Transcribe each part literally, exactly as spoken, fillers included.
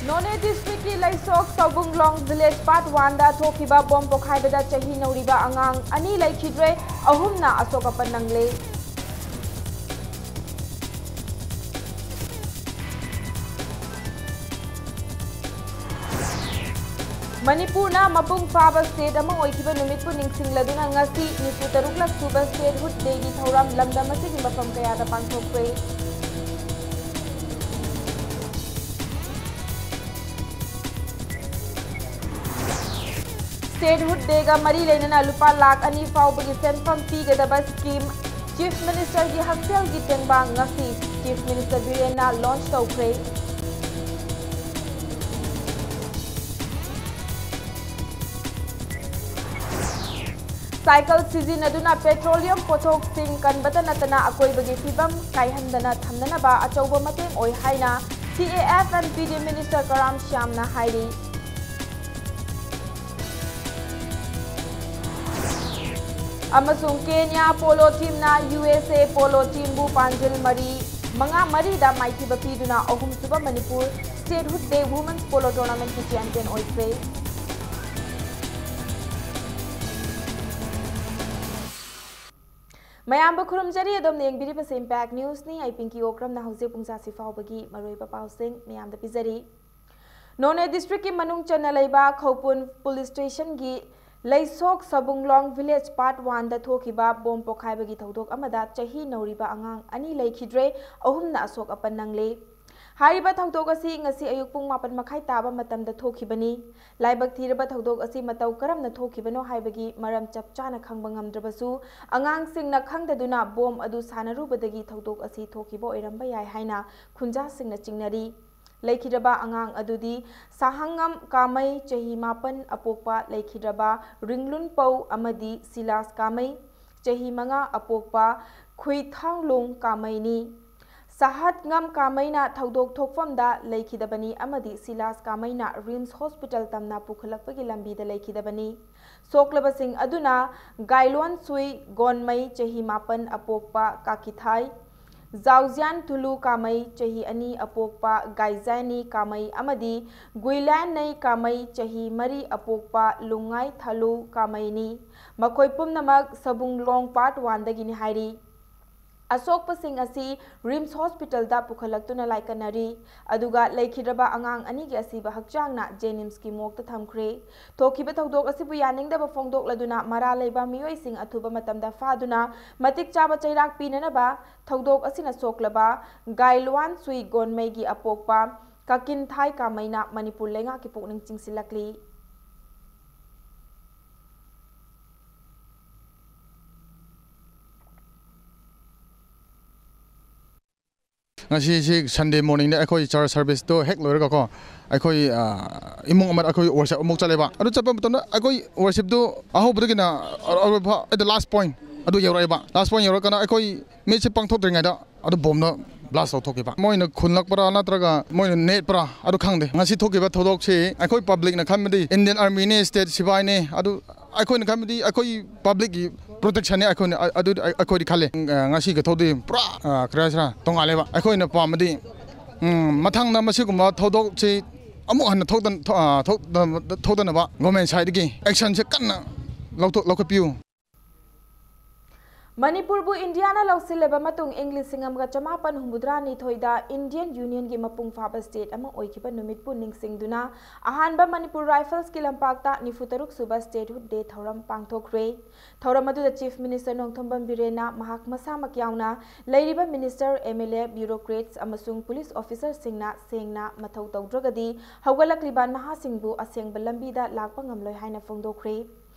ꯅꯣꯅꯦ ꯗꯤꯁꯇ꯭ꯔꯤꯛꯀꯤ ꯂꯩꯁꯣꯛ ꯁꯧꯕꯨꯡꯂꯣꯡ village part ꯋꯥꯟꯗ ꯊꯣꯛꯈꯤꯕ ꯕꯣꯝ ꯄꯣꯈꯥꯏꯕꯗ ꯆꯍꯤ ꯅꯧꯔꯤꯕ ꯑꯉꯥꯡ ꯑꯅꯤ ꯂꯩꯈꯤꯗ꯭ꯔꯦ, ꯑꯍꯨꯝꯅ ꯑꯁꯣꯛ ꯑꯄꯟ ꯅꯪꯂꯦ꯫ ꯃꯅꯤꯄꯨꯔꯅ ꯃꯄꯨꯡ ꯐꯥꯕ ꯁ꯭ꯇꯦꯠ ꯑꯃ ꯑꯣꯏꯈꯤꯕ ꯅꯨꯃꯤꯠꯄꯨ ꯅꯤꯡꯁꯤꯡꯂꯗꯨꯅ ꯉꯁꯤ ꯅꯤꯐꯨ ꯇꯔꯨꯛꯂꯛ ꯁꯨꯕ ꯁ꯭ꯇꯦꯠ ꯍꯨꯠ ꯗꯦꯒꯤ ꯊꯧꯔꯝ ꯂꯝꯗꯝ ꯑꯁꯤꯒꯤ ꯃꯐꯝ ꯀꯌꯥꯗ ꯄꯥꯡꯊꯣꯛꯈ꯭ꯔꯦ꯫ ꯁ꯭ꯇꯦꯠ ꯍꯨꯠ ꯗꯦꯒ ꯃꯔꯤ ꯂꯩꯅꯅ ꯂꯨꯄꯥ ꯂꯥꯈ ꯑꯅꯤ ꯐꯥꯎꯕꯒꯤ ꯁꯦꯟꯐꯝ ꯄꯤꯒꯗꯕ ꯁ꯭ꯀꯤꯝ ꯆꯤꯐ ꯃꯤꯅꯤꯁꯇꯔꯒꯤ ꯍꯛꯁꯦꯜꯒꯤ ꯇꯦꯡꯕꯥꯡ ꯉꯁꯤ ꯆꯤꯐ ꯃꯤꯅꯤꯁꯇꯔ ꯕꯤꯔꯦꯟꯅ ꯂꯣꯟꯆ ꯇꯧꯈ꯭ꯔꯦ꯫ ꯁꯥꯏꯀꯜ ꯁꯤꯖꯤꯟꯅꯗꯨꯅ ꯄꯦꯇ꯭ꯔꯣꯂꯤꯌꯝ ꯄꯣꯠꯊꯣꯛꯁꯤꯡ ꯀꯟꯕꯇ ꯅꯠꯇꯅ ꯑꯀꯣꯏꯕꯒꯤ ꯐꯤꯕꯝ ꯀꯥꯏꯍꯟꯗꯅ ꯊꯝꯅꯅꯕ ꯑꯆꯧꯕ ꯃꯇꯦꯡ ꯑꯣꯏ ꯍꯥꯏꯅ ꯁꯤ A F N P D minister ꯀꯔꯥꯝ ꯁ꯭ꯌꯥꯝꯅ ꯍꯥꯏꯔꯤ꯫ ꯑꯃꯁꯨꯡ ꯀꯦꯅꯤꯌꯥ ꯄꯣꯂꯣ ꯇꯤꯝꯅ ꯌꯨ ꯑꯦꯁ ꯑꯦ ꯄꯣꯂꯣ ꯇꯤꯝꯕꯨ ꯄꯥꯟꯖꯤꯜ ꯃꯔꯤ, ꯃꯉꯥ ꯃꯔꯤꯗ ꯃꯥꯏꯊꯤꯕ ꯄꯤꯗꯨꯅ ꯑꯍꯨꯝꯁꯨꯕ ꯃꯅꯤꯄꯨꯔ ꯁ꯭ꯇꯦꯠ ꯍꯨꯠ ꯗꯦ ꯋꯨꯃꯦꯟꯁ ꯄꯣꯂꯣ ꯇꯣꯔꯅꯥꯃꯦꯟꯠꯀꯤ ꯆꯦꯝꯄꯤꯌꯟ ꯑꯣꯏꯈ꯭ꯔꯦ꯫ ꯃꯌꯥꯝꯕꯨ ꯈꯨꯔꯨꯝꯖꯔꯤ, ꯑꯗꯣꯝꯅ ꯌꯦꯡꯕꯤꯔꯤꯕꯁꯤ ꯏꯝꯄꯦꯛ ꯅ꯭ꯌꯨꯁꯅꯤ꯫ ꯑꯩ ꯄꯤꯡꯀꯤ ꯑꯣꯀ꯭ꯔꯝꯅ ꯍꯧꯖꯤꯛ ꯄꯨꯡ ꯆꯥꯁꯤ ꯐꯥꯎꯕꯒꯤ ꯃꯔꯨꯑꯣꯏꯕ ꯄꯥꯎꯁꯤꯡ ꯃꯌꯥꯝꯗ ꯄꯤꯖꯔꯤ꯫ ꯅꯣꯅꯦ ꯗꯤꯁꯇ꯭ꯔꯤꯛꯀꯤ ꯃꯅꯨꯡ ꯆꯟꯅ ꯂꯩꯕ ꯈꯧꯄꯨꯟ ꯄꯨꯂꯤꯁ ꯁ꯭ꯇꯦꯁꯟꯒꯤ ꯂꯩꯁꯣꯛ ꯁꯕꯨꯡꯂꯣꯡ ꯚꯤꯂꯦꯖ ꯄꯥꯔꯠ ꯋꯥꯟꯗ ꯊꯣꯛꯈꯤꯕ ꯕꯣꯝ ꯄꯣꯈꯥꯏꯕꯒꯤ ꯊꯧꯗꯣꯛ ꯑꯃꯗ ꯆꯍꯤ ꯅꯧꯔꯤꯕ ꯑꯉꯥꯡ ꯑꯅꯤ ꯂꯩꯈꯤꯗ꯭ꯔꯦ, ꯑꯍꯨꯝꯅ ꯑꯁꯣꯛ ꯑꯄꯟ ꯅꯪꯂꯦ꯫ ꯍꯥꯏꯔꯤꯕ ꯊꯧꯗꯣꯛ ꯑꯁꯤ ꯉꯁꯤ ꯑꯌꯨꯛ ꯄꯨꯡ ꯃꯥꯄꯟ ꯃꯈꯥꯏ ꯇꯥꯕ ꯃꯇꯝꯗ ꯊꯣꯛꯈꯤꯕꯅꯤ꯫ ꯂꯥꯏꯕꯛ ꯊꯤꯔꯕ ꯊꯧꯗꯣꯛ ꯑꯁꯤ ꯃꯇꯧ ꯀꯔꯝꯅ ꯊꯣꯛꯈꯤꯕꯅꯣ ꯍꯥꯏꯕꯒꯤ ꯃꯔꯝ ꯆꯞ ꯆꯥꯅ ꯈꯪꯕ ꯉꯝꯗ꯭ꯔꯕꯁꯨ, ꯑꯉꯥꯡꯁꯤꯡꯅ ꯈꯪꯗꯗꯨꯅ ꯕꯣꯝ ꯑꯗꯨ ꯁꯥꯟꯅꯔꯨꯕꯗꯒꯤ ꯊꯧꯗꯣꯛ ꯑꯁꯤ ꯊꯣꯛꯈꯤꯕ ꯑꯣꯏꯔꯝꯕ ꯌꯥꯏ ꯍꯥꯏꯅ ꯈꯨꯟꯖꯥꯁꯤꯡꯅ ꯆꯤꯡꯅꯔꯤ꯫ ꯂꯩꯈꯤꯗ꯭ꯔꯕ ꯑꯉꯥꯡ ꯑꯗꯨꯗꯤ ꯁꯥꯍꯪꯉꯝ ꯀꯥꯃꯩ, ꯆꯍꯤ ꯃꯥꯄꯟ ꯑꯄꯣꯛꯄ, ꯂꯩꯈꯤꯗ꯭ꯔꯕ ꯔꯤꯡꯂꯨꯟꯄꯧ ꯑꯃꯗꯤ ꯁꯤꯂꯥꯁ ꯀꯥꯃꯩ, ꯆꯍꯤ ꯃꯉꯥ ꯑꯄꯣꯛꯄ, ꯈꯨꯏꯊꯥꯡꯂꯣꯡ ꯀꯥꯃꯩꯅꯤ꯫ ꯁꯥꯍꯠꯉꯝ ꯀꯥꯃꯩꯅ ꯊꯧꯗꯣꯛ ꯊꯣꯛꯐꯝꯗ ꯂꯩꯈꯤꯗꯕꯅꯤ ꯑꯃꯗꯤ ꯁꯤꯂꯥꯁ ꯀꯥꯃꯩꯅ ꯔꯤꯝꯁ ꯍꯣꯁꯄꯤꯇꯥꯜ ꯇꯝꯅ ꯄꯨꯈꯠꯂꯛꯄꯒꯤ ꯂꯝꯕꯤꯗ ꯂꯩꯈꯤꯗꯕꯅꯤ꯫ ꯁꯣꯛꯂꯕꯁꯤꯡ ꯑꯗꯨꯅ ꯒꯥꯏꯂꯣꯟ ꯁꯨꯏ ꯒꯣꯟꯃꯩ, ꯆꯍꯤ ꯃꯥꯄꯟ ꯑꯄꯣꯛꯄ, ꯀꯥꯀꯤꯊꯥꯏ, ꯖꯥꯎꯖꯤꯌꯥꯟ ꯊꯨꯂꯨ ꯀꯥꯃꯩ, ꯆꯍꯤ ꯑꯅꯤ ꯑꯄꯣꯛꯄ ꯒꯥꯏꯖꯥꯏꯅꯤ ꯀꯥꯃꯩ ꯑꯃꯗꯤ ꯒꯨꯏꯂꯥꯟꯅꯩ ꯀꯥꯃꯩ, ꯆꯍꯤ ꯃꯔꯤ ꯑꯄꯣꯛꯄ ꯂꯨꯡꯉꯥꯏ ꯊꯥꯂꯨ ꯀꯥꯃꯩꯅꯤ꯫ ꯃꯈꯣꯏ ꯄꯨꯝꯅꯃꯛ ꯁꯕꯨꯡꯂꯣꯡ Part One ꯗꯒꯤꯅꯤ ꯍꯥꯏꯔꯤ꯫ ꯑꯁꯣꯛꯄꯁꯤꯡ ꯑꯁꯤ ꯔꯤꯝꯁ ꯍꯣꯁꯄꯤꯇꯥꯜꯗ ꯄꯨꯈꯠꯂꯛꯇꯨꯅ ꯂꯥꯏꯀꯠꯅꯔꯤ꯫ ꯑꯗꯨꯒ ꯂꯩꯈꯤꯗ꯭ꯔꯕ ꯑꯉꯥꯡ ꯑꯅꯤꯒꯤ ꯑꯁꯤꯕ ꯍꯛꯆꯥꯡꯅ ꯖꯦꯅꯤꯝꯁꯀꯤ ꯃꯣꯔꯒꯇ ꯊꯝꯈ꯭ꯔꯦ꯫ ꯊꯣꯛꯈꯤꯕ ꯊꯧꯗꯣꯛ ꯑꯁꯤꯕꯨ ꯌꯥꯅꯤꯡꯗꯕ ꯐꯣꯡꯗꯣꯛꯂꯗꯨꯅ ꯃꯔꯥꯜ ꯂꯩꯕ ꯃꯤꯑꯣꯏꯁꯤꯡ ꯑꯊꯨꯕ ꯃꯇꯝꯗ ꯐꯥꯗꯨꯅ ꯃꯇꯤꯛ ꯆꯥꯕ ꯆꯩꯔꯥꯛ ꯄꯤꯅꯅꯕ ꯊꯧꯗꯣꯛ ꯑꯁꯤꯅ ꯁꯣꯛꯂꯕ ꯒꯥꯏꯂꯨꯋꯥꯟ ꯁꯨꯏ ꯒꯣꯟꯃꯩꯒꯤ ꯑꯄꯣꯛꯄ ꯀꯥꯀꯤꯟꯊꯥꯏ ꯀꯥꯃꯩꯅ ꯃꯅꯤꯄꯨꯔ ꯂꯩꯉꯥꯛꯀꯤ ꯄꯨꯛꯅꯤꯡ ꯆꯤꯡꯁꯤꯜꯂꯛꯂꯤ꯫ ꯉꯁꯤꯁꯤ Sunday morning ꯅꯦ, ꯑꯩꯈꯣꯏ church service ꯇꯣ ꯍꯦꯛ ꯂꯣꯏꯔꯒꯀꯣ, ꯑꯩꯈꯣꯏ, ꯑ, ꯏꯃꯨꯡ ꯑꯃ ꯑꯩꯈꯣꯏ worship ꯑꯃꯨꯛ ꯆꯠꯂꯦꯕ꯫ ꯑꯗꯨ ꯆꯠꯄ ꯃꯇꯝꯗ ꯑꯩꯈꯣꯏ worship ꯇꯨ ꯑꯍꯧꯕꯗꯒꯤꯅ ꯑꯔꯣꯏꯕ ꯐꯥꯎ, at the last point ꯑꯗꯨ ꯌꯧꯔꯛꯑꯦꯕ꯫ Last point ꯌꯧꯔꯀꯥꯟꯗ ꯑꯩꯈꯣꯏ ꯃꯤꯠꯁꯦ ꯄꯥꯡꯊꯣꯛꯇ꯭ꯔꯤꯉꯩꯗ ꯑꯗꯨ ꯕꯣꯝꯅ blast ꯇꯧꯊꯣꯛꯈꯤꯕ꯫ ꯃꯣꯏꯅ ꯈꯨꯜꯂꯛꯄ꯭ꯔꯥ ꯅꯠꯇ꯭ꯔꯒ ꯃꯣꯏꯅ ꯅꯦꯠꯄ꯭ꯔꯥ ꯑꯗꯨ ꯈꯪꯗꯦ꯫ ꯉꯁꯤ ꯊꯣꯛꯈꯤꯕ ꯊꯧꯗꯣꯛꯁꯤ ꯑꯩꯈꯣꯏ public ꯅ ꯈꯟꯕꯗꯤ Indian Army ꯅꯦ, state ꯁꯤꯐꯥꯏꯅꯦ, ꯑꯗꯨ ꯑꯩꯈꯣꯏꯅ ꯈꯟꯕꯗꯤ ꯑꯩꯈꯣꯏ public ꯀꯤ protection ꯅꯦ ꯑꯩꯈꯣꯏꯅ, ꯑ-, ꯑꯗꯨ ꯑꯩ-, ꯑꯩꯈꯣꯏꯗꯤ ꯈꯜꯂꯦ꯫ ꯑ, ꯉꯁꯤꯒꯤ ꯊꯧꯗꯣꯛ ꯄꯨꯔꯥ, ꯑ, ꯀꯔꯤ ꯍꯥꯏꯁꯤꯔꯥ, ꯇꯣꯉꯥꯜꯂꯦꯕ꯫ ꯑꯩꯈꯣꯏꯅ ꯄꯥꯝꯕꯗꯤ, ꯎꯝ, ꯃꯊꯪꯗ ꯃꯁꯤꯒꯨꯝꯕ ꯊꯧꯗꯣꯛꯁꯤ ꯑꯃꯨꯛ ꯍꯟꯅ ꯊꯣꯛꯇ-, ꯊꯣ-, ꯑ, ꯊꯣꯛꯇ-, ꯊꯣꯛꯇꯅꯕ government side ꯇꯒꯤ action ꯁꯦ ꯀꯟꯅ ꯂꯧꯊꯣꯛ-, ꯂꯧꯈꯠꯄꯤꯌꯨ꯫ ꯃꯅꯤꯄꯨꯔꯕꯨ ꯏꯟꯗꯤꯌꯥꯅ ꯂꯧꯁꯤꯜꯂꯕ ꯃꯇꯨꯡ ꯏꯪ ꯂꯤꯁꯤꯡ ꯑꯃꯒ ꯆꯃꯥꯄꯟ ꯍꯨꯝꯐꯨꯇꯔꯥꯅꯤꯊꯣꯏꯗ Indian Union ꯒꯤ ꯃꯄꯨꯡ ꯐꯥꯕ state ꯑꯃ ꯑꯣꯏꯈꯤꯕ ꯅꯨꯃꯤꯠꯄꯨ ꯅꯤꯡꯁꯤꯡꯗꯨꯅ ꯑꯍꯥꯟꯕ ꯃꯅꯤꯄꯨꯔ Rifles ꯀꯤ ꯂꯝꯄꯥꯛꯇ ꯅꯤꯐꯨꯇꯔꯨꯛ ꯁꯨꯕ Statehood Day ꯊꯧꯔꯝ ꯄꯥꯡꯊꯣꯛꯈ꯭ꯔꯦ꯫ ꯊꯧꯔꯝ ꯑꯗꯨꯗ Chief Minister ꯅꯣꯡꯊꯣꯝꯕꯝ ꯕꯤꯔꯦꯟꯅ ꯃꯍꯥꯛ ꯃꯁꯥꯃꯛ ꯌꯥꯎꯅ ꯂꯩꯔꯤꯕ minister, M L A, bureaucrats ꯑꯃꯁꯨꯡ police officer ꯁꯤꯡꯅ ꯁꯦꯡꯅ ꯃꯊꯧ ꯇꯧꯗ꯭ꯔꯒꯗꯤ ꯍꯧꯒꯠꯂꯛꯂꯤꯕ ꯅꯍꯥꯁꯤꯡꯕꯨ ꯑꯁꯦꯡꯕ ꯂꯝꯕꯤꯗ ꯂꯥꯛꯄ ꯉꯝꯂꯣꯏ ꯍꯥꯏꯅ ꯐꯣꯡꯗꯣꯛꯈ꯭ꯔꯦ꯫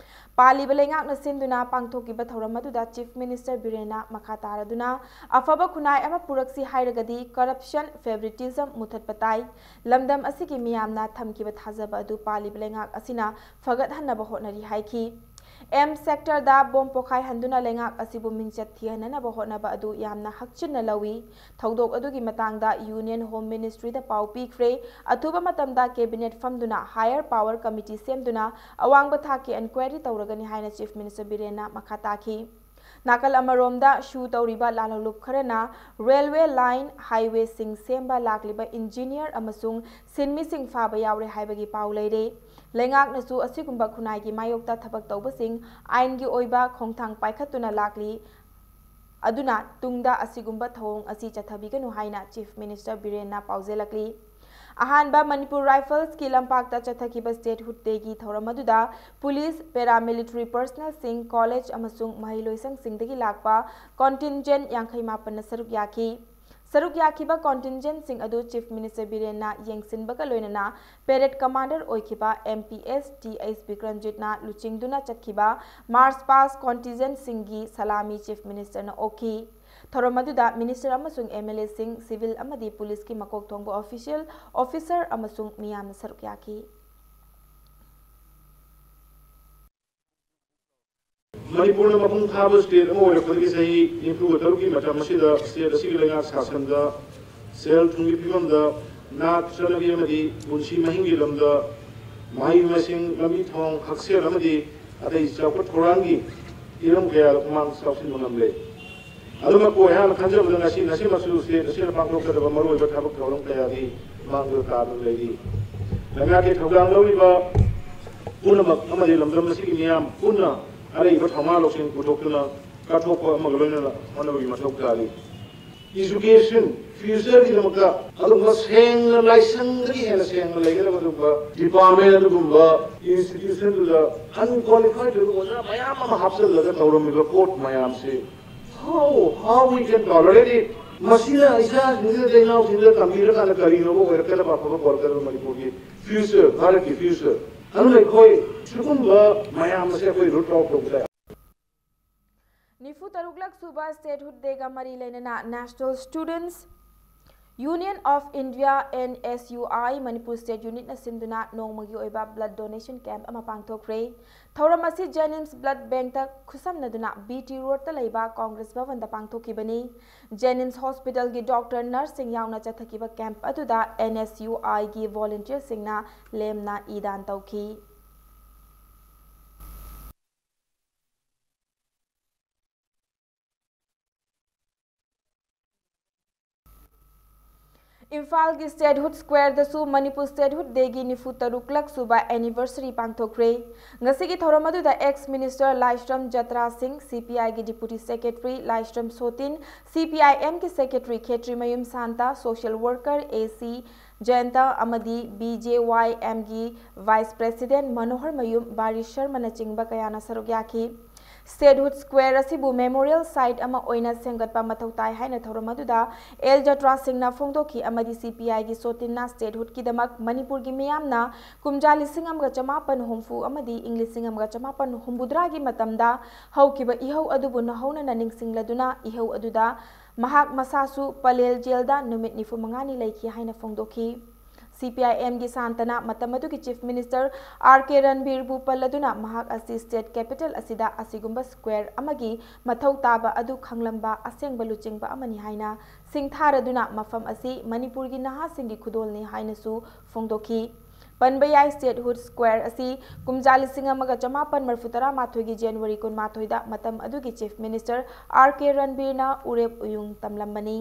ꯄꯥꯜꯂꯤꯕ ꯂꯩꯉꯥꯛꯅ ꯁꯤꯟꯗꯨꯅ ꯄꯥꯡꯊꯣꯛꯈꯤꯕ ꯊꯧꯔꯝ ꯑꯗꯨꯗ Chief Minister ꯕꯤꯔꯦꯟꯅ ꯃꯈꯥ ꯇꯥꯔꯗꯨꯅ ꯑꯐꯕ ꯈꯨꯟꯅꯥꯏ ꯑꯃ ꯄꯨꯔꯛꯁꯤ ꯍꯥꯏꯔꯒꯗꯤ corruption, favoritism ꯃꯨꯊꯠꯄ ꯇꯥꯏ꯫ ꯂꯝꯗꯝ ꯑꯁꯤꯒꯤ ꯃꯤꯌꯥꯝꯅ ꯊꯝꯈꯤꯕ ꯊꯥꯖꯕ ꯑꯗꯨ ꯄꯥꯜꯂꯤꯕ ꯂꯩꯉꯥꯛ ꯑꯁꯤꯅ ꯐꯒꯠꯍꯟꯅꯕ ꯍꯣꯠꯅꯔꯤ ꯍꯥꯏꯈꯤ꯫ M sector ꯗ ꯕꯣꯝ ꯄꯣꯈꯥꯏꯍꯟꯗꯨꯅ ꯂꯩꯉꯥꯛ ꯑꯁꯤꯕꯨ ꯃꯤꯡꯆꯠ ꯊꯤꯍꯟꯅꯅꯕ ꯍꯣꯠꯅꯕ ꯑꯗꯨ ꯌꯥꯝꯅ ꯍꯛꯆꯤꯟꯅ ꯂꯧꯏ꯫ ꯊꯧꯗꯣꯛ ꯑꯗꯨꯒꯤ ꯃꯇꯥꯡꯗ Union Home Ministry ꯗ ꯄꯥꯎ ꯄꯤꯈ꯭ꯔꯦ꯫ ꯑꯊꯨꯕ ꯃꯇꯝꯗ cabinet ꯐꯝꯗꯨꯅ higher power committee ꯁꯦꯝꯗꯨꯅ ꯑꯋꯥꯡꯕ ꯊꯥꯛꯀꯤ enquiry ꯇꯧꯔꯒꯅꯤ ꯍꯥꯏꯅ Chief Minister ꯕꯤꯔꯦꯟꯅ ꯃꯈꯥ ꯇꯥꯈꯤ꯫ ꯅꯥꯀꯜ ꯑꯃꯔꯣꯝꯗ ꯁꯨ ꯇꯧꯔꯤꯕ ꯂꯥꯜꯍꯧꯂꯨꯞ ꯈꯔꯅ ꯔꯦꯜꯋꯦ ꯂꯥꯏꯟ, ꯍꯥꯏꯋꯦꯁꯤꯡ ꯁꯦꯝꯕ ꯂꯥꯛꯂꯤꯕ ꯏꯟꯖꯤꯅꯤꯌꯔ ꯑꯃꯁꯨꯡ ꯁꯤꯟꯃꯤꯁꯤꯡ ꯐꯥꯕ ꯌꯥꯎꯔꯦ ꯍꯥꯏꯕꯒꯤ ꯄꯥꯎ ꯂꯩꯔꯦ꯫ ꯂꯩꯉꯥꯛꯅꯁꯨ ꯑꯁꯤꯒꯨꯝꯕ ꯈꯨꯟꯅꯥꯏꯒꯤ ꯃꯥꯌꯣꯛꯇ ꯊꯕꯛ ꯇꯧꯕꯁꯤꯡ ꯑꯥꯏꯟꯒꯤ ꯑꯣꯏꯕ ꯈꯣꯡꯊꯥꯡ ꯄꯥꯏꯈꯠꯇꯨꯅ ꯂꯥꯛꯂꯤ꯫ ꯑꯗꯨꯅ ꯇꯨꯡꯗ ꯑꯁꯤꯒꯨꯝꯕ ꯊꯧꯑꯣꯡ ꯑꯁꯤ ꯆꯠꯊꯕꯤꯒꯅꯨ ꯍꯥꯏꯅ ꯆꯤꯐ ꯃꯤꯅꯤꯁꯇꯔ ꯕꯤꯔꯦꯟꯅ ꯄꯥꯎꯖꯦꯜꯂꯛꯂꯤ꯫ ꯑꯍꯥꯟꯕ ꯃꯅꯤꯄꯨꯔ ꯔꯥꯏꯐꯜꯁꯀꯤ ꯂꯝꯄꯥꯛꯇ ꯆꯠꯊꯈꯤꯕ ꯁ꯭ꯇꯦꯠꯍꯨꯗ ꯗꯦꯒꯤ ꯊꯧꯔꯝ ꯑꯗꯨꯗ ꯄꯨꯂꯤꯁ, ꯄꯦꯔꯥꯃꯤꯂꯤꯇꯔꯤ ꯄꯔꯁꯅꯦꯜꯁꯤꯡ, ꯀꯣꯂꯦꯖ ꯑꯃꯁꯨꯡ ꯃꯍꯩꯂꯣꯏꯁꯪꯁꯤꯡꯗꯒꯤ ꯂꯥꯛꯄ ꯀꯣꯟꯇꯤꯟꯖꯦꯟ ꯌꯥꯡꯈꯩ ꯃꯥꯄꯟꯅ ꯁꯔꯨꯛ ꯌꯥꯈꯤ꯫ ꯁꯔꯨꯛ ꯌꯥꯈꯤꯕ ꯀꯣꯟꯇꯤꯟꯖꯦꯟꯁꯤꯡ ꯑꯗꯨ ꯆꯤꯐ ꯃꯤꯅꯤꯁꯇꯔ ꯕꯤꯔꯦꯟꯅ ꯌꯦꯡꯁꯤꯟꯕꯒ ꯂꯣꯏꯅꯅ ꯄꯦꯔꯦꯗ ꯀꯃꯥꯟꯗꯔ ꯑꯣꯏꯈꯤꯕ M P S T H ꯕꯤꯀ꯭ꯔꯝꯖꯤꯠꯅ ꯂꯨꯆꯤꯡꯗꯨꯅ ꯆꯠꯈꯤꯕ ꯃꯥꯔꯆ ꯄꯥꯁ ꯀꯣꯟꯇꯤꯟꯖꯦꯟꯁꯤꯡꯒꯤ ꯁꯂꯥꯃꯤ ꯆꯤꯐ ꯃꯤꯅꯤꯁꯇꯔꯅ ꯑꯣꯛꯈꯤ꯫ ꯊꯧꯔꯝ ꯑꯗꯨꯗ ꯃꯤꯅꯤꯁꯇꯔ ꯑꯃꯁꯨꯡ ꯑꯦꯝ ꯑꯦꯜ ꯑꯦꯁꯤꯡ, ꯁꯤꯚꯤꯜ ꯑꯃꯗꯤ ꯄꯨꯂꯤꯁꯀꯤ ꯃꯀꯣꯛ ꯊꯣꯡꯕ ꯑꯣꯐꯤꯁꯤꯌꯦꯜ, ꯑꯣꯐꯤꯁꯥꯔ ꯑꯃꯁꯨꯡ ꯃꯤꯌꯥꯝꯅ ꯁꯔꯨꯛ ꯌꯥꯈꯤ꯫ ꯃꯅꯤꯄꯨꯔꯅ ꯃꯄꯨꯡ ꯐꯥꯕ ꯁ꯭ꯇꯦꯠ ꯑꯃ ꯑꯣꯏꯔꯛꯄꯗꯒꯤ ꯆꯍꯤ ꯅꯤꯐꯨꯒ ꯇꯔꯨꯛꯀꯤ ꯃꯇꯝ ꯑꯁꯤꯗ ꯁ꯭ꯇꯦꯠ ꯑꯁꯤꯒꯤ ꯂꯩꯉꯥꯛ ꯁꯥꯁꯟꯗ, ꯁꯦꯜ ꯊꯨꯝꯒꯤ ꯐꯤꯕꯝꯗ, ꯅꯥꯠ ꯆꯠꯅꯕꯤ ꯑꯃꯗꯤ ꯄꯨꯟꯁꯤ ꯃꯍꯤꯡꯒꯤ ꯂꯝꯗ, ꯃꯍꯩ ꯃꯁꯤꯡ, ꯂꯝꯕꯤ ꯊꯣꯡ, ꯍꯛꯁꯦꯜ ꯑꯃꯗꯤ ꯑꯇꯩ ꯆꯥꯎꯈꯠ ꯊꯧꯔꯥꯡꯒꯤ ꯍꯤꯔꯝ ꯀꯌꯥꯗ ꯄꯨꯛꯃꯥꯡ ꯆꯥꯎꯁꯤꯟꯕ ꯉꯝꯂꯦ꯫ ꯑꯗꯨꯃꯛꯄꯨ ꯑꯩꯍꯥꯛꯅ ꯈꯟꯖꯕꯗ ꯉꯁꯤ, ꯉꯁꯤꯃꯛꯁꯨ ꯁ꯭ꯇꯦꯠ ꯑꯁꯤꯅ ꯄꯥꯡꯊꯣꯛꯀꯗꯕ ꯃꯔꯨꯑꯣꯏꯕ ꯊꯕꯛ ꯊꯧꯔꯝ ꯀꯌꯥꯗꯤ ꯃꯥꯡꯗ ꯇꯥꯗꯨꯅ ꯂꯩꯔꯤ꯫ ꯂꯩꯉꯥꯛꯀꯤ ꯊꯧꯗꯥꯡ ꯂꯧꯔꯤꯕ ꯄꯨꯝꯅꯃꯛ ꯑꯃꯗꯤ ꯂꯝꯗꯝ ꯑꯁꯤꯒꯤ ꯃꯤꯌꯥꯝ ꯄꯨꯟꯅ ꯑꯔꯩꯕ ꯊꯧꯅꯥ ꯂꯧꯁꯤꯡ ꯄꯨꯊꯣꯛꯇꯨꯅ ꯀꯠꯊꯣꯛꯄ ꯑꯃꯒ ꯂꯣꯏꯅꯅ ꯍꯣꯠꯅꯕꯒꯤ ꯃꯊꯧ ꯇꯥꯔꯤ꯫ Education, future ꯒꯤꯗꯃꯛꯇ ꯑꯗꯨꯒꯨꯝꯕ ꯁꯦꯡꯅ, ꯂꯥꯏꯁꯪꯗꯒꯤ ꯍꯦꯟꯅ ꯁꯦꯡꯅ ꯂꯩꯒꯗꯕ ꯑꯗꯨꯒꯨꯝꯕ department, ꯑꯗꯨꯒꯨꯝꯕ institution ꯗꯨꯗ unqualified ꯑꯣꯏꯕ ꯑꯣꯖꯥ ꯃꯌꯥꯝ ꯑꯃ ꯍꯥꯞꯆꯤꯜꯂꯒ ꯇꯧꯔꯝꯃꯤꯕ ꯄꯣꯠ ꯃꯌꯥꯝꯁꯤ, how, how we can tolerate it? ꯃꯁꯤꯅ ꯏꯆꯥꯁꯤꯡꯁꯤꯗ, ꯏꯅꯥꯎꯁꯤꯡꯁꯤꯗ ꯇꯝꯕꯤꯔꯀꯥꯟꯗ ꯀꯔꯤꯅꯣꯕ ꯑꯣꯏꯔꯛꯀꯗꯕ, ꯑꯐꯕ ꯄꯣꯔꯛꯀꯗꯕ ꯃꯅꯤꯄꯨꯔꯒꯤ future, ꯚꯥꯔꯠꯀꯤ future? ꯑꯗꯨꯅ ꯑꯩꯈꯣꯏ ꯁꯤꯒꯨꯝꯕ ꯃꯌꯥꯝ ꯑꯁꯦ ꯑꯩꯈꯣꯏ root out ꯇꯧꯕꯗ ꯅꯤꯐꯨ ꯇꯔꯨꯛꯂꯛ ꯁꯨꯕ ꯁ꯭ꯇꯦꯠꯍꯨꯗ ꯗꯦꯒ ꯃꯔꯤ ꯂꯩꯅꯅ National Students Union of India, N S U I, Manipur state ꯌꯨꯅꯤꯠꯅ ꯁꯤꯟꯗꯨꯅ ꯅꯣꯡꯃꯒꯤ ꯑꯣꯏꯕ blood donation camp ꯑꯃ ꯄꯥꯡꯊꯣꯛꯈ꯭ꯔꯦ꯫ ꯊꯧꯔꯝ ꯑꯁꯤ ꯖꯦꯅꯤꯝꯁ blood bank ꯇ ꯈꯨꯠꯁꯝꯅꯗꯨꯅ ꯕꯤ ꯇꯤ ꯔꯣꯗꯇ ꯂꯩꯕ ꯀꯣꯡꯒ꯭ꯔꯦꯁ ꯚꯕꯟꯗ ꯄꯥꯡꯊꯣꯛꯈꯤꯕꯅꯤ꯫ ꯖꯦꯅꯤꯝꯁ ꯍꯣꯁꯄꯤꯇꯥꯜꯒꯤ ꯗꯣꯛꯇꯔ, ꯅꯔꯁꯁꯤꯡ ꯌꯥꯎꯅ ꯆꯠꯊꯈꯤꯕ ꯀꯦꯝꯞ ꯑꯗꯨꯗ N S U I ꯒꯤ ꯚꯣꯂꯨꯟꯇꯤꯌꯔꯁꯤꯡꯅ ꯂꯦꯝꯅ ꯏ ꯗꯥꯟ ꯇꯧꯈꯤ꯫ ꯏꯝꯐꯥꯜꯒꯤ Statehood Square ꯗꯁꯨ ꯃꯅꯤꯄꯨꯔ Statehood Day ꯒꯤ ꯅꯤꯐꯨ ꯇꯔꯨꯛꯂꯛ ꯁꯨꯕ anniversary ꯄꯥꯡꯊꯣꯛꯈ꯭ꯔꯦ꯫ ꯉꯁꯤꯒꯤ ꯊꯧꯔꯝ ꯑꯗꯨꯗ ex minister ꯂꯥꯏꯁ꯭ꯔꯝ ꯖꯇ꯭ꯔꯥ ꯁꯤꯡ, C P I ꯒꯤ deputy secretary Laisram Sotin, C P I M ꯒꯤ secretary Khetrimayum Santa, social worker A C Jayanta ꯑꯃꯗꯤ B J Y M ꯒꯤ vice president ꯃꯅꯣꯍꯔ ꯃꯌꯨꯝ ꯕꯥꯔꯤ ꯁꯔꯃꯅꯆꯤꯡꯕ ꯀꯌꯥꯅ ꯁꯔꯨꯛ ꯌꯥꯈꯤ꯫ Statehood Square ꯑꯁꯤꯕꯨ memorial site ꯑꯃ ꯑꯣꯏꯅ ꯁꯦꯝꯒꯠꯄ ꯃꯊꯧ ꯇꯥꯏ ꯍꯥꯏꯅ ꯊꯧꯔꯝ ꯑꯗꯨꯗ ꯑꯦꯜ ꯖꯇ꯭ꯔꯥ ꯁꯤꯡꯅ ꯐꯣꯡꯗꯣꯛꯈꯤ ꯑꯃꯗꯤ C P I ꯒꯤ ꯁꯣꯇꯤꯟꯅ statehood ꯀꯤꯗꯃꯛ ꯃꯅꯤꯄꯨꯔꯒꯤ ꯃꯤꯌꯥꯝꯅ ꯀꯨꯝꯖꯥ ꯂꯤꯁꯤꯡ ꯑꯃꯒ ꯆꯃꯥꯄꯟ ꯍꯨꯝꯐꯨ ꯑꯃꯗꯤ ꯏꯪ ꯂꯤꯁꯤꯡ ꯑꯃꯒ ꯆꯃꯥꯄꯟ ꯍꯨꯝꯐꯨꯇꯔꯥꯒꯤ ꯃꯇꯝꯗ ꯍꯧꯈꯤꯕ ꯏꯍꯧ ꯑꯗꯨꯕꯨ ꯅꯧꯍꯧꯅꯅ ꯅꯤꯡꯁꯤꯡꯂꯗꯨꯅ ꯏꯍꯧ ꯑꯗꯨꯗ ꯃꯍꯥꯛ ꯃꯁꯥꯁꯨ ꯄꯂꯦꯜ ꯖꯦꯜꯗ ꯅꯨꯃꯤꯠ ꯅꯤꯐꯨ ꯃꯉꯥꯅꯤ ꯂꯩꯈꯤ ꯍꯥꯏꯅ ꯐꯣꯡꯗꯣꯛꯈꯤ꯫ C P I M ꯒꯤ ꯁꯥꯟꯇꯅ ꯃꯇꯝ ꯑꯗꯨꯒꯤ Chief Minister R K ꯔꯟꯕꯤꯔꯕꯨ ꯄꯜꯂꯗꯨꯅ ꯃꯍꯥꯛ ꯑꯁꯤ state capital ꯑꯁꯤꯗ ꯑꯁꯤꯒꯨꯝꯕ square ꯑꯃꯒꯤ ꯃꯊꯧ ꯇꯥꯕ ꯑꯗꯨ ꯈꯪꯂꯝꯕ ꯑꯁꯦꯡꯕ ꯂꯨꯆꯤꯡꯕ ꯑꯃꯅꯤ ꯍꯥꯏꯅ ꯁꯤꯡꯊꯥꯔꯗꯨꯅ ꯃꯐꯝ ꯑꯁꯤ ꯃꯅꯤꯄꯨꯔꯒꯤ ꯅꯍꯥꯁꯤꯡꯒꯤ ꯈꯨꯗꯣꯜꯅꯤ ꯍꯥꯏꯅꯁꯨ ꯐꯣꯡꯗꯣꯛꯈꯤ꯫ ꯄꯟꯕ ꯌꯥꯏ, Statehood Square ꯑꯁꯤ ꯀꯨꯝꯖꯥ ꯂꯤꯁꯤꯡ ꯑꯃꯒ ꯆꯃꯥꯄꯟ ꯃꯔꯤꯐꯨ ꯇꯔꯥ ꯃꯥꯊꯣꯏꯒꯤ January ꯀꯨꯟꯃꯥꯊꯣꯏꯗ ꯃꯇꯝ ꯑꯗꯨꯒꯤ Chief Minister R K ꯔꯟꯕꯤꯔꯅ ꯎꯔꯦꯞ ꯎꯌꯨꯡ ꯇꯝꯂꯝꯕꯅꯤ꯫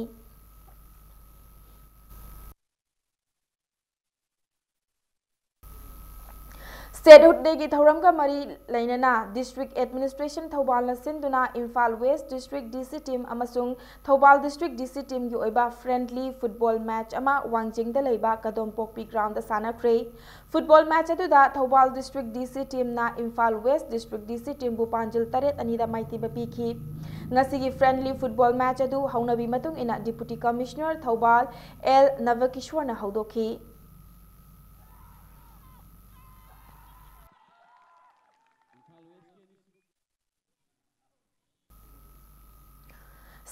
Statehood Day ꯒꯤ ꯊꯧꯔꯝꯒ ꯃꯔꯤ ꯂꯩꯅꯅ District Administration ꯊꯧꯕꯥꯜꯅ ꯁꯤꯟꯗꯨꯅ Imphal West District D C team ꯑꯃꯁꯨꯡ Thoubal District D C team ꯒꯤ ꯑꯣꯏꯕ friendly football match ꯑꯃ ꯋꯥꯡꯖꯤꯡꯗ ꯂꯩꯕ ꯀꯗꯣꯝꯄꯣꯛꯄꯤ ground ꯗ ꯁꯥꯟꯅꯈ꯭ꯔꯦ꯫ Football match ꯑꯗꯨꯗ Thoubal District D C team ꯅ Imphal West District D C team ꯕꯨ ꯄꯥꯟꯖꯤꯜ ꯇꯔꯦꯠ ꯑꯅꯤꯗ ꯃꯥꯏꯊꯤꯕ ꯄꯤꯈꯤ꯫ ꯉꯁꯤꯒꯤ friendly football match ꯑꯗꯨ ꯍꯧꯅꯕꯤ ꯃꯇꯨꯡ ꯏꯟꯅ Deputy Commissioner ꯊꯧꯕꯥꯜ ꯑꯦꯜ ꯅꯕꯀꯤꯁꯣꯔꯅ ꯍꯧꯗꯣꯛꯈꯤ꯫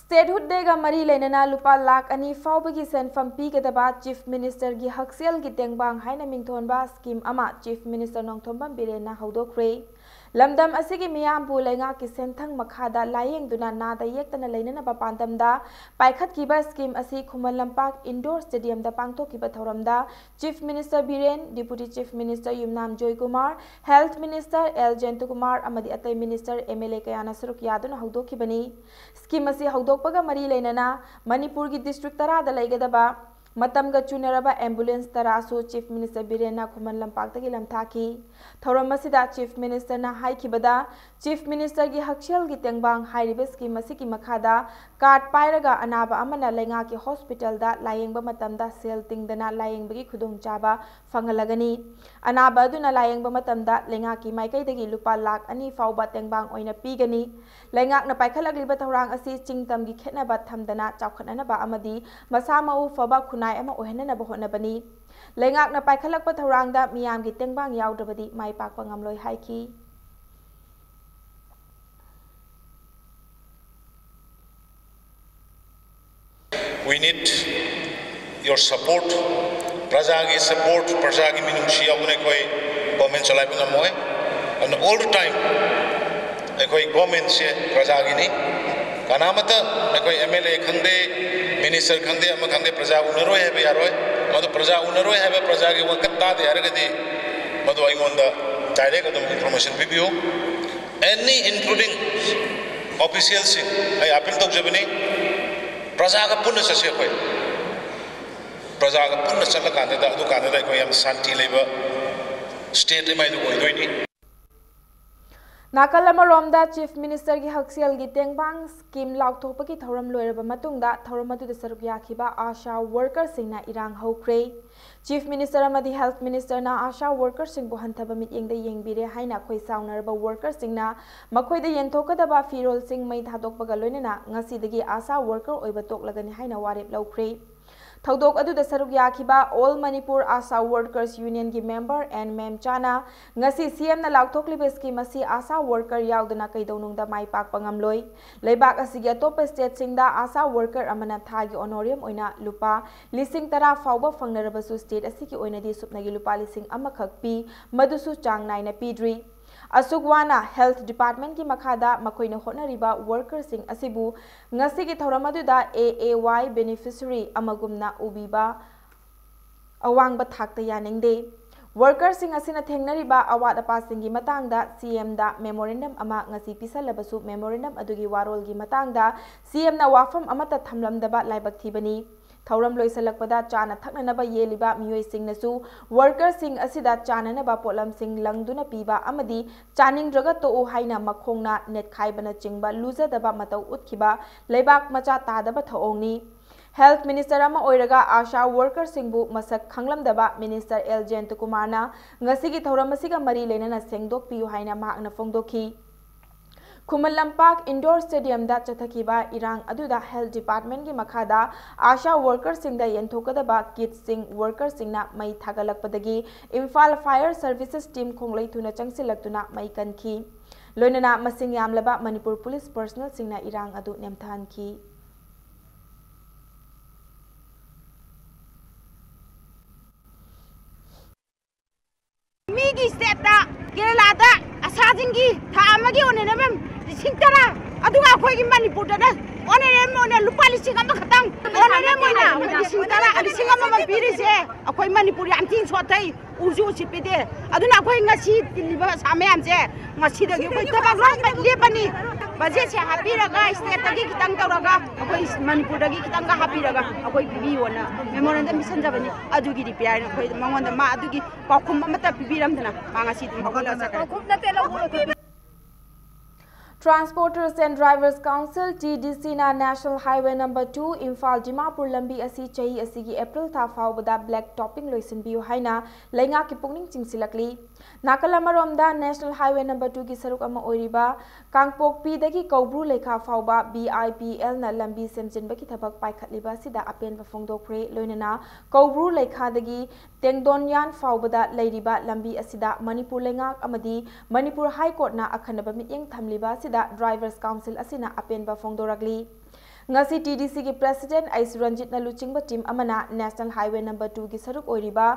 Statehood Day ꯒ ꯃꯔꯤ ꯂꯩꯅꯅ ꯂꯨꯄꯥ ꯂꯥꯈ ꯑꯅꯤ ꯐꯥꯎꯕꯒꯤ ꯁꯦꯟꯐꯝ ꯄꯤꯒꯗꯕ Chief Minister ꯒꯤ ꯍꯛꯁꯦꯜꯒꯤ ꯇꯦꯡꯕꯥꯡ ꯍꯥꯏꯅ ꯃꯤꯡꯊꯣꯟꯕ scheme ꯑꯃ Chief Minister ꯅꯣꯡꯊꯣꯝꯕꯝ ꯕꯤꯔꯦꯟꯅ ꯍꯧꯗꯣꯛꯈ꯭ꯔꯦ꯫ ꯂꯝꯗꯝ ꯑꯁꯤꯒꯤ ꯃꯤꯌꯥꯝꯕꯨ ꯂꯩꯉꯥꯛꯀꯤ ꯁꯦꯟꯊꯪ ꯃꯈꯥꯗ ꯂꯥꯌꯦꯡꯗꯨꯅ ꯅꯥꯗ ꯌꯦꯛꯇꯅ ꯂꯩꯅꯅꯕ ꯄꯥꯟꯗꯝꯗ ꯄꯥꯏꯈꯠꯈꯤꯕ scheme ꯑꯁꯤ ꯈꯨꯃꯟ ꯂꯝꯄꯥꯛ Indoor Stadium ꯗ ꯄꯥꯡꯊꯣꯛꯈꯤꯕ ꯊꯧꯔꯝꯗ Chief Minister Biren, Deputy Chief Minister ꯌꯨꯝꯅꯥꯝ ꯖꯣꯏꯀꯨꯃꯥꯔ, Health Minister ꯑꯦꯜ ꯖꯌꯟꯇꯀꯨꯃꯥꯔ ꯑꯃꯗꯤ ꯑꯇꯩ minister, M L A ꯀꯌꯥꯅ ꯁꯔꯨꯛ ꯌꯥꯗꯨꯅ ꯍꯧꯗꯣꯛꯈꯤꯕꯅꯤ꯫ Scheme ꯑꯁꯤ ꯍꯧꯗꯣꯛꯄꯒ ꯃꯔꯤ ꯂꯩꯅꯅ ꯃꯅꯤꯄꯨꯔꯒꯤ district ꯇꯔꯥꯗ ꯂꯩꯒꯗꯕ ꯃꯇꯝꯒ ꯆꯨꯅꯔꯕ ambulance ꯇꯔꯥꯁꯨ Chief Minister ꯕꯤꯔꯦꯟꯅ ꯈꯨꯃꯟ ꯂꯝꯄꯥꯛꯇꯒꯤ ꯂꯝꯊꯥꯈꯤ꯫ ꯊꯧꯔꯝ ꯑꯁꯤꯗ Chief Ministerꯅ ꯍꯥꯏꯈꯤꯕꯗ, Chief Ministerꯒꯤ ꯍꯛꯁꯦꯜꯒꯤ ꯇꯦꯡꯕꯥꯡ ꯍꯥꯏꯔꯤꯕ scheme ꯑꯁꯤꯒꯤ ꯃꯈꯥꯗ card ꯄꯥꯏꯔꯒ ꯑꯅꯥꯕ ꯑꯃꯅ ꯂꯩꯉꯥꯛꯀꯤ hospitalꯗ ꯂꯥꯌꯦꯡꯕ ꯃꯇꯝꯗ ꯁꯦꯜ ꯇꯤꯡꯗꯅ ꯂꯥꯌꯦꯡꯕꯒꯤ ꯈꯨꯗꯣꯡꯆꯥꯕ ꯐꯪꯍꯜꯂꯒꯅꯤ꯫ ꯑꯅꯥꯕ ꯑꯗꯨꯅ ꯂꯥꯌꯦꯡꯕ ꯃꯇꯝꯗ ꯂꯩꯉꯥꯛꯀꯤ ꯃꯥꯏꯀꯩꯗꯒꯤ ꯂꯨꯄꯥ ꯂꯥꯈ ꯑꯅꯤ ꯐꯥꯎꯕ ꯇꯦꯡꯕꯥꯡ ꯑꯣꯏꯅ ꯄꯤꯒꯅꯤ꯫ ꯂꯩꯉꯥꯛꯅ ꯄꯥꯏꯈꯠꯂꯛꯂꯤꯕ ꯊꯧꯔꯥꯡ ꯑꯁꯤ ꯆꯤꯡ ꯇꯝꯒꯤ ꯈꯦꯠꯅꯕ ꯊꯝꯗꯅ ꯆꯥꯎꯈꯠꯅꯅꯕ ꯑꯃꯗꯤ ꯃꯁꯥ ꯃꯎ ꯐꯕ ꯈꯨꯟꯅꯥꯏ ꯑꯃ ꯑꯣꯏꯍꯟꯅꯅꯕ ꯍꯣꯠꯅꯕꯅꯤ꯫ ꯂꯩꯉꯥꯛꯅ ꯄꯥꯏꯈꯠꯂꯛꯄ ꯊꯧꯔꯥꯡꯗ ꯃꯤꯌꯥꯝꯒꯤ ꯇꯦꯡꯕꯥꯡ ꯌꯥꯎꯗ꯭ꯔꯕꯗꯤ ꯃꯥꯏ ꯄꯥꯛꯄ ꯉꯝꯂꯣꯏ ꯍꯥꯏꯈꯤ꯫ We need your support. ꯄ꯭ꯔꯖꯥꯒꯤ support, ꯄ꯭ꯔꯖꯥꯒꯤ ꯃꯤꯅꯨꯡꯁꯤ ꯌꯥꯎꯗꯅ ꯑꯩꯈꯣꯏ government ꯆꯂꯥꯏꯕ ꯉꯝꯃꯣꯏ꯫ ꯑꯗꯨꯅ all the time ꯑꯩꯈꯣꯏ governmentꯁꯦ ꯄ꯭ꯔꯖꯥꯒꯤꯅꯤ꯫ ꯀꯅꯥꯃꯠꯇ ꯑꯩꯈꯣꯏ MLA ꯈꯪꯗꯦ, minister ꯈꯪꯗꯦ, ꯑꯃ ꯈꯪꯗꯦ, ꯄ꯭ꯔꯖꯥ ꯎꯅꯔꯣꯏ ꯍꯥꯏꯕ ꯌꯥꯔꯣꯏ꯫ ꯃꯗꯨ ꯄ꯭ꯔꯖꯥ ꯎꯅꯔꯣꯏ ꯍꯥꯏꯕ, ꯄ꯭ꯔꯖꯥꯒꯤ ꯋꯥꯀꯠ ꯇꯥꯗꯦ ꯍꯥꯏꯔꯒꯗꯤ ꯃꯗꯨ ꯑꯩꯉꯣꯟꯗ direct ꯑꯗꯨꯝ information ꯄꯤꯕꯤꯌꯨ꯫ Any, including officialꯁꯤꯡ, ꯑꯩ appeal ꯇꯧꯖꯕꯅꯤ, ꯄ꯭ꯔꯖꯥꯒ ꯄꯨꯟꯅ ꯆꯠꯁꯤ ꯑꯩꯈꯣꯏ꯫ ꯄ꯭ꯔꯖꯥꯒ ꯄꯨꯟꯅ ꯆꯠꯂꯀꯥꯟꯗꯨꯗ, ꯑꯗꯨꯀꯥꯟꯗꯨꯗ ꯑꯩꯈꯣꯏ ꯌꯥꯝ ꯁꯥꯟꯇꯤ ꯂꯩꯕ state ꯑꯃ ꯑꯗꯨ ꯑꯣꯏꯗꯣꯏꯅꯤ꯫ ꯅꯥꯀꯜ ꯑꯃꯔꯣꯝꯗ, Chief Ministerꯒꯤ ꯍꯛꯁꯦꯜꯒꯤ ꯇꯦꯡꯕꯥꯡ scheme ꯂꯥꯎꯊꯣꯛꯄꯒꯤ ꯊꯧꯔꯝ ꯂꯣꯏꯔꯕ ꯃꯇꯨꯡꯗ, ꯊꯧꯔꯝ ꯑꯗꯨꯗ ꯁꯔꯨꯛ ꯌꯥꯈꯤꯕ ASHA workerꯁꯤꯡꯅ ꯏꯔꯥꯡ ꯍꯧꯈ꯭ꯔꯦ꯫ Chief Minister ꯑꯃꯗꯤ Health Ministerꯅ ASHA workerꯁꯤꯡꯕꯨ ꯍꯟꯊꯕ ꯃꯤꯠꯌꯦꯡꯗ ꯌꯦꯡꯕꯤꯔꯦ ꯍꯥꯏꯅ ꯈꯣꯏ ꯁꯥꯎꯅꯔꯕ workerꯁꯤꯡꯅ ꯃꯈꯣꯏꯗ ꯌꯦꯟꯊꯣꯛꯀꯗꯕ ꯐꯤꯔꯣꯜꯁꯤꯡ, ꯃꯩ ꯊꯥꯗꯣꯛꯄꯒ ꯂꯣꯏꯅꯅ ꯉꯁꯤꯗꯒꯤ ASHA worker ꯑꯣꯏꯕ ꯇꯣꯛꯂꯒꯅꯤ ꯍꯥꯏꯅ ꯋꯥꯔꯦꯞ ꯂꯧꯈ꯭ꯔꯦ꯫ ꯊꯧꯗꯣꯛ ꯑꯗꯨꯗ ꯁꯔꯨꯛ ꯌꯥꯈꯤꯕ All Manipur ASHA Workers Unionꯒꯤ member N ꯃꯦꯝꯆꯥꯅ ꯉꯁꯤ CMꯅ ꯂꯥꯎꯊꯣꯛꯂꯤꯕ scheme ꯑꯁꯤ ASHA worker ꯌꯥꯎꯗꯅ ꯀꯩꯗꯧꯅꯨꯡꯗ ꯃꯥꯏ ꯄꯥꯛꯄ ꯉꯝꯂꯣꯏ꯫ ꯂꯩꯕꯥꯛ ꯑꯁꯤꯒꯤ ꯑꯇꯣꯞꯄ stateꯁꯤꯡꯗ ASHA worker ꯑꯃꯅ ꯊꯥꯒꯤ honorarium ꯑꯣꯏꯅ ꯂꯨꯄꯥ ꯂꯤꯁꯤꯡ ꯇꯔꯥ ꯐꯥꯎꯕ ꯐꯪꯅꯔꯕꯁꯨ, state ꯑꯁꯤꯒꯤ ꯑꯣꯏꯅꯗꯤ ꯁꯨꯞꯅꯒꯤ ꯂꯨꯄꯥ ꯂꯤꯁꯤꯡ ꯑꯃꯈꯛ ꯄꯤ, ꯃꯗꯨꯁꯨ ꯆꯥꯡ ꯅꯥꯏꯅ ꯄꯤꯗ꯭ꯔꯤ꯫ ꯑꯁꯨꯛ ꯋꯥꯅ Health Departmentꯀꯤ ꯃꯈꯥꯗ ꯃꯈꯣꯏꯅ ꯍꯣꯠꯅꯔꯤꯕ workerꯁꯤꯡ ꯑꯁꯤꯕꯨ ꯉꯁꯤꯒꯤ ꯊꯧꯔꯝ ꯑꯗꯨꯗ AAY beneficiary ꯑꯃꯒꯨꯝꯅ ꯎꯕꯤꯕ ꯑꯋꯥꯡꯕ ꯊꯥꯛꯇ ꯌꯥꯅꯤꯡꯗꯦ꯫ Workerꯁꯤꯡ ꯑꯁꯤꯅ ꯊꯦꯡꯅꯔꯤꯕ ꯑꯋꯥꯠ ꯑꯄꯥꯁꯤꯡꯒꯤ ꯃꯇꯥꯡꯗ CMꯗ memorandum ꯑꯃ ꯉꯁꯤ ꯄꯤꯁꯜꯂꯕꯁꯨ, memorandum ꯑꯗꯨꯒꯤ ꯋꯥꯔꯣꯜꯒꯤ ꯃꯇꯥꯡꯗ CMꯅ ꯋꯥꯐꯝ ꯑꯃꯠꯇ ꯊꯝꯂꯝꯗꯕ ꯂꯥꯏꯕꯛ ꯊꯤꯕꯅꯤ꯫ ꯊꯧꯔꯝ ꯂꯣꯏꯁꯤꯜꯂꯛꯄꯗ ꯆꯥꯅ ꯊꯛꯅꯅꯕ ꯌꯦꯜꯂꯤꯕ ꯃꯤꯑꯣꯏꯁꯤꯡꯅꯁꯨ ꯋꯥꯔꯀꯔꯁꯤꯡ ꯑꯁꯤꯗ ꯆꯥꯅꯅꯕ ꯄꯣꯠꯂꯝꯁꯤꯡ ꯂꯪꯗꯨꯅ ꯄꯤꯕ ꯑꯃꯗꯤ ꯆꯥꯅꯤꯡꯗ꯭ꯔꯒ ꯇꯣꯛꯎ ꯍꯥꯏꯅ ꯃꯈꯣꯡꯅ ꯅꯦꯠꯈꯥꯏꯕꯅꯆꯤꯡꯕ ꯂꯨꯖꯗꯕ ꯃꯇꯧ ꯎꯠꯈꯤꯕ ꯂꯩꯕꯥꯛ ꯃꯆꯥ ꯇꯥꯗꯕ ꯊꯧꯑꯣꯡꯅꯤ꯫ ꯍꯦꯜꯊ ꯃꯤꯅꯤꯁꯇꯔ ꯑꯃ ꯑꯣꯏꯔꯒ ꯑꯥꯁꯥ ꯋꯥꯔꯀꯔꯁꯤꯡꯕꯨ ꯃꯁꯛ ꯈꯪꯂꯝꯗꯕ ꯃꯤꯅꯤꯁꯇꯔ ꯑꯦꯜ ꯖꯌꯟꯇꯀꯨꯃꯥꯔꯅ ꯉꯁꯤꯒꯤ ꯊꯧꯔꯝ ꯑꯁꯤꯒ ꯃꯔꯤ ꯂꯩꯅꯅ ꯁꯦꯡꯗꯣꯛꯄꯤꯌꯨ ꯍꯥꯏꯅ ꯃꯍꯥꯛꯅ ꯐꯣꯡꯗꯣꯛꯈꯤ꯫ ꯈꯨꯃꯟ ꯂꯝꯄꯥꯛ ꯏꯟꯗꯣꯔ ꯁ꯭ꯇꯦꯗꯤꯌꯝꯗ ꯆꯠꯊꯈꯤꯕ ꯏꯔꯥꯡ ꯑꯗꯨꯗ ꯍꯦꯜꯊ ꯗꯤꯄꯥꯔꯠꯃꯦꯟꯒꯤ ꯃꯈꯥꯗ ꯑꯥꯁꯥ ꯋꯥꯔꯀꯔꯁꯤꯡꯗ ꯌꯦꯟꯊꯣꯛꯀꯗꯕ ꯀꯤꯠꯁꯤꯡ ꯋꯥꯔꯀꯔꯁꯤꯡꯅ ꯃꯩ ꯊꯥꯒꯠꯂꯛꯄꯗꯒꯤ ꯏꯝꯐꯥꯜ ꯐꯥꯌꯔ ꯁꯔꯚꯤꯁꯦꯁ ꯇꯤꯝ ꯈꯣꯡꯂꯩ ꯊꯨꯅ ꯆꯪꯁꯤꯜꯂꯛꯇꯨꯅ ꯃꯩ ꯀꯟꯈꯤ꯫ ꯂꯣꯏꯅꯅ ꯃꯁꯤꯡ ꯌꯥꯝꯂꯕ ꯃꯅꯤꯄꯨꯔ ꯄꯨꯂꯤꯁ ꯄꯔꯁꯅꯦꯜꯁꯤꯡꯅ ꯏꯔꯥꯡ ꯑꯗꯨ ꯅꯦꯝꯊꯍꯟꯈꯤ꯫ ꯃꯤꯒꯤ ꯁ꯭ꯇꯦꯠꯇ, ꯀꯦꯔꯂꯥꯗ ꯑꯁꯥꯁꯤꯡꯒꯤ ꯊꯥ ꯑꯃꯒꯤ ꯑꯣꯅꯔꯦꯕꯜ ꯂꯤꯁꯤꯡ ꯇꯔꯥ, ꯑꯗꯨꯒ ꯑꯩꯈꯣꯏꯒꯤ ꯃꯅꯤꯄꯨꯔꯗꯅ ꯑꯣꯅꯔꯦꯕꯜ ꯑꯣꯏꯅ ꯂꯨꯄꯥ ꯂꯤꯁꯤꯡ ꯑꯃꯈꯛꯇꯪ, ꯑꯣꯅꯔꯦꯕꯜ ꯑꯣꯏꯅ ꯑꯩꯈꯣꯏ ꯂꯤꯁꯤꯡ ꯇꯔꯥ, ꯂꯤꯁꯤꯡ ꯑꯃꯃꯝ ꯄꯤꯔꯤꯁꯦ ꯑꯩꯈꯣꯏ ꯃꯅꯤꯄꯨꯔ ꯌꯥꯝ ꯊꯤꯅ ꯁꯣꯠꯊꯩ, ꯎꯁꯨ ꯎꯁꯤꯠꯄꯤꯗꯦ꯫ ꯑꯗꯨꯅ ꯑꯩꯈꯣꯏ ꯉꯁꯤ ꯇꯤꯜꯂꯤꯕ ꯑꯁꯥ ꯃꯌꯥꯝꯁꯦ ꯉꯁꯤꯗꯒꯤ ꯑꯩꯈꯣꯏ ꯊꯕꯛ ꯂꯣꯏꯅꯃꯛ ꯂꯦꯞꯄꯅꯤ꯫ ꯕꯖꯦꯠꯁꯦ ꯍꯥꯞꯄꯤꯔꯒ ꯁ꯭ꯇꯦꯠꯇꯒꯤ ꯈꯤꯇꯪ ꯇꯧꯔꯒ ꯑꯩꯈꯣꯏ ꯃꯅꯤꯄꯨꯔꯗꯒꯤ ꯈꯤꯇꯪꯒ ꯍꯥꯞꯄꯤꯔꯒ ꯑꯩꯈꯣꯏ ꯄꯤꯕꯤꯌꯣꯅ ꯃꯦꯃꯣꯔꯦꯟꯗꯝ ꯄꯤꯁꯟꯖꯕꯅꯤ꯫ ꯑꯗꯨꯒꯤ ꯔꯤꯄ꯭ꯂꯥꯏ ꯑꯩꯈꯣꯏ ꯃꯉꯣꯟꯗ ꯃꯥ ꯑꯗꯨꯒꯤ ꯄꯥꯎꯈꯨꯝ ꯑꯃꯠꯇ ꯄꯤꯕꯤꯔꯝꯗꯅ ꯃꯥ ꯉꯁꯤ ꯑꯗꯨꯝ ꯍꯧꯒꯠꯂꯒ ꯆꯠꯈ꯭ꯔꯦ꯫ ꯄꯥꯎꯈꯨꯝ ꯅꯠꯇꯦ, ꯂꯧꯕ ꯅꯠꯇꯦ꯫ Transporters and Drivers Council, T D C ꯅ National Highway number two Imphal Dimapur ꯂꯝꯕꯤ ꯑꯁꯤ ꯆꯍꯤ ꯑꯁꯤꯒꯤ ꯑꯦꯄ꯭ꯔꯤꯜ ꯊꯥ ꯐꯥꯎꯕꯗ black topping ꯂꯣꯏꯁꯤꯟꯕꯤꯌꯨ ꯍꯥꯏꯅ ꯂꯩꯉꯥꯛꯀꯤ ꯄꯨꯛꯅꯤꯡ ꯆꯤꯡꯁꯤꯜꯂꯛꯂꯤ꯫ ꯅꯥꯀꯜ ꯑꯃꯔꯣꯝꯗ National Highway number two ꯒꯤ ꯁꯔꯨꯛ ꯑꯃ ꯑꯣꯏꯔꯤꯕ ꯀꯥꯡꯄꯣꯛꯄꯤꯗꯒꯤ ꯀꯧꯕ꯭ꯔꯨ ꯂꯩꯈꯥ ꯐꯥꯎꯕ B I P L ꯅ ꯂꯝꯕꯤ ꯁꯦꯝꯖꯤꯟꯕꯒꯤ ꯊꯕꯛ ꯄꯥꯏꯈꯠꯂꯤꯕ ꯑꯁꯤꯗ ꯑꯄꯦꯟꯕ ꯐꯣꯡꯗꯣꯛꯈ꯭ꯔꯦ꯫ ꯂꯣꯏꯅꯅ ꯀꯧꯕ꯭ꯔꯨ ꯂꯩꯈꯥꯗꯒꯤ ꯇꯦꯡꯗꯣꯟꯌꯥꯟ ꯐꯥꯎꯕꯗ ꯂꯩꯔꯤꯕ ꯂꯝꯕꯤ ꯑꯁꯤꯗ ꯃꯅꯤꯄꯨꯔ ꯂꯩꯉꯥꯛ ꯑꯃꯗꯤ ꯃꯅꯤꯄꯨꯔ ꯍꯥꯏ ꯀꯣꯔꯠꯅ ꯑꯈꯟꯅꯕ ꯃꯤꯠꯌꯦꯡ ꯊꯝꯂꯤꯕ ꯑꯁꯤꯗ Drivers Council ꯑꯁꯤꯅ ꯑꯄꯦꯟꯕ ꯐꯣꯡꯗꯣꯔꯛꯂꯤ꯫ ꯉꯁꯤ T D C ꯒꯤ president ꯑꯩꯁ ꯔꯟꯖꯤꯠꯅ ꯂꯨꯆꯤꯡꯕ team ꯑꯃꯅ National Highway number two ꯒꯤ ꯁꯔꯨꯛ ꯑꯣꯏꯔꯤꯕ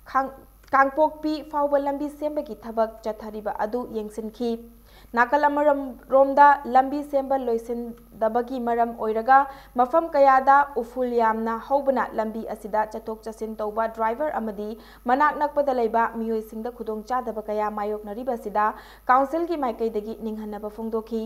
ꯈꯥꯡ-, ꯀꯥꯡꯄꯣꯛꯄꯤ ꯐꯥꯎꯕ ꯂꯝꯕꯤ ꯁꯦꯝꯕꯒꯤ ꯊꯕꯛ ꯆꯠꯊꯔꯤꯕ ꯑꯗꯨ ꯌꯦꯡꯁꯤꯟꯈꯤ꯫ ꯅꯥꯀꯜ ꯑꯃꯔꯣꯝꯗ ꯂꯝꯕꯤ ꯁꯦꯝꯕ ꯂꯣꯏꯁꯤꯟꯗꯕꯒꯤ ꯃꯔꯝ ꯑꯣꯏꯔꯒ ꯃꯐꯝ ꯀꯌꯥꯗ ꯎꯐꯨꯜ ꯌꯥꯝꯅ ꯍꯧꯕꯅ ꯂꯝꯕꯤ ꯑꯁꯤꯗ ꯆꯠꯊꯣꯛ ꯆꯠꯁꯤꯟ ꯇꯧꯕ driver ꯑꯃꯗꯤ ꯃꯅꯥꯛ ꯅꯛꯄꯗ ꯂꯩꯕ ꯃꯤꯑꯣꯏꯁꯤꯡꯗ ꯈꯨꯗꯣꯡꯆꯥꯗꯕ ꯀꯌꯥ ꯃꯥꯌꯣꯛꯅꯔꯤꯕ ꯑꯁꯤꯗ council ꯒꯤ ꯃꯥꯏꯀꯩꯗꯒꯤ ꯅꯤꯡꯍꯟꯅꯕ ꯐꯣꯡꯗꯣꯛꯈꯤ꯫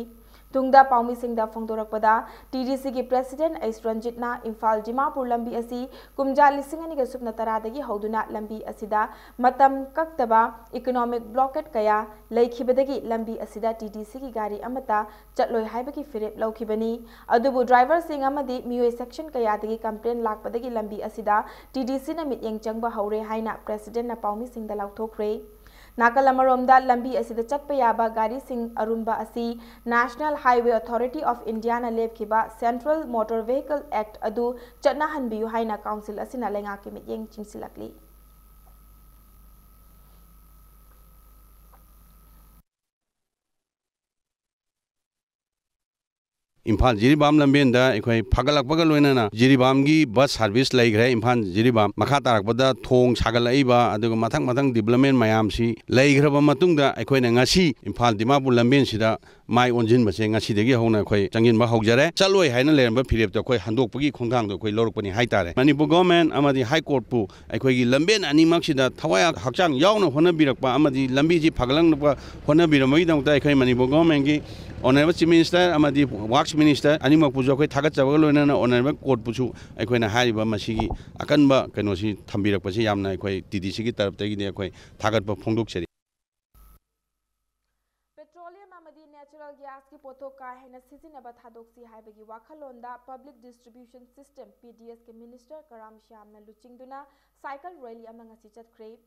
ꯇꯨꯡꯗ ꯄꯥꯎꯃꯤꯁꯤꯡꯗ ꯐꯣꯡꯗꯣꯔꯛꯄꯗ, ꯇꯤ ꯗꯤ ꯁꯤꯒꯤ ꯄ꯭ꯔꯦꯁꯤꯗꯦꯟꯠ ꯑꯩꯁ ꯔꯟꯖꯤꯠꯅ ꯏꯝꯐꯥꯜ ꯗꯤꯃꯥꯄꯨꯔ ꯂꯝꯕꯤ ꯑꯁꯤ ꯀꯨꯝꯖꯥ ꯂꯤꯁꯤꯡ ꯑꯅꯤꯒ ꯁꯨꯞꯅ ꯇꯔꯥꯗꯒꯤ ꯍꯧꯗꯨꯅ ꯂꯝꯕꯤ ꯑꯁꯤꯗ ꯃꯇꯝ ꯀꯛꯇꯕ ꯏꯀꯣꯅꯣꯃꯤꯛ ꯕ꯭ꯂꯣꯀꯦꯠ ꯀꯌꯥ ꯂꯩꯈꯤꯕꯗꯒꯤ ꯂꯝꯕꯤ ꯑꯁꯤꯗ ꯇꯤ ꯗꯤ ꯁꯤꯒꯤ ꯒꯥꯔꯤ ꯑꯃꯠꯇ ꯆꯠꯂꯣꯏ ꯍꯥꯏꯕꯒꯤ ꯐꯤꯔꯦꯞ ꯂꯧꯈꯤꯕꯅꯤ꯫ ꯑꯗꯨꯕꯨ ꯗ꯭ꯔꯥꯏꯚꯔꯁꯤꯡ ꯑꯃꯗꯤ ꯃꯤꯑꯣꯏ ꯁꯦꯛꯁꯟ ꯀꯌꯥꯗꯒꯤ ꯀꯝꯄ꯭ꯂꯦꯟ ꯂꯥꯛꯄꯗꯒꯤ ꯂꯝꯕꯤ ꯑꯁꯤꯗ ꯇꯤ ꯗꯤ ꯁꯤꯅ ꯃꯤꯠꯌꯦꯡ ꯆꯪꯕ ꯍꯧꯔꯦ ꯍꯥꯏꯅ ꯄ꯭ꯔꯦꯁꯤꯗꯦꯟꯠꯅ ꯄꯥꯎꯃꯤꯁꯤꯡꯗ ꯂꯥꯎꯊꯣꯛꯈ꯭ꯔꯦ꯫ ꯅꯥꯀꯜ ꯑꯃꯔꯣꯝꯗ, ꯂꯝꯕꯤ ꯑꯁꯤꯗ ꯆꯠꯄ ꯌꯥꯕ ꯒꯥꯔꯤꯁꯤꯡ ꯑꯔꯨꯝꯕ ꯑꯁꯤ National Highway Authority of Indiaꯅ ꯂꯦꯞꯈꯤꯕ Central Motor Vehicle Act ꯑꯗꯨ ꯆꯠꯅꯍꯟꯕꯤꯌꯨ ꯍꯥꯏꯅ ꯀꯥꯎꯟꯁꯤꯜ ꯑꯁꯤꯅ ꯂꯩꯉꯥꯛꯀꯤ ꯃꯤꯠꯌꯦꯡ ꯆꯤꯡꯁꯤꯜꯂꯛꯂꯤ꯫ ꯏꯝꯐꯥꯜ ꯖꯤꯔꯤꯕꯥꯝ ꯂꯝꯕꯦꯟꯗ ꯑꯩꯈꯣꯏ ꯐꯒꯠꯂꯛꯄꯒ ꯂꯣꯏꯅꯅ ꯖꯤꯔꯤꯕꯥꯝꯒꯤ ꯕꯁ ꯁꯥꯔꯚꯤꯁ ꯂꯩꯈ꯭ꯔꯦ꯫ ꯏꯝꯐꯥꯜ ꯖꯤꯔꯤꯕꯥꯝ ꯃꯈꯥ ꯇꯥꯔꯛꯄꯗ ꯊꯣꯡ ꯁꯥꯒꯠꯂꯛꯏꯕ, ꯑꯗꯨꯒ ꯃꯊꯪ ꯃꯊꯪ ꯗꯤꯕ꯭ꯂꯞꯃꯦꯟ ꯃꯌꯥꯝꯁꯤ ꯂꯩꯈ꯭ꯔꯕ ꯃꯇꯨꯡꯗ, ꯑꯩꯈꯣꯏꯅ ꯉꯁꯤ ꯏꯝꯐꯥꯜ ꯗꯤꯃꯥꯄꯨꯔ ꯂꯝꯕꯦꯟꯁꯤꯗ ꯃꯥꯏ ꯑꯣꯟꯁꯤꯟꯕꯁꯦ ꯉꯁꯤꯗꯒꯤ ꯍꯧꯅ ꯑꯩꯈꯣꯏ ꯆꯪꯁꯤꯟꯕ ꯍꯧꯖꯔꯦ꯫ ꯆꯠꯂꯣꯏ ꯍꯥꯏꯅ ꯂꯩꯔꯝꯕ ꯐꯤꯔꯦꯞꯇꯣ ꯑꯩꯈꯣꯏ ꯍꯟꯗꯣꯛꯄꯒꯤ ꯈꯣꯡꯊꯥꯡꯗꯣ ꯑꯩꯈꯣꯏ ꯂꯧꯔꯛꯄꯅꯤ ꯍꯥꯏꯇꯥꯔꯦ꯫ ꯃꯅꯤꯄꯨꯔ ꯒꯣꯚꯔꯟꯃꯦꯟꯠ ꯑꯃꯗꯤ ꯍꯥꯏ ꯀꯣꯔꯠꯄꯨ ꯑꯩꯈꯣꯏꯒꯤ ꯂꯝꯕꯦꯟ ꯑꯅꯤꯃꯛꯁꯤꯗ ꯊꯋꯥꯏ ꯍꯛꯆꯥꯡ ꯌꯥꯎꯅ ꯍꯣꯠꯅꯕꯤꯔꯛꯄ ꯑꯃꯗꯤ ꯂꯝꯕꯤꯁꯤ ꯐꯒꯠꯂꯛꯅꯕ ꯍꯣꯠꯅꯕꯤꯔꯝꯕꯒꯤꯗꯃꯛꯇ ꯑꯩꯈꯣꯏ ꯃꯅꯤꯄꯨꯔ ꯒꯣꯚꯔꯟꯃꯦꯟꯠꯀꯤ ꯑꯣꯅꯔꯦꯕꯜ ꯆꯤꯐ ꯃꯤꯅꯤꯁꯇꯔ ꯑꯃꯗꯤ ꯋꯥꯔꯛꯁ ꯃꯤꯅꯤꯁꯇꯔ ꯑꯅꯤꯃꯛꯄꯨꯁꯨ ꯑꯩꯈꯣꯏ ꯊꯥꯒꯠꯆꯕꯒ ꯂꯣꯏꯅꯅ ꯑꯣꯅꯔꯦꯕꯜ ꯀꯣꯔꯠꯄꯨꯁꯨ ꯑꯩꯈꯣꯏꯅ ꯍꯥꯏꯔꯤꯕ ꯃꯁꯤꯒꯤ ꯑꯀꯟꯕ ꯀꯩꯅꯣꯁꯤ ꯊꯝꯕꯤꯔꯛꯄꯁꯤ ꯌꯥꯝꯅ ꯑꯩꯈꯣꯏ ꯇꯤ ꯗꯤ ꯁꯤꯒꯤ ꯇꯔꯞꯇꯒꯤꯗꯤ ꯑꯩꯈꯣꯏ ꯊꯥꯒꯠꯄ ꯐꯣꯡꯗꯣꯛꯆꯔꯤ꯫ ꯄꯦꯇ꯭ꯔꯣꯂꯤꯌꯝ ꯑꯃꯗꯤ ꯅꯦꯆꯔꯦꯜ ꯒ꯭ꯌꯥꯁꯀꯤ ꯄꯣꯠꯊꯣꯛ ꯀꯥ ꯍꯦꯟꯅ ꯁꯤꯖꯤꯟꯅꯕ ꯊꯥꯗꯣꯛꯁꯤ ꯍꯥꯏꯕꯒꯤ ꯋꯥꯈꯜꯂꯣꯟꯗ Public Distribution System, P D S ꯀꯤ ꯃꯤꯅꯤꯁꯇꯔ ꯀꯔꯥꯝ ꯁ꯭ꯌꯥꯝꯅ ꯂꯨꯆꯤꯡꯗꯨꯅ ꯁꯥꯏꯀꯜ ꯔꯦꯂꯤ ꯑꯃ ꯉꯁꯤ ꯆꯠꯈ꯭ꯔꯦ꯫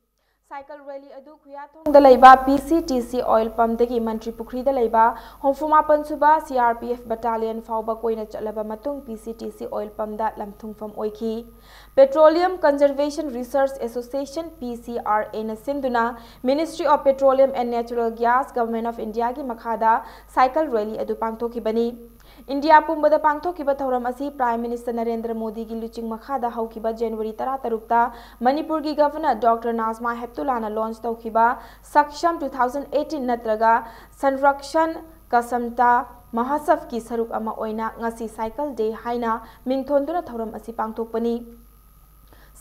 ꯁꯥꯏꯀꯜ ꯔꯦꯂꯤ ꯑꯗꯨ ꯈꯨꯌꯥꯊꯣꯡꯗ ꯂꯩꯕ P C T C oil pumpꯗꯒꯤ ꯃꯟꯇ꯭ꯔꯤ ꯄꯨꯈ꯭ꯔꯤꯗ ꯂꯩꯕ ꯍꯨꯝꯐꯨ ꯃꯥꯄꯟ ꯁꯨꯕ C R P F battalion ꯐꯥꯎꯕ ꯀꯣꯏꯅ ꯆꯠꯂꯕ ꯃꯇꯨꯡ P C T C oil pumpꯗ ꯂꯝꯊꯨꯡꯐꯝ ꯑꯣꯏꯈꯤ꯫ Petroleum Conservation Research Association, P C R Aꯅ ꯁꯤꯟꯗꯨꯅ Ministry of Petroleum and Natural Gas, Government of Indiaꯒꯤ ꯃꯈꯥꯗ ꯁꯥꯏꯀꯜ ꯔꯦꯂꯤ ꯑꯗꯨ ꯄꯥꯡꯊꯣꯛꯈꯤꯕꯅꯤ꯫ ꯏꯟꯗꯤꯌꯥ ꯄꯨꯝꯕꯗ ꯄꯥꯡꯊꯣꯛꯈꯤꯕ ꯊꯧꯔꯝ ꯑꯁꯤ ꯄ꯭ꯔꯥꯏꯝ ꯃꯤꯅꯤꯁꯇꯔ ꯅꯔꯦꯟꯗ꯭ꯔ ꯃꯣꯗꯤꯒꯤ ꯂꯨꯆꯤꯡ ꯃꯈꯥꯗ ꯍꯧꯈꯤꯕ ꯖꯅꯋꯥꯔꯤ ꯇꯔꯥꯇꯔꯨꯛꯇ ꯃꯅꯤꯄꯨꯔꯒꯤ ꯒꯚꯔꯅꯔ ꯗꯣꯛꯇꯔ ꯅꯥꯖꯃꯥ ꯍꯦꯞꯇꯨꯂꯥꯅ ꯂꯣꯟꯆ ꯇꯧꯈꯤꯕ ꯁꯛꯁꯝ two thousand eighteen ꯅꯠꯇ꯭ꯔꯒ ꯁꯟꯔꯛꯁꯟ ꯀꯁꯝꯇꯥ ꯃꯍꯣꯠꯁꯕꯀꯤ ꯁꯔꯨꯛ ꯑꯃ ꯑꯣꯏꯅ ꯉꯁꯤ ꯁꯥꯏꯀꯜ ꯗꯦ ꯍꯥꯏꯅ ꯃꯤꯡꯊꯣꯟꯗꯨꯅ ꯊꯧꯔꯝ ꯑꯁꯤ ꯄꯥꯡꯊꯣꯛꯄꯅꯤ꯫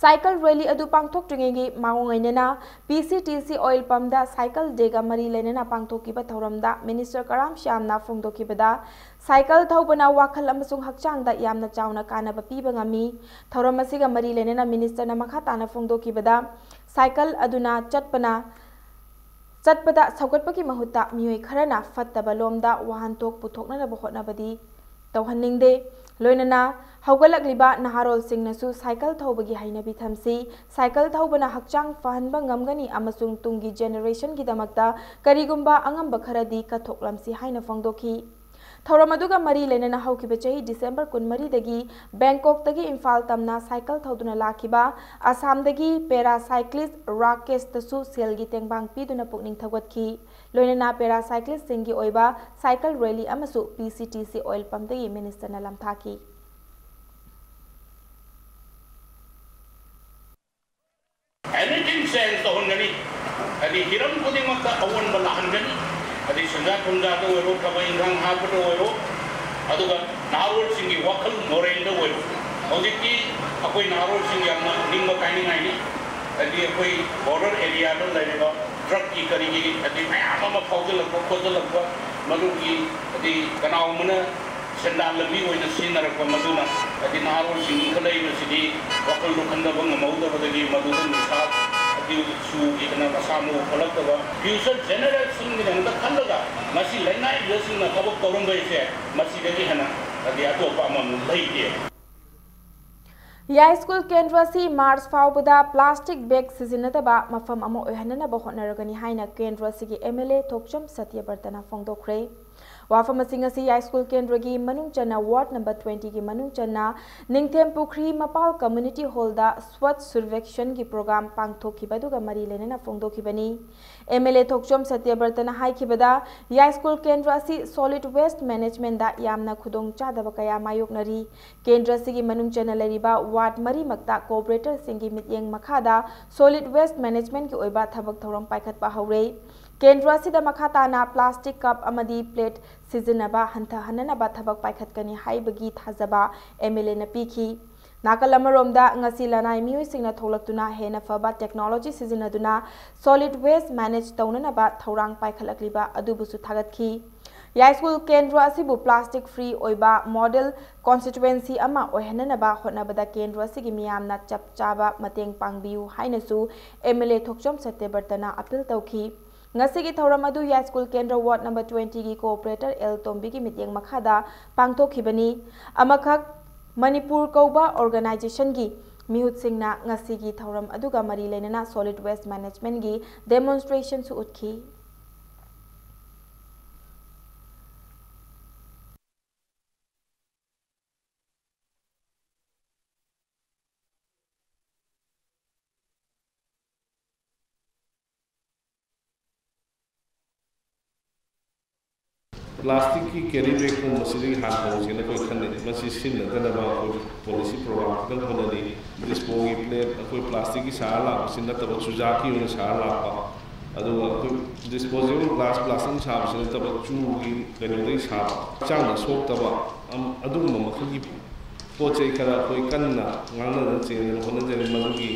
ꯁꯥꯏꯀꯜ ꯔꯦꯂꯤ ꯑꯗꯨ ꯄꯥꯡꯊꯣꯛꯇ꯭ꯔꯤꯉꯩꯒꯤ ꯃꯥꯡꯑꯣꯏꯅꯅ ꯄꯤ C T C oil ꯄꯝꯗ cycle ꯗꯦꯒ ꯃꯔꯤ ꯂꯩꯅꯅ ꯄꯥꯡꯊꯣꯛꯈꯤꯕ ꯊꯧꯔꯝꯗ ꯃꯤꯅꯤꯁꯇꯔ ꯀꯔꯥꯝ ꯁ꯭ꯌꯥꯝꯅ ꯐꯣꯡꯗꯣꯛꯈꯤꯕꯗ, ꯁꯥꯏꯀꯜ ꯊꯧꯕꯅ ꯋꯥꯈꯜ ꯑꯃꯁꯨꯡ ꯍꯛꯆꯥꯡꯗ ꯌꯥꯝꯅ ꯆꯥꯎꯅ ꯀꯥꯟꯅꯕ ꯄꯤꯕ ꯉꯝꯃꯤ꯫ ꯊꯧꯔꯝ ꯑꯁꯤꯒ ꯃꯔꯤ ꯂꯩꯅꯅ ꯃꯤꯅꯤꯁꯇꯔꯅ ꯃꯈꯥ ꯇꯥꯅ ꯐꯣꯡꯗꯣꯛꯈꯤꯕꯗ, ꯁꯥꯏꯀꯜ ꯑꯗꯨꯅ ꯆꯠꯄꯅ ꯆꯠꯄꯗ ꯁꯧꯒꯠꯄꯒꯤ ꯃꯍꯨꯠꯇ ꯃꯤꯑꯣꯏ ꯈꯔꯅ ꯐꯠꯇꯕ ꯂꯣꯝꯗ ꯋꯥꯍꯟꯊꯣꯛ ꯄꯨꯊꯣꯛꯅꯅꯕ ꯍꯣꯠꯅꯕꯗꯤ ꯇꯧꯍꯟꯅꯤꯡꯗꯦ꯫ ꯂꯣꯏꯅꯅ ꯍꯧꯒꯠꯂꯛꯂꯤꯕ ꯅꯍꯥꯔꯣꯜꯁꯤꯡꯅꯁꯨ ꯁꯥꯏꯀꯜ ꯊꯧꯕꯒꯤ ꯍꯩꯅꯕꯤ ꯊꯝꯁꯤ꯫ ꯁꯥꯏꯀꯜ ꯊꯧꯕꯅ ꯍꯛꯆꯥꯡ ꯐꯍꯟꯕ ꯉꯝꯒꯅꯤ ꯑꯃꯁꯨꯡ ꯇꯨꯡꯒꯤ ꯖꯦꯅꯦꯔꯦꯁꯟꯒꯤꯗꯃꯛꯇ ꯀꯔꯤꯒꯨꯝꯕ ꯑꯉꯝꯕ ꯈꯔꯗꯤ ꯀꯠꯊꯣꯛꯂꯝꯁꯤ ꯍꯥꯏꯅ ꯐꯣꯡꯗꯣꯛꯈꯤ꯫ ꯊꯧꯔꯝ ꯑꯗꯨꯒ ꯃꯔꯤ ꯂꯩꯅꯅ ꯍꯧꯈꯤꯕ ꯆꯍꯤ ꯗꯤꯁꯦꯝꯕꯔ ꯀꯨꯟꯃꯔꯤꯗꯒꯤ ꯕꯦꯡꯀꯣꯛꯇꯒꯤ ꯏꯝꯐꯥꯜ ꯇꯝꯅ ꯁꯥꯏꯀꯜ ꯊꯧꯗꯨꯅ ꯂꯥꯛꯈꯤꯕ ꯑꯁꯥꯝꯗꯒꯤ ꯄꯦꯔꯥ ꯁꯥꯏꯀ꯭ꯂꯤꯁ ꯔꯥꯀꯦꯁꯇꯁꯨ ꯁꯦꯜꯒꯤ ꯇꯦꯡꯕꯥꯡ ꯄꯤꯗꯨꯅ ꯄꯨꯛꯅꯤꯡ ꯊꯧꯒꯠꯈꯤ꯫ ꯂꯣꯏꯅꯅ ꯄꯦꯔꯥ ꯁꯥꯏꯀ꯭ꯂꯤꯁꯁꯤꯡꯒꯤ ꯑꯣꯏꯕ ꯁꯥꯏꯀꯜ ꯔꯦꯂꯤ ꯑꯃꯁꯨ ꯄꯤ ꯁꯤ ꯇꯤ ꯁꯤ ꯑꯣꯏꯜ ꯄꯝꯗꯒꯤ ꯃꯤꯅꯤꯁꯇꯔꯅ ꯂꯝꯊꯥꯈꯤ꯫ ꯑꯦꯅꯤꯊꯤꯡ ꯆꯦꯟꯖ ꯇꯧꯍꯟꯒꯅꯤ꯫ ꯍꯥꯏꯗꯤ ꯍꯤꯔꯝ ꯈꯨꯗꯤꯡꯃꯛꯇ ꯑꯑꯣꯟꯕ ꯂꯥꯛꯍꯟꯒꯅꯤ꯫ ꯍꯥꯏꯗꯤ ꯁꯦꯟꯖꯥ ꯊꯨꯝꯖꯥꯗ ꯑꯣꯏꯔꯣ, ꯊꯕꯛ ꯏꯟꯈꯥꯡ ꯍꯥꯞꯄꯗ ꯑꯣꯏꯔꯣ, ꯑꯗꯨꯒ ꯅꯍꯥꯔꯣꯜꯁꯤꯡꯒꯤ ꯋꯥꯈꯜ ꯃꯣꯔꯦꯜꯗ ꯑꯣꯏꯔꯣ꯫ ꯍꯧꯖꯤꯛꯇꯤ ꯑꯩꯈꯣꯏ ꯅꯍꯥꯔꯣꯜꯁꯤꯡ ꯌꯥꯝꯅ ꯅꯤꯡꯕ ꯀꯥꯏꯅꯤꯡꯉꯥꯏꯅꯤ꯫ ꯍꯥꯏꯗꯤ ꯑꯩꯈꯣꯏ ꯕꯣꯔꯗꯔ ꯑꯦꯔꯤꯌꯥꯗ ꯂꯩꯔꯤꯕ ꯗ꯭ꯔꯒꯀꯤ ꯀꯔꯤꯒꯤ ꯍꯥꯏꯗꯤ ꯃꯌꯥꯝ ꯑꯃ ꯐꯥꯎꯖꯜꯂꯛꯄ ꯈꯣꯠꯆꯜꯂꯛꯄ, ꯃꯗꯨꯒꯤ ꯍꯥꯏꯗꯤ ꯀꯅꯥꯒꯨꯝꯕꯅ ꯁꯦꯟꯗꯥꯟ ꯂꯝꯕꯤ ꯑꯣꯏꯅ ꯁꯤꯖꯤꯟꯅꯔꯛꯄ, ꯃꯗꯨꯅ ꯍꯥꯏꯗꯤ ꯅꯍꯥꯔꯣꯜꯁꯤꯡ ꯏꯟꯈꯠꯂꯛꯏꯕꯁꯤꯗꯤ ꯋꯥꯈꯜꯗꯣ ꯈꯟꯊꯕ ꯉꯝꯍꯧꯗꯕꯗꯒꯤ ꯃꯗꯨꯗ ꯅꯤꯁꯥ ꯑꯗꯨ ꯆꯨꯈꯤꯗꯅ ꯃꯁꯥ ꯃꯎ ꯐꯠꯂꯛꯇꯕ, ꯐ꯭ꯌꯨꯆꯔ ꯖꯦꯅꯦꯔꯦꯁꯟꯒꯤꯗꯃꯛꯇ ꯈꯜꯂꯒ ꯉꯁꯤ ꯂꯩꯉꯥꯛꯂꯤꯕꯁꯤꯡꯅ ꯊꯕꯛ ꯇꯧꯔꯝꯕ ꯍꯥꯏꯁꯦ ꯃꯁꯤꯗꯒꯤ ꯍꯦꯟꯅ ꯍꯥꯏꯗꯤ ꯑꯇꯣꯞꯄ ꯑꯃꯃꯨꯛ ꯂꯩꯇꯦ꯫ ꯌꯥꯏꯁ꯭ꯀꯨꯜ ꯀꯦꯟꯗ꯭ꯔ ꯑꯁꯤ ꯃꯥꯔꯆ ꯐꯥꯎꯕꯗ ꯄ꯭ꯂꯥꯁꯇꯤꯛ ꯕꯦꯒ ꯁꯤꯖꯤꯟꯅꯗꯕ ꯃꯐꯝ ꯑꯃ ꯑꯣꯏꯍꯟꯅꯅꯕ ꯍꯣꯠꯅꯔꯒꯅꯤ ꯍꯥꯏꯅ ꯀꯦꯟꯗ꯭ꯔ ꯑꯁꯤꯒꯤ ꯑꯦꯝ ꯑꯦꯜ ꯑꯦ ꯊꯣꯛꯆꯣꯝ ꯁꯇ꯭ꯌꯕ꯭ꯔꯇꯅ ꯐꯣꯡꯗꯣꯛꯈ꯭ꯔꯦ꯫ ꯋꯥꯐꯝ ꯑꯁꯤꯡ ꯑꯁꯤ ꯌꯥꯏꯁ꯭ꯀꯨꯜ ꯀꯦꯟꯗ꯭ꯔꯒꯤ ꯃꯅꯨꯡ ꯆꯟꯅ ꯋꯥꯔꯗ ꯅꯝꯕꯔ ꯇ꯭ꯋꯦꯟꯇꯤꯒꯤ ꯃꯅꯨꯡ ꯆꯟꯅ ꯅꯤꯡꯊꯦꯝ ꯄꯨꯈ꯭ꯔꯤ ꯃꯄꯥꯜ ꯀꯝꯃ꯭ꯌꯨꯅꯤꯇꯤ ꯍꯣꯜꯗ ꯁ꯭ꯋꯥꯆ ꯁꯔꯚꯦꯛꯁꯟꯒꯤ ꯄ꯭ꯔꯣꯒ꯭ꯔꯥꯝ ꯄꯥꯡꯊꯣꯛꯈꯤꯕ ꯑꯗꯨꯒ ꯃꯔꯤ ꯂꯩꯅꯅ ꯐꯣꯡꯗꯣꯛꯈꯤꯕꯅꯤ꯫ ꯑꯦꯝ ꯑꯦꯜ ꯑꯦ ꯊꯣꯛꯆꯣꯝ ꯁꯇ꯭ꯌꯕ꯭ꯔꯇꯅ ꯍꯥꯏꯈꯤꯕꯗ, ꯌꯥꯏꯁ꯭ꯀꯨꯜ ꯀꯦꯟꯗ꯭ꯔ ꯑꯁꯤ ꯁꯣꯂꯤꯗ ꯋꯦꯁ꯭ꯠ ꯃꯦꯅꯦꯖꯃꯦꯟꯠꯗ ꯌꯥꯝꯅ ꯈꯨꯗꯣꯡꯆꯥꯗꯕ ꯀꯌꯥ ꯃꯥꯌꯣꯛꯅꯔꯤ꯫ ꯀꯦꯟꯗ꯭ꯔ ꯑꯁꯤꯒꯤ ꯃꯅꯨꯡ ꯆꯟꯅ ꯂꯩꯔꯤꯕ ꯋꯥꯔꯗ ꯃꯔꯤꯃꯛꯇ ꯀꯣꯑꯣꯄꯔꯦꯇꯔꯁꯤꯡꯒꯤ ꯃꯤꯠꯌꯦꯡ ꯃꯈꯥꯗ ꯁꯣꯂꯤꯗ ꯋꯦꯁ꯭ꯠ ꯃꯦꯅꯦꯖꯃꯦꯟꯠꯀꯤ ꯑꯣꯏꯕ ꯊꯕꯛ ꯊꯧꯔꯝ ꯄꯥꯏꯈꯠꯄ ꯍꯧꯔꯦ꯫ ꯀꯦꯟꯗ꯭ꯔ ꯑꯁꯤꯗ ꯃꯈꯥ ꯇꯥꯅ ꯄ꯭ꯂꯥꯁꯇꯤꯛ ꯀꯞ ꯑꯃꯗꯤ ꯄ꯭ꯂꯦꯠ ꯁꯤꯖꯤꯟꯅꯕ ꯍꯟꯊꯍꯟꯅꯅꯕ ꯊꯕꯛ ꯄꯥꯏꯈꯠꯀꯅꯤ ꯍꯥꯏꯕꯒꯤ ꯊꯥꯖꯕ ꯑꯦꯝ ꯑꯦꯜ ꯑꯦꯅ ꯄꯤꯈꯤ꯫ ꯅꯥꯀꯜ ꯑꯃꯔꯣꯝꯗ, ꯉꯁꯤ ꯂꯅꯥꯏ ꯃꯤꯑꯣꯏꯁꯤꯡꯅ ꯊꯣꯛꯂꯛꯇꯨꯅ ꯍꯦꯟꯅ ꯐꯕ technology ꯁꯤꯖꯤꯟꯅꯗꯨꯅ solid waste manage ꯇꯧꯅꯅꯕ ꯊꯧꯔꯥꯡ ꯄꯥꯏꯈꯠꯂꯛꯂꯤꯕ ꯑꯗꯨꯕꯨꯁꯨ ꯊꯥꯒꯠꯈꯤ꯫ ꯌꯥꯏꯁ꯭ꯀꯨꯜ ꯀꯦꯟꯗ꯭ꯔ ꯑꯁꯤꯕꯨ plastic free ꯑꯣꯏꯕ model constituency ꯑꯃ ꯑꯣꯏꯍꯟꯅꯅꯕ ꯍꯣꯠꯅꯕꯗ ꯀꯦꯟꯗ꯭ꯔ ꯑꯁꯤꯒꯤ ꯃꯤꯌꯥꯝꯅ ꯆꯞ ꯆꯥꯕ ꯃꯇꯦꯡ ꯄꯥꯡꯕꯤꯌꯨ ꯍꯥꯏꯅꯁꯨ M L A Thokchom ꯁꯇ꯭ꯌꯕ꯭ꯔꯇꯅ appeal ꯇꯧꯈꯤ꯫ ꯉꯁꯤꯒꯤ ꯊꯧꯔꯝ ꯑꯗꯨ ꯌꯥꯏꯁ꯭ꯀꯨꯜ ꯀꯦꯟꯗ꯭ꯔ ward number twenty ꯒꯤ cooperator L ꯇꯣꯝꯕꯤꯒꯤ ꯃꯤꯠꯌꯦꯡ ꯃꯈꯥꯗ ꯄꯥꯡꯊꯣꯛꯈꯤꯕꯅꯤ꯫ ꯑꯃꯈꯛ ꯃꯅꯤꯄꯨꯔ ꯀꯧꯕ organization ꯒꯤ ꯃꯤꯍꯨꯠꯁꯤꯡꯅ ꯉꯁꯤꯒꯤ ꯊꯧꯔꯝ ꯑꯗꯨꯒ ꯃꯔꯤ ꯂꯩꯅꯅ solid waste management ꯒꯤ demonstration ꯁꯨ ꯎꯠꯈꯤ꯫ Plastic ꯀꯤ carry bag ꯀꯨꯝꯕꯁꯤꯗꯒꯤ ꯍꯥꯟꯅ ꯍꯧꯁꯦꯅ ꯑꯩꯈꯣꯏ ꯈꯜꯂꯤ꯫ ꯃꯁꯤ ꯁꯤꯖꯤꯟꯅꯗꯅꯕ ꯑꯩꯈꯣꯏ policy program ꯈꯤꯇꯪ ꯍꯣꯠꯅꯔꯤ꯫ Dispo ꯒꯤ plate, ꯑꯩꯈꯣꯏ plastic ꯀꯤ ꯁꯥꯔ ꯂꯥꯛꯄꯁꯤ ꯅꯠꯇꯕ, ꯆꯨꯖꯥꯛꯀꯤ ꯑꯣꯏꯅ ꯁꯥꯔ ꯂꯥꯛꯄ, ꯑꯗꯨꯒ ꯑꯩꯈꯣꯏ disposable glass, plastic ꯁꯥꯕꯁꯤ ꯅꯠꯇꯕ, ꯆꯨꯒꯤ ꯀꯩꯅꯣꯗꯒꯤ ꯁꯥꯕ, ꯍꯛꯆꯥꯡꯗ ꯁꯣꯛꯇꯕ, ꯑꯝ-, ꯑꯗꯨꯒꯨꯝꯕ ꯃꯈꯜꯒꯤ ꯄꯣꯠ ꯆꯩ ꯈꯔ ꯑꯩꯈꯣꯏ ꯀꯟꯅ ꯉꯥꯡꯅꯗꯅ ꯆꯦꯟꯗꯅ ꯍꯣꯠꯅꯖꯔꯤ꯫ ꯃꯗꯨꯒꯤ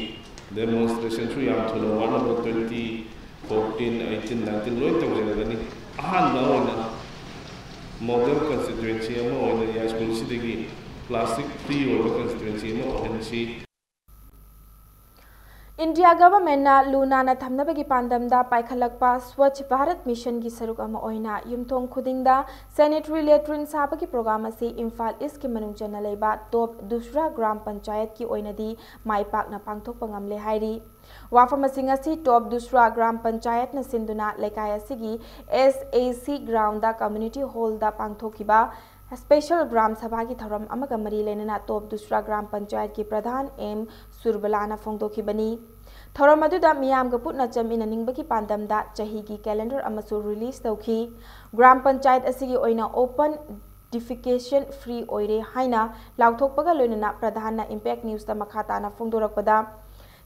demonstration ꯁꯨ ꯌꯥꯝ ꯊꯨꯅ ward number twenty, fourteen, eighteen, nineteen ꯂꯣꯏ ꯇꯧꯖꯔꯒꯅꯤ꯫ ꯑꯍꯥꯟꯕ ꯑꯣꯏꯅ model constituency ꯑꯃ ꯑꯣꯏꯅ ꯌꯥꯏꯁ꯭ꯀꯨꯜꯁꯤꯗꯒꯤ plastic free ꯑꯣꯏꯕ constituency ꯑꯃ ꯑꯣꯏꯍꯟꯁꯤ꯫ India government ꯅ ꯂꯨ ꯅꯥꯟꯅ ꯊꯝꯅꯕꯒꯤ ꯄꯥꯟꯗꯝꯗ ꯄꯥꯏꯈꯠꯂꯛꯄ Swachh Bharat Mission ꯒꯤ ꯁꯔꯨꯛ ꯑꯃ ꯑꯣꯏꯅ ꯌꯨꯝꯊꯣꯡ ꯈꯨꯗꯤꯡꯗ sanitary latrine ꯁꯥꯕꯒꯤ program ꯑꯁꯤ ꯏꯝꯐꯥꯜ East ꯀꯤ ꯃꯅꯨꯡ ꯆꯟꯅ ꯂꯩꯕ Top Dusra gram panchayat ꯀꯤ ꯑꯣꯏꯅꯗꯤ ꯃꯥꯏ ꯄꯥꯛꯅ ꯄꯥꯡꯊꯣꯛꯄ ꯉꯝꯂꯦ ꯍꯥꯏꯔꯤ꯫ ꯋꯥꯐꯝ ꯑꯁꯤ ꯉꯁꯤ Top Dusra gram panchayat ꯅ ꯁꯤꯟꯗꯨꯅ ꯂꯩꯀꯥꯏ ꯑꯁꯤꯒꯤ S A C ground the community hall ꯗ ꯄꯥꯡꯊꯣꯛꯈꯤꯕ special gram ꯁꯚꯥꯒꯤ ꯊꯧꯔꯝ ꯑꯃꯒ ꯃꯔꯤ ꯂꯩꯅꯅ Top Dusra gram panchayat ꯀꯤ ꯄ꯭ꯔꯙꯥꯟ M ꯁꯨꯔꯕꯂꯥꯅ ꯐꯣꯡꯗꯣꯛꯈꯤꯕꯅꯤ꯫ ꯊꯧꯔꯝ ꯑꯗꯨꯗ ꯃꯤꯌꯥꯝꯒ ꯄꯨꯟꯅ ꯆꯠꯃꯤꯟꯅꯅꯤꯡꯕꯒꯤ ꯄꯥꯟꯗꯝꯗ ꯆꯍꯤꯒꯤ calendar ꯑꯃꯁꯨ release ꯇꯧꯈꯤ꯫ Gram panchayat ꯑꯁꯤꯒꯤ ꯑꯣꯏꯅ open defecation free ꯑꯣꯏꯔꯦ ꯍꯥꯏꯅ ꯂꯥꯎꯊꯣꯛꯄꯒ ꯂꯣꯏꯅꯅ ꯄ꯭ꯔꯙꯥꯟꯅ Impact News ꯇ ꯃꯈꯥ ꯇꯥꯅ ꯐꯣꯡꯗꯣꯔꯛꯄꯗ,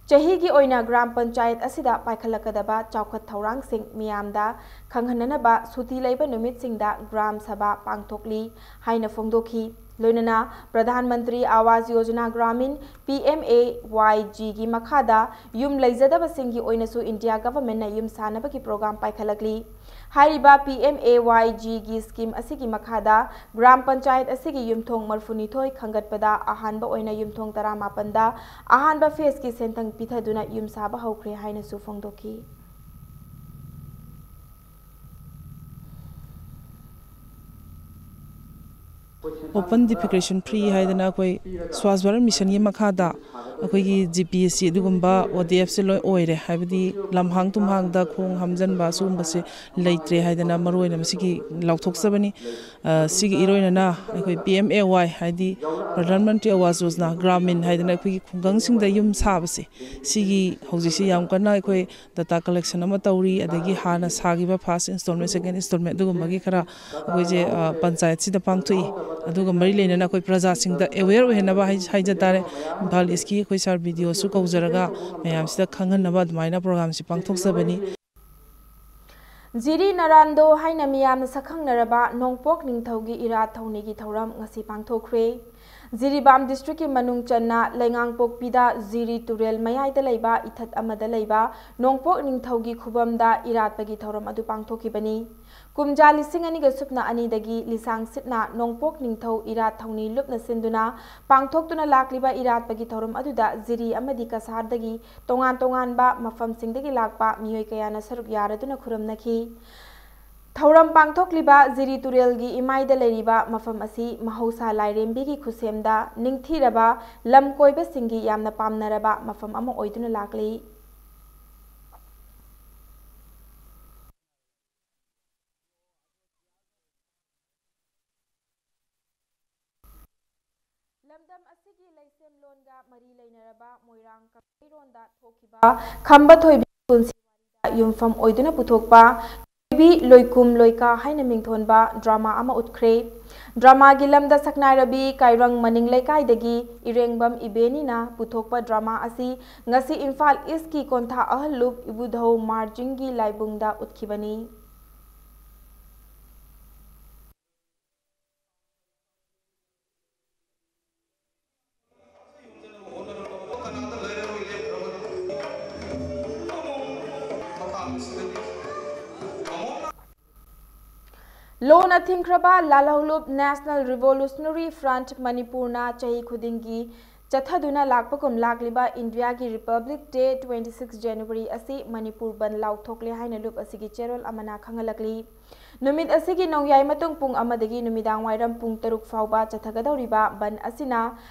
ꯆꯍꯤꯒꯤ ꯑꯣꯏꯅ gram panchayat ꯑꯁꯤꯗ ꯄꯥꯏꯈꯠꯂꯛꯀꯗꯕ ꯆꯥꯎꯈꯠ ꯊꯧꯔꯥꯡꯁꯤꯡ ꯃꯤꯌꯥꯝꯗ ꯈꯪꯍꯟꯅꯅꯕ ꯁꯨꯇꯤ ꯂꯩꯕ ꯅꯨꯃꯤꯠꯁꯤꯡꯗ gram ꯁꯚꯥ ꯄꯥꯡꯊꯣꯛꯂꯤ ꯍꯥꯏꯅ ꯐꯣꯡꯗꯣꯛꯈꯤ꯫ ꯂꯣꯏꯅꯅ Pradhan Mantri Awas Yojana Gramin, P M A Y ꯖꯤꯒꯤ ꯃꯈꯥꯗ ꯌꯨꯝ ꯂꯩꯖꯗꯕꯁꯤꯡꯒꯤ ꯑꯣꯏꯅꯁꯨ ꯏꯟꯗꯤꯌꯥ ꯒꯚꯔꯟꯃꯦꯟꯠꯅ ꯌꯨꯝ ꯁꯥꯅꯕꯒꯤ ꯄ꯭ꯔꯣꯒ꯭ꯔꯥꯝ ꯄꯥꯏꯈꯠꯂꯛꯂꯤ꯫ ꯍꯥꯏꯔꯤꯕ ꯄꯤ ꯑꯦꯝ ꯑꯦ ꯋꯥꯏ ꯖꯤꯒꯤ ꯁ꯭ꯀꯤꯝ ꯑꯁꯤꯒꯤ ꯃꯈꯥꯗ ꯒ꯭ꯔꯥꯝ ꯄꯟꯆꯥꯌꯠ ꯑꯁꯤꯒꯤ ꯌꯨꯝꯊꯣꯡ ꯃꯔꯤꯐꯨꯅꯤꯊꯣꯏ ꯈꯟꯒꯠꯄꯗ ꯑꯍꯥꯟꯕ ꯑꯣꯏꯅ ꯌꯨꯝꯊꯣꯡ ꯇꯔꯥꯃꯥꯄꯟꯗ ꯑꯍꯥꯟꯕ ꯐꯦꯖꯀꯤ ꯁꯦꯟꯊꯪ ꯄꯤꯊꯗꯨꯅ ꯌꯨꯝ ꯁꯥꯕ ꯍꯧꯈ꯭ꯔꯦ ꯍꯥꯏꯅꯁꯨ ꯐꯣꯡꯗꯣꯛꯈꯤ꯫ ꯑꯣꯄꯟ ꯗꯤꯐꯤꯀꯦꯁꯟ ꯐ꯭ꯔꯤ ꯍꯥꯏꯗꯅ ꯑꯩꯈꯣꯏ ꯁ꯭ꯋꯥꯁ ꯚꯥꯔꯠ ꯃꯤꯁꯟꯒꯤ ꯃꯈꯥꯗ ꯑꯩꯈꯣꯏꯒꯤ ꯖꯤ ꯄꯤ ꯑꯦꯁ ꯁꯤ ꯑꯗꯨꯒꯨꯝꯕ ꯑꯣ ꯗꯤ ꯑꯦꯐꯁꯦ ꯂꯣꯏ ꯑꯣꯏꯔꯦ꯫ ꯍꯥꯏꯕꯗꯤ ꯂꯝꯍꯥꯡ ꯇꯨꯝꯍꯥꯡꯗ ꯈꯣꯡ ꯍꯥꯝꯖꯟꯕ ꯁꯤꯒꯨꯝꯕꯁꯦ ꯂꯩꯇ꯭ꯔꯦ ꯍꯥꯏꯗꯅ ꯃꯔꯨꯑꯣꯏꯅ ꯃꯁꯤꯒꯤ ꯂꯥꯎꯊꯣꯛꯆꯕꯅꯤ꯫ ꯑ, ꯁꯤꯒꯤ ꯏꯔꯣꯏꯅꯅ ꯑꯩꯈꯣꯏ ꯄꯤ ꯑꯦꯝ ꯑꯦ ꯋꯥꯏ, ꯍꯥꯏꯗꯤ ꯄ꯭ꯔꯙꯥꯟ ꯃꯟꯇ꯭ꯔꯤ ꯑꯋꯥꯁ ꯌꯣꯖꯅꯥ ꯒ꯭ꯔꯥꯃꯤꯟ ꯍꯥꯏꯗꯅ ꯑꯩꯈꯣꯏꯒꯤ ꯈꯨꯡꯒꯪꯁꯤꯡꯗ ꯌꯨꯝ ꯁꯥꯕꯁꯦ, ꯁꯤꯒꯤ ꯍꯧꯖꯤꯛꯁꯤ ꯌꯥꯝ ꯀꯟꯅ ꯑꯩꯈꯣꯏ ꯗꯇꯥ ꯀꯂꯦꯛꯁꯟ ꯑꯃ ꯇꯧꯔꯤ꯫ ꯑꯗꯒꯤ ꯍꯥꯟꯅ ꯁꯥꯈꯤꯕ ꯐꯥꯔꯁ ꯏꯟꯁꯇꯣꯜꯃꯦꯟ, ꯁꯦꯀꯦꯟ ꯏꯟꯁꯇꯣꯜꯃꯦꯟ ꯑꯗꯨꯒꯨꯝꯕꯒꯤ ꯈꯔ ꯑꯩꯈꯣꯏꯁꯦ, ꯑ, ꯄꯟꯆꯥꯌꯠꯁꯤꯗ ꯄꯥꯡꯊꯣꯛꯏ꯫ ꯑꯗꯨꯒ ꯃꯔꯤ ꯂꯩꯅꯅ ꯑꯩꯈꯣꯏ ꯄ꯭ꯔꯖꯥꯁꯤꯡꯗ ꯑꯦꯋꯦꯌꯔ ꯑꯣꯏꯍꯟꯅꯕ ꯍꯥꯏ-, ꯍꯥꯏꯖ ꯇꯥꯔꯦ, ꯏꯝꯐꯥꯜ ꯏꯁꯀꯤ ꯑꯩꯈꯣꯏ ꯁꯥꯔ ꯕꯤ ꯗꯤ ꯑꯣꯁꯨ ꯀꯧꯖꯔꯒ ꯃꯌꯥꯝꯁꯤꯗ ꯈꯪꯍꯟꯅꯕ ꯑꯗꯨꯃꯥꯏꯅ ꯄ꯭ꯔꯣꯒ꯭ꯔꯥꯝꯁꯤ ꯄꯥꯡꯊꯣꯛꯆꯕꯅꯤ꯫ ꯖꯤꯔꯤ ꯅꯔꯥꯟꯗꯣ ꯍꯥꯏꯅ ꯃꯤꯌꯥꯝꯅ ꯁꯛꯈꯪꯅꯔꯕ ꯅꯣꯡꯄꯣꯛ ꯅꯤꯡꯊꯧꯒꯤ ꯏꯔꯥꯠ ꯊꯧꯅꯤꯒꯤ ꯊꯧꯔꯝ ꯉꯁꯤ ꯄꯥꯡꯊꯣꯛꯈ꯭ꯔꯦ꯫ ꯖꯤꯔꯤꯕꯥꯝ ꯗꯤꯁꯇ꯭ꯔꯤꯛꯀꯤ ꯃꯅꯨꯡ ꯆꯟꯅ ꯂꯩꯉꯥꯡꯄꯣꯛꯄꯤꯗ ꯖꯤꯔꯤ ꯇꯨꯔꯦꯜ ꯃꯌꯥꯏꯗ ꯂꯩꯕ ꯏꯊꯠ ꯑꯃꯗ ꯂꯩꯕ ꯅꯣꯡꯄꯣꯛ ꯅꯤꯡꯊꯧꯒꯤ ꯈꯨꯕꯝꯗ ꯏꯔꯥꯠꯄꯒꯤ ꯊꯧꯔꯝ ꯑꯗꯨ ꯄꯥꯡꯊꯣꯛꯈꯤꯕꯅꯤ꯫ ꯀꯨꯝꯖꯥ ꯂꯤꯁꯤꯡ ꯑꯅꯤꯒ ꯁꯨꯞꯅ ꯑꯅꯤꯗꯒꯤ ꯂꯤꯁꯥꯡ ꯁꯤꯠꯅ ꯅꯣꯡꯄꯣꯛ ꯅꯤꯡꯊꯧ ꯏꯔꯥꯠ ꯊꯧꯅꯤ ꯂꯨꯞꯅ ꯁꯤꯟꯗꯨꯅ ꯄꯥꯡꯊꯣꯛꯇꯨꯅ ꯂꯥꯛꯂꯤꯕ ꯏꯔꯥꯠꯄꯒꯤ ꯊꯧꯔꯝ ꯑꯗꯨꯗ ꯖꯤꯔꯤ ꯑꯃꯗꯤ ꯀꯁꯥꯔꯗꯒꯤ ꯇꯣꯉꯥꯟ ꯇꯣꯉꯥꯟꯕ ꯃꯐꯝꯁꯤꯡꯗꯒꯤ ꯂꯥꯛꯄ ꯃꯤꯑꯣꯏ ꯀꯌꯥꯅ ꯁꯔꯨꯛ ꯌꯥꯔꯗꯨꯅ ꯈꯨꯔꯨꯝꯅꯈꯤ꯫ ꯊꯧꯔꯝ ꯄꯥꯡꯊꯣꯛꯂꯤꯕ ꯖꯤꯔꯤ ꯇꯨꯔꯦꯜꯒꯤ ꯏꯃꯥꯏꯗ ꯂꯩꯔꯤꯕ ꯃꯐꯝ ꯑꯁꯤ ꯃꯍꯧꯁꯥ ꯂꯥꯏꯔꯦꯝꯕꯤꯒꯤ ꯈꯨꯠꯁꯦꯝꯗ ꯅꯤꯡꯊꯤꯔꯕ ꯂꯝ ꯀꯣꯏꯕꯁꯤꯡꯒꯤ ꯌꯥꯝꯅ ꯄꯥꯝꯅꯔꯕ ꯃꯐꯝ ꯑꯃ ꯑꯣꯏꯗꯨꯅ ꯂꯥꯛꯂꯤ꯫ ꯂꯝꯗꯝ ꯑꯁꯤꯒꯤ ꯂꯩꯁꯦꯝꯂꯣꯟꯒ ꯃꯔꯤ ꯂꯩꯅꯔꯕ ꯃꯣꯏꯔꯥꯡ ꯀꯪꯂꯩꯔꯣꯟꯗ ꯊꯣꯛꯈꯤꯕ ꯈꯝꯕ ꯊꯣꯏꯕꯤ ꯄꯨꯟꯁꯤ ꯋꯥꯔꯤꯗ ꯌꯨꯝꯐꯝ ꯑꯣꯏꯗꯨꯅ ꯄꯨꯊꯣꯛꯄ ꯊꯣꯏꯕꯤ ꯂꯣꯏꯀꯨꯝ ꯂꯣꯏꯀꯥ ꯍꯥꯏꯅ ꯃꯤꯡꯊꯣꯟꯕ ꯗ꯭ꯔꯃꯥ ꯑꯃ ꯎꯠꯈ꯭ꯔꯦ꯫ ꯗ꯭ꯔꯃꯥꯒꯤ ꯂꯝꯗ ꯁꯛꯅꯥꯏꯔꯕꯤ ꯀꯥꯏꯔꯪ ꯃꯅꯤꯡ ꯂꯩꯀꯥꯏꯗꯒꯤ ꯏꯔꯦꯡꯕꯝ ꯏꯕꯦꯅꯤꯅ ꯄꯨꯊꯣꯛꯄ ꯗ꯭ꯔꯃꯥ ꯑꯁꯤ ꯉꯁꯤ ꯏꯝꯐꯥꯜ ꯏꯁꯀꯤ ꯀꯣꯟꯊꯥ ꯑꯍꯜꯂꯨꯞ ꯏꯕꯨꯙꯧ ꯃꯥꯔꯖꯤꯡꯒꯤ ꯂꯥꯏꯕꯨꯡꯗ ꯎꯠꯈꯤꯕꯅꯤ꯫ ꯂꯣꯟꯅ ꯊꯤꯡꯈ꯭ꯔꯕ ꯂꯥꯜꯍꯧꯂꯨꯞ National Revolutionary Front ꯃꯅꯤꯄꯨꯔꯅ ꯆꯍꯤ ꯈꯨꯗꯤꯡꯒꯤ ꯆꯠꯊꯗꯨꯅ ꯂꯥꯛꯄꯒꯨꯝ ꯂꯥꯛꯂꯤꯕ ꯏꯟꯗꯤꯌꯥꯒꯤ Republic Day twenty six January ꯑꯁꯤ ꯃꯅꯤꯄꯨꯔ ꯕꯟ ꯂꯥꯎꯊꯣꯛꯂꯦ ꯍꯥꯏꯅ ꯂꯨꯞ ꯑꯁꯤꯒꯤ ꯆꯦꯔꯣꯜ ꯑꯃꯅ ꯈꯪꯍꯜꯂꯛꯂꯤ꯫ ꯅꯨꯃꯤꯠ ꯑꯁꯤꯒꯤ ꯅꯣꯡꯌꯥꯏ ꯃꯇꯨꯡ ꯄꯨꯡ ꯑꯃꯗꯒꯤ ꯅꯨꯃꯤꯗꯥꯡ ꯋꯥꯏꯔꯝ ꯄꯨꯡ ꯇꯔꯨꯛ ꯐꯥꯎꯕ ꯆꯠꯊꯒꯗꯧꯔꯤꯕ ꯕꯟ ꯑꯁꯤꯅ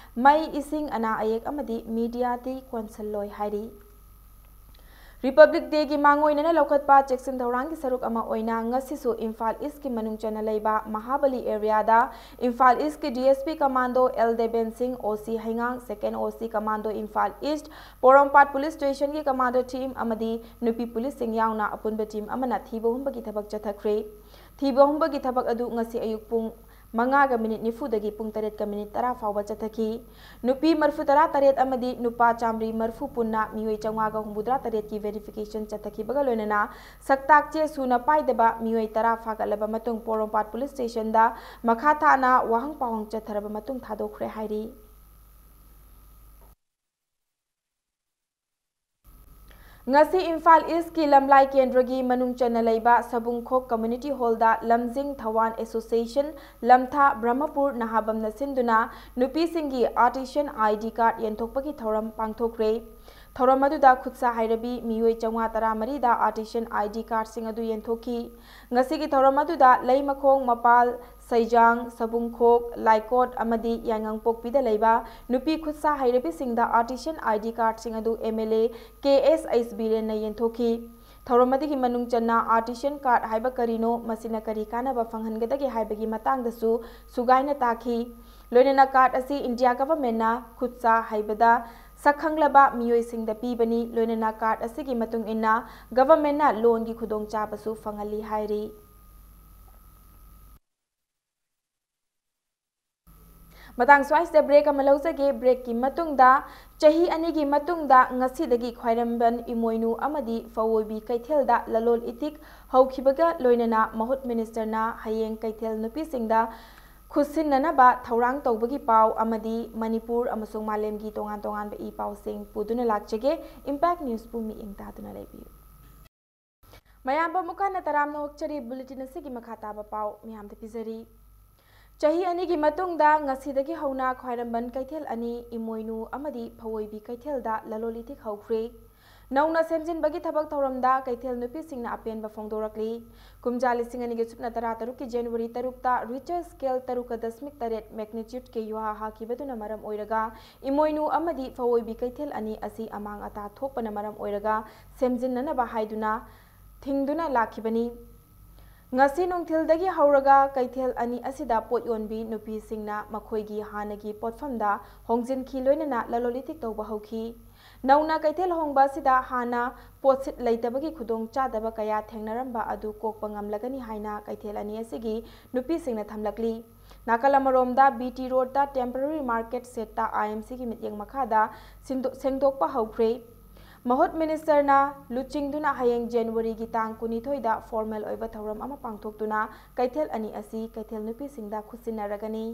ꯃꯩ, ꯏꯁꯤꯡ, ꯑꯅꯥ ꯑꯌꯦꯛ ꯑꯃꯗꯤ ꯃꯤꯗꯤꯌꯥꯗꯤ ꯀꯣꯟꯁꯜꯂꯣꯏ ꯍꯥꯏꯔꯤ꯫ Republic Day ꯒꯤ ꯃꯥꯡꯑꯣꯏꯅꯅ ꯂꯧꯈꯠꯄ ꯆꯦꯛꯁꯤꯟ ꯊꯧꯔꯥꯡꯒꯤ ꯁꯔꯨꯛ ꯑꯃ ꯑꯣꯏꯅ ꯉꯁꯤꯁꯨ ꯏꯝꯐꯥꯜ East ꯀꯤ ꯃꯅꯨꯡ ꯆꯟꯅ ꯂꯩꯕ ꯃꯍꯥꯕꯂꯤ area ꯗ ꯏꯝꯐꯥꯜ East ꯀꯤ D S P Commando L Deben ꯁꯤꯡ, O C ꯍꯩꯉꯥꯡ, Second O C Commando Imphal East, ꯄꯣꯔꯣꯝꯄꯥꯠ Police Station ꯒꯤ Commando team ꯑꯃꯗꯤ ꯅꯨꯄꯤ ꯄꯨꯂꯤꯁꯁꯤꯡ ꯌꯥꯎꯅ ꯑꯄꯨꯟꯕ team ꯑꯃꯅ ꯊꯤꯕ ꯍꯨꯝꯕꯒꯤ ꯊꯕꯛ ꯆꯠꯊꯈ꯭ꯔꯦ꯫ ꯊꯤꯕ ꯍꯨꯝꯕꯒꯤ ꯊꯕꯛ ꯑꯗꯨ ꯉꯁꯤ ꯑꯌꯨꯛ ꯄꯨꯡ ꯃꯉꯥꯒ ꯃꯤꯅꯤꯠ ꯅꯤꯐꯨꯗꯒꯤ ꯄꯨꯡ ꯇꯔꯦꯠꯀ ꯃꯤꯅꯤꯠ ꯇꯔꯥ ꯐꯥꯎꯕ ꯆꯠꯊꯈꯤ꯫ ꯅꯨꯄꯤ ꯃꯔꯤꯐꯨ ꯇꯔꯥ ꯇꯔꯦꯠ ꯑꯃꯗꯤ ꯅꯨꯄꯥ ꯆꯥꯃꯔꯤ ꯃꯔꯤꯐꯨ ꯄꯨꯟꯅ ꯃꯤꯑꯣꯏ ꯆꯥꯝꯃꯉꯥꯒ ꯍꯨꯝꯐꯨꯇꯔꯥ ꯇꯔꯦꯠꯀꯤ verification ꯆꯠꯊꯈꯤꯕꯒ ꯂꯣꯏꯅꯅ ꯁꯛꯇꯥꯛ ꯆꯦ ꯁꯨꯅ ꯄꯥꯏꯗꯕ ꯃꯤꯑꯣꯏ ꯇꯔꯥ ꯐꯥꯒꯠꯂꯕ ꯃꯇꯨꯡ ꯄꯣꯔꯣꯝꯄꯥꯠ Police Station ꯗ ꯃꯈꯥ ꯊꯥꯅ ꯋꯥꯍꯪ ꯄꯥꯎꯍꯪ ꯆꯠꯊꯔꯕ ꯃꯇꯨꯡ ꯊꯥꯗꯣꯛꯈ꯭ꯔꯦ ꯍꯥꯏꯔꯤ꯫ ꯉꯁꯤ ꯏꯝꯐꯥꯜ East ꯀꯤ ꯂꯝꯂꯥꯏ ꯀꯦꯟꯗ꯭ꯔꯒꯤ ꯃꯅꯨꯡ ꯆꯟꯅ ꯂꯩꯕ ꯁꯕꯨꯡꯈꯣꯛ Community Hall ꯗ ꯂꯝꯖꯤꯡ ꯊꯋꯥꯟ Association, ꯂꯝꯊꯥ ꯕ꯭ꯔꯍꯃꯄꯨꯔ ꯅꯍꯥꯕꯝꯅ ꯁꯤꯟꯗꯨꯅ ꯅꯨꯄꯤꯁꯤꯡꯒꯤ Artisan I D card ꯌꯦꯟꯊꯣꯛꯄꯒꯤ ꯊꯧꯔꯝ ꯄꯥꯡꯊꯣꯛꯈ꯭ꯔꯦ꯫ ꯊꯧꯔꯝ ꯑꯗꯨꯗ ꯈꯨꯠꯁꯥ ꯍꯩꯔꯕꯤ ꯃꯤꯑꯣꯏ ꯆꯥꯝꯃꯉꯥ ꯇꯔꯥꯃꯔꯤꯗ Artisan I D card ꯁꯤꯡ ꯑꯗꯨ ꯌꯦꯟꯊꯣꯛꯈꯤ꯫ ꯉꯁꯤꯒꯤ ꯊꯧꯔꯝ ꯑꯗꯨꯗ ꯂꯩꯃꯈꯣꯡ, ꯃꯄꯥꯜ, ꯁꯩꯖꯥꯡ, ꯁꯕꯨꯡꯈꯣꯛ, ꯂꯥꯏꯀꯣꯠ ꯑꯃꯗꯤ ꯌꯥꯏꯉꯪꯄꯣꯛꯄꯤꯗ ꯂꯩꯕ ꯅꯨꯄꯤ ꯈꯨꯠꯁꯥ ꯍꯩꯔꯕꯤꯁꯤꯡꯗ Artisan I D card ꯁꯤꯡ ꯑꯗꯨ M L A K S H ꯕꯤꯔꯦꯟꯅ ꯌꯦꯟꯊꯣꯛꯈꯤ꯫ ꯊꯧꯔꯝ ꯑꯗꯨꯒꯤ ꯃꯅꯨꯡ ꯆꯟꯅ Artisan card ꯍꯥꯏꯕ ꯀꯔꯤꯅꯣ, ꯃꯁꯤꯅ ꯀꯔꯤ ꯀꯥꯟꯅꯕ ꯐꯪꯍꯟꯒꯗꯒꯦ ꯍꯥꯏꯕꯒꯤ ꯃꯇꯥꯡꯗꯁꯨ ꯁꯨꯒꯥꯏꯅ ꯇꯥꯈꯤ꯫ ꯂꯣꯏꯅꯅ card ꯑꯁꯤ India government ꯅ ꯈꯨꯠꯁꯥ ꯍꯩꯕꯗ ꯁꯛꯈꯪꯂꯕ ꯃꯤꯑꯣꯏꯁꯤꯡꯗ ꯄꯤꯕꯅꯤ꯫ ꯂꯣꯏꯅꯅ card ꯑꯁꯤꯒꯤ ꯃꯇꯨꯡ ꯏꯟꯅ government ꯅ loan ꯒꯤ ꯈꯨꯗꯣꯡꯆꯥꯕꯁꯨ ꯐꯪꯍꯜꯂꯤ ꯍꯥꯏꯔꯤ꯫ ꯃꯇꯥꯡ ꯁ꯭ꯋꯥꯏꯁꯤꯗ break ꯑꯃ ꯂꯧꯖꯒꯦ꯫ Break ꯀꯤ ꯃꯇꯨꯡꯗ, ꯆꯍꯤ ꯑꯅꯤꯒꯤ ꯃꯇꯨꯡꯗ ꯉꯁꯤꯗꯒꯤ ꯈ꯭ꯋꯥꯏꯔꯝꯕꯟ ꯏꯃꯣꯏꯅꯨ ꯑꯃꯗꯤ ꯐꯋꯣꯏꯕꯤ ꯀꯩꯊꯦꯜꯗ ꯂꯂꯣꯜ ꯏꯇꯤꯛ ꯍꯧꯈꯤꯕꯒ ꯂꯣꯏꯅꯅ ꯃꯍꯨꯠ minister ꯅ ꯍꯌꯦꯡ ꯀꯩꯊꯦꯜ ꯅꯨꯄꯤꯁꯤꯡꯗ ꯈꯨꯠꯁꯤꯟꯅꯅꯕ ꯊꯧꯔꯥꯡ ꯇꯧꯕꯒꯤ ꯄꯥꯎ ꯑꯃꯗꯤ ꯃꯅꯤꯄꯨꯔ ꯑꯃꯁꯨꯡ ꯃꯥꯂꯦꯝꯒꯤ ꯇꯣꯉꯥꯟ ꯇꯣꯉꯥꯟꯕ ꯏ ꯄꯥꯎꯁꯤꯡ ꯄꯨꯗꯨꯅ ꯂꯥꯛꯆꯒꯦ꯫ Impact News ꯄꯨ ꯃꯤꯠꯌꯦꯡ ꯇꯥꯗꯨꯅ ꯂꯩꯕꯤꯌꯨ꯫ ꯃꯌꯥꯝꯕꯨ ꯑꯃꯨꯛ ꯍꯟꯅ ꯇꯔꯥꯝꯅ ꯑꯣꯛꯆꯔꯤ꯫ ꯕꯨꯂꯦꯇꯤꯟ ꯑꯁꯤꯒꯤ ꯃꯈꯥ ꯇꯥꯕ ꯄꯥꯎ ꯃꯌꯥꯝꯗ ꯄꯤꯖꯔꯤ꯫ ꯆꯍꯤ ꯑꯅꯤꯒꯤ ꯃꯇꯨꯡꯗ ꯉꯁꯤꯗꯒꯤ ꯍꯧꯅ ꯈ꯭ꯋꯥꯏꯔꯝꯕꯟ ꯀꯩꯊꯦꯜ ꯑꯅꯤ, ꯏꯃꯣꯏꯅꯨ ꯑꯃꯗꯤ ꯐꯋꯣꯏꯕꯤ ꯀꯩꯊꯦꯜꯗ ꯂꯂꯣꯟ ꯏꯇꯤꯛ ꯍꯧꯈ꯭ꯔꯦ꯫ ꯅꯧꯅ ꯁꯦꯝꯖꯤꯟꯕꯒꯤ ꯊꯕꯛ ꯊꯧꯔꯝꯗ ꯀꯩꯊꯦꯜ ꯅꯨꯄꯤꯁꯤꯡꯅ ꯑꯄꯦꯟꯕ ꯐꯣꯡꯗꯣꯔꯛꯂꯤ꯫ ꯀꯨꯝꯖꯥ ꯂꯤꯁꯤꯡ ꯑꯅꯤꯒꯤ ꯁꯨꯞꯅ ꯇꯔꯥ ꯇꯔꯨꯛꯀꯤ January ꯇꯔꯨꯛꯇ Richter scale ꯇꯔꯨꯛꯀ ꯗꯁꯃꯤꯛ ꯇꯔꯦꯠ magnitudeꯀꯤ ꯌꯨꯍꯥ ꯍꯥꯈꯤꯕꯗꯨꯅ ꯃꯔꯝ ꯑꯣꯏꯔꯒ ꯏꯃꯣꯏꯅꯨ ꯑꯃꯗꯤ ꯐꯋꯣꯏꯕꯤ ꯀꯩꯊꯦꯜ ꯑꯅꯤ ꯑꯁꯤ ꯑꯃꯥꯡ ꯑꯇꯥ ꯊꯣꯛꯄꯅ ꯃꯔꯝ ꯑꯣꯏꯔꯒ ꯁꯦꯝꯖꯤꯟꯅꯅꯕ ꯍꯥꯏꯗꯨꯅ ꯊꯤꯡꯗꯨꯅ ꯂꯥꯛꯈꯤꯕꯅꯤ꯫ ꯉꯁꯤ ꯅꯨꯡꯊꯤꯜꯗꯒꯤ ꯍꯧꯔꯒ ꯀꯩꯊꯦꯜ ꯑꯅꯤ ꯑꯁꯤꯗ ꯄꯣꯠ ꯌꯣꯟꯕꯤ ꯅꯨꯄꯤꯁꯤꯡꯅ ꯃꯈꯣꯏꯒꯤ ꯍꯥꯟꯅꯒꯤ ꯄꯣꯠꯐꯝꯗ ꯍꯣꯡꯖꯤꯟꯈꯤ, ꯂꯣꯏꯅꯅ ꯂꯂꯣꯟ ꯏꯇꯤꯛ ꯇꯧꯕ ꯍꯧꯈꯤ꯫ ꯅꯧꯅ ꯀꯩꯊꯦꯜ ꯍꯣꯡꯕ ꯑꯁꯤꯗ ꯍꯥꯟꯅ ꯄꯣꯠꯁꯤꯠ ꯂꯩꯇꯕꯒꯤ ꯈꯨꯗꯣꯡꯆꯥꯗꯕ ꯀꯌꯥ ꯊꯦꯡꯅꯔꯝꯕ ꯑꯗꯨ ꯀꯣꯛꯄ ꯉꯝꯂꯒꯅꯤ ꯍꯥꯏꯅ ꯀꯩꯊꯦꯜ ꯑꯅꯤ ꯑꯁꯤꯒꯤ ꯅꯨꯄꯤꯁꯤꯡꯅ ꯊꯝꯂꯛꯂꯤ꯫ ꯅꯥꯀꯜ ꯑꯃꯔꯣꯝꯗ B T Roadꯇ temporary market shedꯇ I M Cꯒꯤ ꯃꯤꯠꯌꯦꯡ ꯃꯈꯥꯗ ꯁꯤꯟꯗꯣ-, ꯁꯦꯡꯗꯣꯛꯄ ꯍꯧꯈ꯭ꯔꯦ꯫ ꯃꯍꯨꯠ ꯃꯤꯅꯤꯁꯇꯔꯅ ꯂꯨꯆꯤꯡꯗꯨꯅ ꯍꯌꯦꯡ Januaryꯒꯤ ꯇꯥꯡ ꯀꯨꯟꯅꯤꯊꯣꯏꯗ formal ꯑꯣꯏꯕ ꯊꯧꯔꯝ ꯑꯃ ꯄꯥꯡꯊꯣꯛꯇꯨꯅ ꯀꯩꯊꯦꯜ ꯑꯅꯤ ꯑꯁꯤ ꯀꯩꯊꯦꯜ ꯅꯨꯄꯤꯁꯤꯡꯗ ꯈꯨꯠꯁꯤꯟꯅꯔꯒꯅꯤ꯫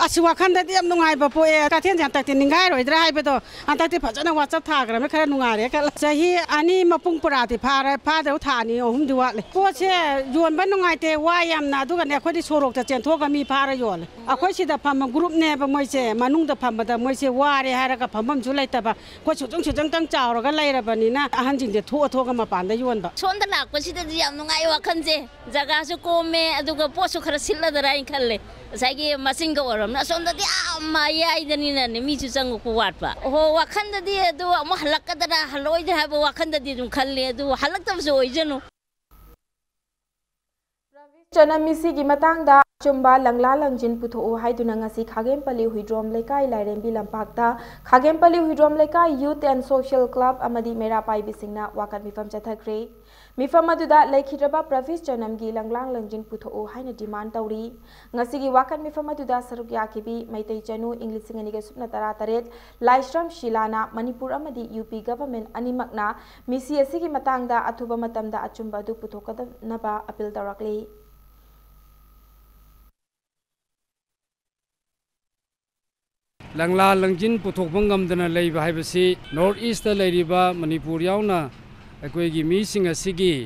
ꯑꯁ, ꯋꯥꯈꯟꯗꯗꯤ ꯌꯥꯝ ꯅꯨꯡꯉꯥꯏꯕ ꯄꯣꯛꯑꯦ꯫ ꯀꯩꯊꯦꯜꯁꯦ ꯍꯟꯗꯛꯇꯤ ꯅꯤꯡꯒꯥꯏꯔꯣꯏꯗ꯭ꯔꯥ ꯍꯥꯏꯕꯗꯣ, ꯍꯟꯗꯛꯇꯤ ꯐꯖꯅ ꯋꯥꯆꯞ ꯊꯥꯈ꯭ꯔꯕꯅꯤ, ꯈꯔ ꯅꯨꯡꯉꯥꯏꯔꯦ ꯈꯜꯂꯦ꯫ ꯆꯍꯤ ꯑꯅꯤ ꯃꯄꯨꯡ ꯄꯨꯔꯥꯗꯤ ꯐꯥꯔꯦ, ꯐꯥꯗꯧ ꯊꯥ ꯑꯅꯤ ꯑꯍꯨꯝꯗꯤ ꯋꯥꯠꯂꯤ꯫ ꯄꯣꯠꯁꯦ ꯌꯣꯟꯕ ꯅꯨꯡꯉꯥꯏꯇꯦ, ꯋꯥ ꯌꯥꯝꯅ, ꯑꯗꯨꯒꯅꯦ ꯑꯩꯈꯣꯏꯗꯤ ꯁꯣꯔꯣꯛꯇ ꯆꯦꯟꯊꯣꯛꯑꯒ ꯃꯤ ꯐꯥꯔ ꯌꯣꯜꯂꯦ꯫ ꯑꯩꯈꯣꯏ ꯁꯤꯗ ꯐꯝꯕ groupꯅꯦꯕ ꯃꯣꯏꯁꯦ, ꯃꯅꯨꯡꯗ ꯐꯝꯕꯗ ꯃꯣꯏꯁꯦ ꯋꯥꯔꯦ ꯍꯥꯏꯔꯒ ꯐꯝꯐꯝꯁꯨ ꯂꯩꯇꯕ, ꯑꯩꯈꯣꯏ ꯁꯨꯆꯪ ꯁꯨꯆꯪꯇꯪ ꯆꯥꯎꯔꯒ ꯂꯩꯔꯕꯅꯤꯅ ꯑꯍꯟꯁꯤꯡꯁꯦ ꯊꯣꯛꯑ ꯊꯣꯛꯑꯒ ꯃꯄꯥꯟꯗ ꯌꯣꯟꯕ꯫ ꯁꯣꯝꯗ ꯂꯥꯛꯄꯁꯤꯗꯗꯤ ꯌꯥꯝ ꯅꯨꯡꯉꯥꯏ ꯋꯥꯈꯜꯁꯦ, ꯖꯒꯥꯁꯨ ꯀꯣꯝꯃꯦ, ꯑꯗꯨꯒ ꯄꯣꯠꯁꯨ ꯈꯔ ꯁꯤꯠꯂꯗ꯭ꯔꯥ ꯍꯥꯏꯅ ꯈꯜꯂꯦ꯫ ꯉꯁꯥꯏꯒꯤ ꯃꯁꯤꯡꯒ ꯑꯣꯏꯔꯝꯅ ꯑꯁꯣꯝꯗꯗꯤ ꯑꯥ ꯃꯌꯥꯏꯗꯅꯤꯅꯅꯦ ꯃꯤꯁꯨ ꯆꯪꯉꯛꯄ ꯋꯥꯠꯄ꯫ ꯑꯣꯍꯣ, ꯋꯥꯈꯜꯗꯗꯤ ꯑꯗꯨ ꯑꯃꯨꯛ ꯍꯜꯂꯛꯀꯗ꯭ꯔꯥ ꯍꯜꯂꯛꯑꯣꯏꯗ꯭ꯔꯥ ꯍꯥꯏꯕ ꯋꯥꯈꯜꯗꯗꯤ ꯑꯗꯨꯝ ꯈꯜꯂꯦ, ꯑꯗꯨ ꯍꯜꯂꯛꯇꯕꯁꯨ ꯑꯣꯏꯖꯅꯨ꯫ ꯆꯅꯝ ꯃꯤꯁꯤꯒꯤ ꯃꯇꯥꯡꯗ ꯑꯆꯨꯝꯕ ꯂꯪꯂꯥ ꯂꯪꯖꯤꯟ ꯄꯨꯊꯣꯛꯎ ꯍꯥꯏꯗꯨꯅ ꯉꯁꯤ ꯈꯥꯒꯦꯝꯄꯜꯂꯤ ꯍꯨꯏꯗ꯭ꯔꯣꯝ ꯂꯩꯀꯥꯏ ꯂꯥꯏꯔꯦꯝꯕꯤ ꯂꯝꯄꯥꯛꯇ ꯈꯥꯒꯦꯝꯄꯜꯂꯤ ꯍꯨꯏꯗ꯭ꯔꯣꯝ ꯂꯩꯀꯥꯏ Youth and Social Club ꯑꯃꯗꯤ ꯃꯩꯔꯥ ꯄꯥꯏꯕꯤꯁꯤꯡꯅ ꯋꯥꯀꯠ ꯃꯤꯐꯝ ꯆꯠꯊꯈ꯭ꯔꯦ꯫ ꯃꯤꯐꯝ ꯑꯗꯨꯗ ꯂꯩꯈꯤꯗ꯭ꯔꯕ ꯄ꯭ꯔꯚꯤꯁ ꯆꯅꯝꯒꯤ ꯂꯪꯂꯥꯡ ꯂꯪꯖꯤꯟ ꯄꯨꯊꯣꯛꯎ ꯍꯥꯏꯅ demand ꯇꯧꯔꯤ꯫ ꯉꯁꯤꯒꯤ ꯋꯥꯀꯠ ꯃꯤꯐꯝ ꯑꯗꯨꯗ ꯁꯔꯨꯛ ꯌꯥꯈꯤꯕꯤ ꯃꯩꯇꯩ ꯆꯅꯨ ꯏꯪ ꯂꯤꯁꯤꯡ ꯑꯅꯤꯒ ꯁꯨꯞꯅ ꯇꯔꯥ ꯇꯔꯦꯠ, ꯂꯥꯏꯁ꯭ꯔꯝ ꯁꯤꯂꯥꯅ ꯃꯅꯤꯄꯨꯔ ꯑꯃꯗꯤ U P government ꯑꯅꯤꯃꯛꯅ ꯃꯤꯁꯤ ꯑꯁꯤꯒꯤ ꯃꯇꯥꯡꯗ ꯑꯊꯨꯕ ꯃꯇꯝꯗ ꯑꯆꯨꯝꯕ ꯑꯗꯨ ꯄꯨꯊꯣꯛꯀꯗꯅꯕ appeal ꯇꯧꯔꯛꯂꯤ꯫ ꯂꯪꯂꯥ ꯂꯪꯖꯤꯟ ꯄꯨꯊꯣꯛꯄ ꯉꯝꯗꯅ ꯂꯩꯕ ꯍꯥꯏꯕꯁꯤ North East ꯂꯩꯔꯤꯕ ꯃꯅꯤꯄꯨꯔ ꯌꯥꯎꯅ ꯑꯩꯈꯣꯏꯒꯤ ꯃꯤꯁꯤꯡ ꯑꯁꯤꯒꯤ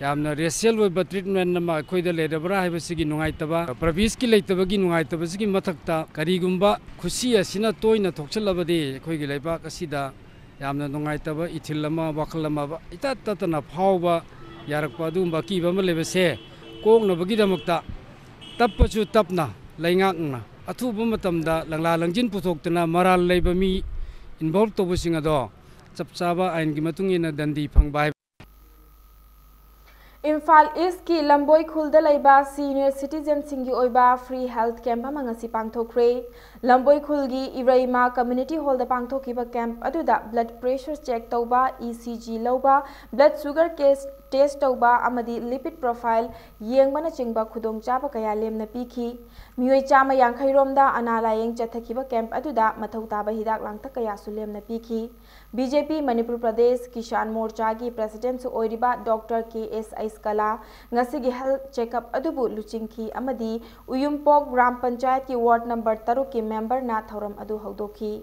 ꯌꯥꯝꯅ racial ꯑꯣꯏꯕ treatment ꯑꯃ ꯑꯩꯈꯣꯏꯗ ꯂꯩꯔꯕ꯭ꯔꯥ ꯍꯥꯏꯕꯁꯤꯒꯤ ꯅꯨꯡꯉꯥꯏꯇꯕ, ꯄ꯭ꯔꯕꯤꯁꯀꯤ ꯂꯩꯇꯕꯒꯤ ꯅꯨꯡꯉꯥꯏꯇꯕꯁꯤꯒꯤ ꯃꯊꯛꯇ, ꯀꯔꯤꯒꯨꯝꯕ ꯈꯨꯠꯁꯤ ꯑꯁꯤꯅ ꯇꯣꯏꯅ ꯊꯣꯛꯆꯜꯂꯕꯗꯤ ꯑꯩꯈꯣꯏꯒꯤ ꯂꯩꯕꯥꯛ ꯑꯁꯤꯗ ꯌꯥꯝꯅ ꯅꯨꯡꯉꯥꯏꯇꯕ ꯏꯊꯤꯜ ꯑꯃ, ꯋꯥꯈꯜ ꯑꯃ ꯏꯇꯠ ꯇꯠꯇꯅ ꯐꯥꯎꯕ ꯌꯥꯔꯛꯄ ꯑꯗꯨꯒꯨꯝꯕ ꯑꯀꯤꯕ ꯑꯃ ꯂꯩꯕꯁꯦ ꯀꯣꯛꯅꯕꯒꯤꯗꯃꯛꯇ ꯇꯞꯄꯁꯨ ꯇꯞꯅ, ꯂꯩꯉꯥꯛꯅ ꯑꯊꯨꯕ ꯃꯇꯝꯗ ꯂꯪꯂꯥ ꯂꯪꯖꯤꯟ ꯄꯨꯊꯣꯛꯇꯨꯅ ꯃꯔꯥꯜ ꯂꯩꯕ ꯃꯤ involve ꯇꯧꯕꯁꯤꯡ ꯑꯗꯣ ꯆꯞ ꯆꯥꯕ ꯑꯥꯏꯟꯒꯤ ꯃꯇꯨꯡ ꯏꯟꯅ ꯗꯟꯗꯤ ꯐꯪꯕ ꯍꯥꯏꯕ ꯏꯝꯐꯥꯜ ꯏꯁꯀꯤ ꯂꯝꯕꯣꯏ ꯈꯨꯜꯗ ꯂꯩꯕ senior citizenꯁꯤꯡꯒꯤ ꯑꯣꯏꯕ free health camp ꯑꯃ ꯉꯁꯤ ꯄꯥꯡꯊꯣꯛꯈ꯭ꯔꯦ꯫ ꯂꯝꯕꯣꯏ ꯈꯨꯜꯒꯤ ꯏꯔꯩꯃ community hallꯗ ꯄꯥꯡꯊꯣꯛꯈꯤꯕ camp ꯑꯗꯨꯗ blood pressure check ꯇꯧꯕ, E C G ꯂꯧꯕ, blood sugar case test ꯇꯧꯕ ꯑꯃꯗꯤ lipid profile ꯌꯦꯡꯕꯅꯆꯤꯡꯕ ꯈꯨꯗꯣꯡꯆꯥꯕ ꯀꯌꯥ ꯂꯦꯝꯅ ꯄꯤꯈꯤ꯫ ꯃꯤꯑꯣꯏ ꯆꯥꯝꯃ ꯌꯥꯡꯈꯩ ꯔꯣꯝꯗ ꯑꯅꯥ ꯂꯥꯌꯦꯡ ꯆꯠꯊꯈꯤꯕ camp ꯑꯗꯨꯗ ꯃꯊꯧ ꯇꯥꯕ ꯍꯤꯗꯥꯛ ꯂꯥꯡꯊꯛ ꯀꯌꯥꯁꯨ ꯂꯦꯝꯅ ꯄꯤꯈꯤ꯫ B J P Manipur Pradesh Kisan ꯃꯣꯔꯆꯥꯒꯤ presidentꯁꯨ ꯑꯣꯏꯔꯤꯕ Doctor K S ꯑꯩꯁꯀꯂꯥ ꯉꯁꯤꯒꯤ health checkup ꯑꯗꯨꯕꯨ ꯂꯨꯆꯤꯡꯈꯤ ꯑꯃꯗꯤ ꯎꯌꯨꯝꯄꯣꯛ ꯒ꯭ꯔꯥꯝ ꯄꯟꯆꯥꯌꯠꯀꯤ ward number ꯇꯔꯨꯛꯀꯤ memberꯅ ꯊꯧꯔꯝ ꯑꯗꯨ ꯍꯧꯗꯣꯛꯈꯤ꯫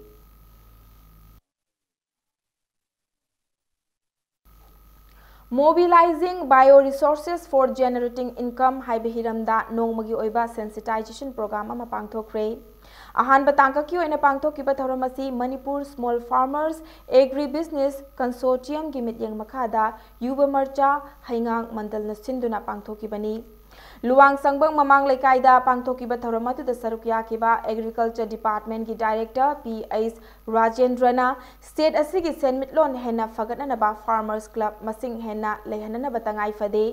Mobilizing Bioresources for Generating Income ꯍꯥꯏꯕ ꯍꯤꯔꯝꯗ ꯅꯣꯡꯃꯒꯤ ꯑꯣꯏꯕ sensitization program ꯑꯃ ꯄꯥꯡꯊꯣꯛꯈ꯭ꯔꯦ꯫ ꯑꯍꯥꯟꯕ ꯇꯥꯡꯀꯛꯀꯤ ꯑꯣꯏꯅ ꯄꯥꯡꯊꯣꯛꯈꯤꯕ ꯊꯧꯔꯝ ꯑꯁꯤ ꯃꯅꯤꯄꯨꯔ Small Farmers Agribusiness Consortiumꯒꯤ ꯃꯤꯠꯌꯦꯡ ꯃꯈꯥꯗ ꯌꯨꯕ ꯃꯔꯆꯥ ꯍꯩꯉꯥꯡ ꯃꯟꯗꯜꯅ ꯁꯤꯟꯗꯨꯅ ꯄꯥꯡꯊꯣꯛꯈꯤꯕꯅꯤ꯫ ꯂꯨꯋꯥꯡ ꯁꯪꯕꯝ ꯃꯃꯥꯡ ꯂꯩꯀꯥꯏꯗ ꯄꯥꯡꯊꯣꯛꯈꯤꯕ ꯊꯧꯔꯝ ꯑꯗꯨꯗ ꯁꯔꯨꯛ ꯌꯥꯈꯤꯕ Agriculture Departmentꯀꯤ Director P H ꯔꯥꯖꯦꯟꯗ꯭ꯔꯅ state ꯑꯁꯤꯒꯤ ꯁꯦꯟꯃꯤꯠꯂꯣꯟ ꯍꯦꯟꯅ ꯐꯒꯠꯅꯅꯕ farmers club ꯃꯁꯤꯡ ꯍꯦꯟꯅ ꯂꯩꯍꯟꯅꯅꯕ ꯇꯉꯥꯏ ꯐꯗꯦ꯫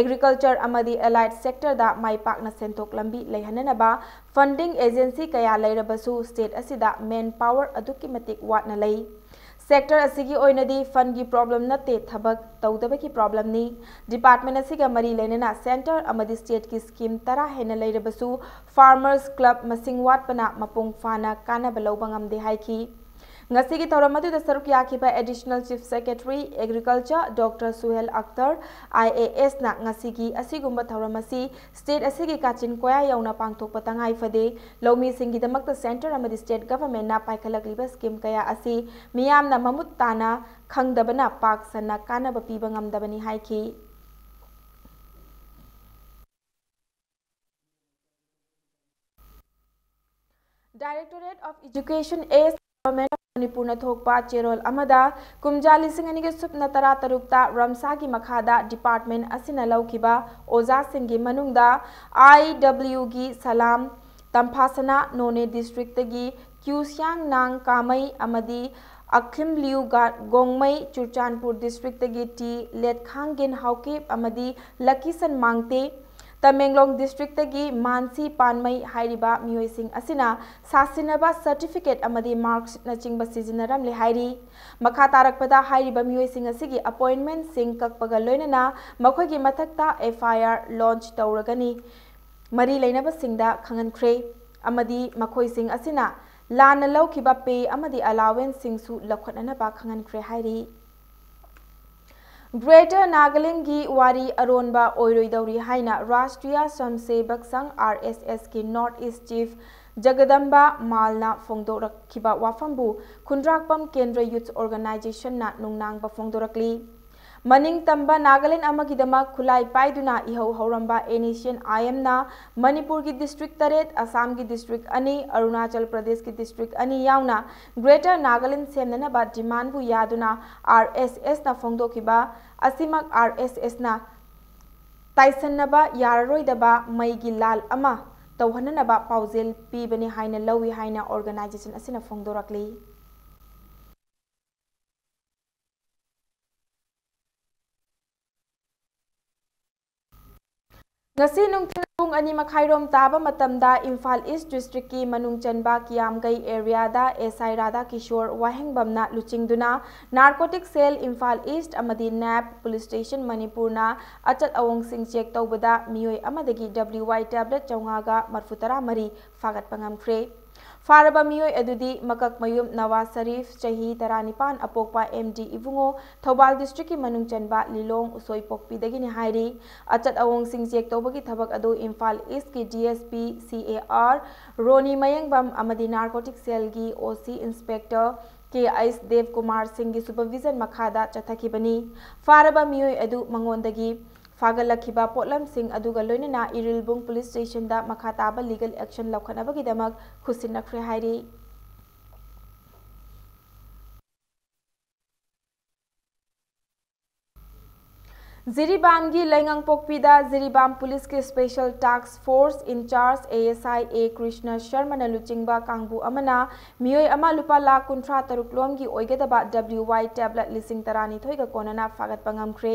Agriculture ꯑꯃꯗꯤ allied sectorꯗ ꯃꯥꯏ ꯄꯥꯛꯅ ꯁꯦꯟꯊꯣꯛ ꯂꯝꯕꯤ ꯂꯩꯍꯟꯅꯅꯕ funding agency ꯀꯌꯥ ꯂꯩꯔꯕꯁꯨ state ꯑꯁꯤꯗ man power ꯑꯗꯨꯛꯀꯤ ꯃꯇꯤꯛ ꯋꯥꯠꯅ ꯂꯩ꯫ Sector ꯑꯁꯤꯒꯤ ꯑꯣꯏꯅꯗꯤ fundꯀꯤ problem ꯅꯠꯇꯦ, ꯊꯕꯛ ꯇꯧꯗꯕꯒꯤ problemꯅꯤ꯫ Department ꯑꯁꯤꯒ ꯃꯔꯤ ꯂꯩꯅꯅ centre ꯑꯃꯗꯤ stateꯀꯤ scheme ꯇꯔꯥ ꯍꯦꯟꯅ ꯂꯩꯔꯕꯁꯨ farmers club ꯃꯁꯤꯡ ꯋꯥꯠꯄꯅ ꯃꯄꯨꯡ ꯐꯥꯅ ꯀꯥꯟꯅꯕ ꯂꯧꯕ ꯉꯝꯗꯦ ꯍꯥꯏꯈꯤ꯫ ꯉꯁꯤꯒꯤ ꯊꯧꯔꯝ ꯑꯗꯨꯗ ꯁꯔꯨꯛ ꯌꯥꯈꯤꯕ Additional Chief Secretary Agriculture Doctor Suhel Akhtar, I A S ꯅ ꯉꯁꯤꯒꯤ ꯑꯁꯤꯒꯨꯝꯕ ꯊꯧꯔꯝ ꯑꯁꯤ state ꯑꯁꯤꯒꯤ ꯀꯥꯆꯤꯟ ꯀꯣꯌꯥ ꯌꯧꯅ ꯄꯥꯡꯊꯣꯛꯄ ꯇꯉꯥꯏ ꯐꯗꯦ꯫ ꯂꯧꯃꯤꯁꯤꯡꯒꯤꯗꯃꯛꯇ centre ꯑꯃꯗꯤ state government ꯅ ꯄꯥꯏꯈꯠꯂꯛꯂꯤꯕ scheme ꯀꯌꯥ ꯑꯁꯤ ꯃꯤꯌꯥꯝꯅ ꯃꯃꯨꯠ ꯇꯥꯅ ꯈꯪꯗꯕꯅ ꯄꯥꯛ ꯁꯟꯅ ꯀꯥꯟꯅꯕ ꯄꯤꯕ ꯉꯝꯗꯕꯅꯤ ꯍꯥꯏꯈꯤ꯫ Directorate of Education, A S, Government of ꯃꯅꯤꯄꯨꯔꯅ ꯊꯣꯛꯄ ꯆꯦꯔꯣꯜ ꯑꯃꯗ, ꯀꯨꯝꯖꯥ ꯂꯤꯁꯤꯡ ꯑꯅꯤꯒ ꯁꯨꯞꯅ ꯇꯔꯥ ꯇꯔꯨꯛꯇ ꯔꯝꯁꯥꯒꯤ ꯃꯈꯥꯗ department ꯑꯁꯤꯅ ꯂꯧꯈꯤꯕ ꯑꯣꯖꯥꯁꯤꯡꯒꯤ ꯃꯅꯨꯡꯗ I W ꯒꯤ ꯁꯂꯥꯝ ꯇꯝꯐꯥꯁꯅꯥ, ꯅꯣꯅꯦ district ꯇꯒꯤ Q ꯁ꯭ꯌꯥꯡ ꯅꯥꯡ ꯀꯥꯃꯩ ꯑꯃꯗꯤ ꯑꯈ꯭ꯂꯤꯝ ꯂꯤꯌꯨ ꯒ-, ꯒꯣꯡꯃꯩ, ꯆꯨꯔꯆꯥꯟꯄꯨꯔ district ꯇꯒꯤ T ꯂꯦꯠꯈꯥꯡꯒꯤꯟ ꯍꯥꯎꯀꯤꯞ ꯑꯃꯗꯤ ꯂꯀꯤꯁꯟ ꯃꯥꯡꯇꯦ, ꯇꯃꯦꯡꯂꯣꯡ district ꯇꯒꯤ ꯃꯥꯟꯁꯤ ꯄꯥꯟꯃꯩ ꯍꯥꯏꯔꯤꯕ ꯃꯤꯑꯣꯏꯁꯤꯡ ꯑꯁꯤꯅ ꯁꯥꯁꯤꯟꯅꯕ certificate ꯑꯃꯗꯤ mark sheet ꯅꯆꯤꯡꯕ ꯁꯤꯖꯤꯟꯅꯔꯝꯂꯦ ꯍꯥꯏꯔꯤ꯫ ꯃꯈꯥ ꯇꯥꯔꯛꯄꯗ ꯍꯥꯏꯔꯤꯕ ꯃꯤꯑꯣꯏꯁꯤꯡ ꯑꯁꯤꯒꯤ appointment ꯁꯤꯡ ꯀꯛꯄꯒ ꯂꯣꯏꯅꯅ ꯃꯈꯣꯏꯒꯤ ꯃꯊꯛꯇ F I R launch ꯇꯧꯔꯒꯅꯤ꯫ ꯃꯔꯤ ꯂꯩꯅꯕꯁꯤꯡꯗ ꯈꯪꯍꯟꯈ꯭ꯔꯦ ꯑꯃꯗꯤ ꯃꯈꯣꯏꯁꯤꯡ ꯑꯁꯤꯅ ꯂꯥꯟꯅ ꯂꯧꯈꯤꯕ pay ꯑꯃꯗꯤ allowance ꯁꯤꯡꯁꯨ ꯂꯧꯈꯠꯅꯅꯕ ꯈꯪꯍꯟꯈ꯭ꯔꯦ ꯍꯥꯏꯔꯤ꯫ Greater Nagaland ꯒꯤ ꯋꯥꯔꯤ ꯑꯔꯣꯟꯕ ꯑꯣꯏꯔꯣꯏꯗꯧꯔꯤ ꯍꯥꯏꯅ Rashtriya Swayamsevak Sangh, R S S ꯀꯤ North East Chief ꯖꯒꯗꯝꯕ ꯃꯥꯜꯅ ꯐꯣꯡꯗꯣꯔꯛꯈꯤꯕ ꯋꯥꯐꯝꯕꯨ ꯈꯨꯟꯗ꯭ꯔꯥꯛꯄꯝ ꯀꯦꯟꯗ꯭ꯔ Youth Organisation ꯅ ꯅꯨꯡꯅꯥꯡꯕ ꯐꯣꯡꯗꯣꯔꯛꯂꯤ꯫ ꯃꯅꯤꯡ ꯇꯝꯕ ꯅꯥꯒꯥꯂꯦꯟ ꯑꯃꯒꯤꯗꯃꯛ ꯈꯨꯠꯂꯥꯏ ꯄꯥꯏꯗꯨꯅ ꯏꯍꯧ ꯍꯧꯔꯝꯕ N S C N I M ꯅ ꯃꯅꯤꯄꯨꯔꯒꯤ district ꯇꯔꯦꯠ, ꯑꯁꯥꯝꯒꯤ district ꯑꯅꯤ, ꯑꯔꯨꯅꯥꯆꯜ ꯄ꯭ꯔꯗꯦꯁꯀꯤ district ꯑꯅꯤ ꯌꯥꯎꯅ Greater Nagaland ꯁꯦꯝꯅꯅꯕ demand ꯕꯨ ꯌꯥꯗꯨꯅ R S S ꯅ ꯐꯣꯡꯗꯣꯛꯈꯤꯕ ꯑꯁꯤꯃꯛ R S S ꯅ ꯇꯥꯏꯁꯟꯅꯕ ꯌꯥꯔꯔꯣꯏꯗꯕ ꯃꯩꯒꯤ ꯂꯥꯜ ꯑꯃ ꯇꯧꯍꯟꯅꯅꯕ ꯄꯥꯎꯖꯦꯜ ꯄꯤꯕꯅꯤ ꯍꯥꯏꯅ ꯂꯧꯏ ꯍꯥꯏꯅ organisation ꯑꯁꯤꯅ ꯐꯣꯡꯗꯣꯔꯛꯂꯤ꯫ ꯉꯁꯤ ꯅꯨꯡꯊꯤꯜ ꯄꯨꯡ ꯑꯅꯤ ꯃꯈꯥꯏꯔꯣꯝ ꯇꯥꯕ ꯃꯇꯝꯗ ꯏꯝꯐꯥꯜ East district ꯀꯤ ꯃꯅꯨꯡ ꯆꯟꯕ ꯀꯤꯌꯥꯝꯒꯩ area the S I Radha Kishore ꯋꯥꯍꯦꯡꯕꯝꯅ ꯂꯨꯆꯤꯡꯗꯨꯅ Narcotic Cell ꯏꯝꯐꯥꯜ East ꯑꯃꯗꯤ nab Police Station ꯃꯅꯤꯄꯨꯔꯅ ꯑꯆꯠ ꯑꯋꯣꯡꯁꯤꯡ check ꯇꯧꯕꯗ ꯃꯤꯑꯣꯏ ꯑꯃꯗꯒꯤ W Y tablet ꯆꯥꯝꯃꯉꯥꯒ ꯃꯔꯤꯐꯨ ꯇꯔꯥ ꯃꯔꯤ ꯐꯥꯒꯠꯄ ꯉꯝꯈ꯭ꯔꯦ꯫ ꯐꯥꯔꯕ ꯃꯤꯑꯣꯏ ꯑꯗꯨꯗꯤ ꯃꯀꯛꯃꯌꯨꯝ ꯅꯋꯥꯖ ꯁꯔꯤꯐ, ꯆꯍꯤ ꯇꯔꯥꯅꯤꯄꯥꯟ, ꯑꯄꯣꯛꯄ ꯑꯦꯝ ꯗꯤ ꯏꯕꯨꯡꯉꯣ, ꯊꯧꯕꯥꯜ district ꯀꯤ ꯃꯅꯨꯡ ꯆꯟꯕ ꯂꯤꯂꯣꯡ ꯎꯁꯣꯏꯄꯣꯛꯄꯤꯗꯒꯤꯅꯤ ꯍꯥꯏꯔꯤ꯫ ꯑꯆꯠ ꯑꯋꯣꯡꯁꯤꯡ check ꯇꯧꯕꯒꯤ ꯊꯕꯛ ꯑꯗꯨ ꯏꯝꯐꯥꯜ East ꯀꯤ D S P C A R ꯔꯣꯅꯤ ꯃꯌꯦꯡꯕꯝ ꯑꯃꯗꯤ narcotic cell ꯒꯤ O C inspector ꯀꯦ ꯑꯩꯁ ꯗꯦꯕꯀꯨꯃꯥꯔ ꯁꯤꯡꯒꯤ supervision ꯃꯈꯥꯗ ꯆꯠꯊꯈꯤꯕꯅꯤ꯫ ꯐꯥꯔꯕ ꯃꯤꯑꯣꯏ ꯑꯗꯨ ꯃꯉꯣꯟꯗꯒꯤ ꯐꯥꯒꯠꯂꯛꯈꯤꯕ ꯄꯣꯠꯂꯝꯁꯤꯡ ꯑꯗꯨꯒ ꯂꯣꯏꯅꯅ ꯏꯔꯤꯜꯕꯨꯡ police station ꯗ ꯃꯈꯥ ꯇꯥꯕ legal action ꯂꯧꯈꯠꯅꯕꯒꯤꯗꯃꯛ ꯈꯨꯠꯁꯤꯟꯅꯈ꯭ꯔꯦ ꯍꯥꯏꯔꯤ꯫ ꯖꯤꯔꯤꯕꯥꯝꯒꯤ ꯂꯩꯉꯪꯄꯣꯛꯄꯤꯗ ꯖꯤꯔꯤꯕꯥꯝ police ꯀꯤ special task force in charge A S I A Krishna ꯁꯔꯃꯅ ꯂꯨꯆꯤꯡꯕ ꯀꯥꯡꯕꯨ ꯑꯃꯅ ꯃꯤꯑꯣꯏ ꯑꯃ ꯂꯨꯄꯥ ꯂꯥꯈ ꯀꯨꯟꯊ꯭ꯔꯥ ꯇꯔꯨꯛ ꯂꯣꯝꯒꯤ ꯑꯣꯏꯒꯗꯕ W Y tablet ꯂꯤꯁꯤꯡ ꯇꯔꯥꯅꯤꯊꯣꯏꯒ ꯀꯣꯟꯅꯅ ꯐꯥꯒꯠꯄ ꯉꯝꯈ꯭ꯔꯦ꯫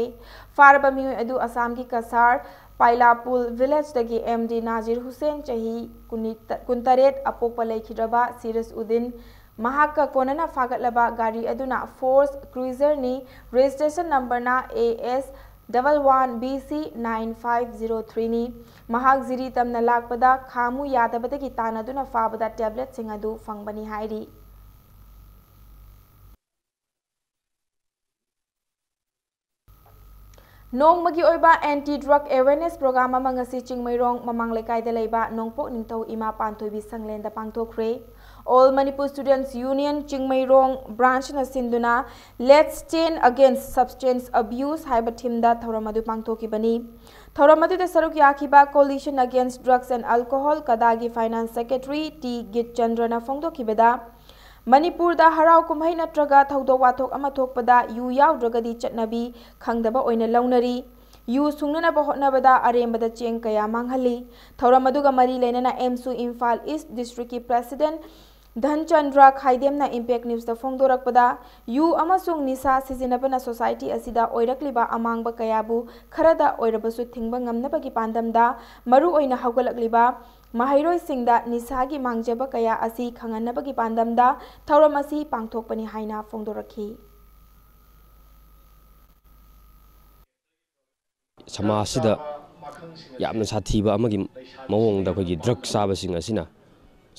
ꯐꯥꯔꯕ ꯃꯤꯑꯣꯏ ꯑꯗꯨ ꯑꯁꯥꯝꯒꯤ ꯀꯁꯥꯔ ꯄꯥꯏꯂꯥꯄꯨꯜ village ꯇꯒꯤ ꯑꯦꯝ ꯗꯤ ꯅꯥꯖꯤꯔ ꯍꯨꯁꯦꯟ, ꯆꯍꯤ ꯀꯨꯟꯇꯔꯦꯠ, ꯑꯄꯣꯛꯄ ꯂꯩꯈꯤꯗ꯭ꯔꯕ ꯁꯤꯔꯁ ꯎꯗꯤꯟ, ꯃꯍꯥꯛꯀ ꯀꯣꯟꯅꯅ ꯐꯥꯒꯠꯂꯕ ꯒꯥꯔꯤ ꯑꯗꯨꯅ Force Cruiser ꯅꯤ, registration number ꯅ A S double one B C nine five zero three ꯅꯤ꯫ ꯃꯍꯥꯛ ꯖꯤꯔꯤ ꯇꯝꯅ ꯂꯥꯛꯄꯗ ꯈꯥꯃꯨ ꯌꯥꯗꯕꯗꯒꯤ ꯇꯥꯟꯅꯗꯨꯅ ꯐꯥꯕꯗ tablet ꯁꯤꯡ ꯑꯗꯨ ꯐꯪꯕꯅꯤ ꯍꯥꯏꯔꯤ꯫ ꯅꯣꯡꯃꯒꯤ ꯑꯣꯏꯕ anti drug awareness program ꯑꯃ ꯉꯁꯤ ꯆꯤꯡꯃꯩꯔꯣꯡ ꯃꯃꯥꯡ ꯂꯩꯀꯥꯏꯗ ꯂꯩꯕ ꯅꯣꯡꯄꯣꯛ ꯅꯤꯡꯊꯧ ꯏꯃꯥ ꯄꯥꯟꯊꯣꯏꯕꯤ ꯁꯪꯂꯦꯟꯗ ꯄꯥꯡꯊꯣꯛꯈ꯭ꯔꯦ꯫ All Manipur Students Union Chingmeirong branch ꯅ ꯁꯤꯟꯗꯨꯅ Let's Stand Against Substance Abuse ꯍꯥꯏꯕ theme ꯗ ꯊꯧꯔꯝ ꯑꯗꯨ ꯄꯥꯡꯊꯣꯛꯈꯤꯕꯅꯤ꯫ ꯊꯧꯔꯝ ꯑꯗꯨꯗ ꯁꯔꯨꯛ ꯌꯥꯈꯤꯕ Coalition Against Drugs and Alcohol, ꯀꯗꯥꯒꯤ finance secretary ꯇꯤ ꯒꯤꯠꯆꯟꯗ꯭ꯔꯅ ꯐꯣꯡꯗꯣꯛꯈꯤꯕꯗ, ꯃꯅꯤꯄꯨꯔꯗ ꯍꯔꯥꯎ ꯀꯨꯝꯍꯩ ꯅꯠꯇ꯭ꯔꯒ ꯊꯧꯗꯣꯛ ꯋꯥꯊꯣꯛ ꯑꯃ ꯊꯣꯛꯄꯗ ꯌꯨ ꯌꯥꯎꯗ꯭ꯔꯒꯗꯤ ꯆꯠꯅꯕꯤ ꯈꯪꯗꯕ ꯑꯣꯏꯅ ꯂꯧꯅꯔꯤ꯫ ꯌꯨ ꯁꯨꯡꯅꯅꯕ ꯍꯣꯠꯅꯕꯗ ꯑꯔꯦꯝꯕꯗ ꯆꯦꯡ ꯀꯌꯥ ꯃꯥꯡꯍꯜꯂꯤ꯫ ꯊꯧꯔꯝ ꯑꯗꯨꯒ ꯃꯔꯤ ꯂꯩꯅꯅ ꯑꯦꯝꯁꯨ ꯏꯝꯐꯥꯜ East district ꯀꯤ president ꯙꯟꯆꯟꯗ꯭ꯔ ꯈꯥꯏꯗꯦꯝꯅ Impact News ꯇ ꯐꯣꯡꯗꯣꯔꯛꯄꯗ, ꯌꯨ ꯑꯃꯁꯨꯡ ꯅꯤꯁꯥ ꯁꯤꯖꯤꯟꯅꯕꯅ society ꯑꯁꯤꯗ ꯑꯣꯏꯔꯛꯂꯤꯕ ꯑꯃꯥꯡꯕ ꯀꯌꯥꯕꯨ ꯈꯔꯗ ꯑꯣꯏꯔꯕꯁꯨ ꯊꯤꯡꯕ ꯉꯝꯅꯕꯒꯤ ꯄꯥꯟꯗꯝꯗ, ꯃꯔꯨꯑꯣꯏꯅ ꯍꯧꯒꯠꯂꯛꯂꯤꯕ ꯃꯍꯩꯔꯣꯏꯁꯤꯡꯗ ꯅꯤꯁꯥꯒꯤ ꯃꯥꯡꯖꯕ ꯀꯌꯥ ꯑꯁꯤ ꯈꯪꯍꯟꯅꯕꯒꯤ ꯄꯥꯟꯗꯝꯗ ꯊꯧꯔꯝ ꯑꯁꯤ ꯄꯥꯡꯊꯣꯛꯄꯅꯤ ꯍꯥꯏꯅ ꯐꯣꯡꯗꯣꯔꯛꯈꯤ꯫ ꯁꯃꯥꯖꯁꯤꯗ ꯌꯥꯝꯅ ꯁꯥꯊꯤꯕ ꯑꯃꯒꯤ ꯃꯑꯣꯡꯗ ꯑꯩꯈꯣꯏꯒꯤ drug ꯆꯥꯕꯁꯤꯡ ꯑꯁꯤꯅ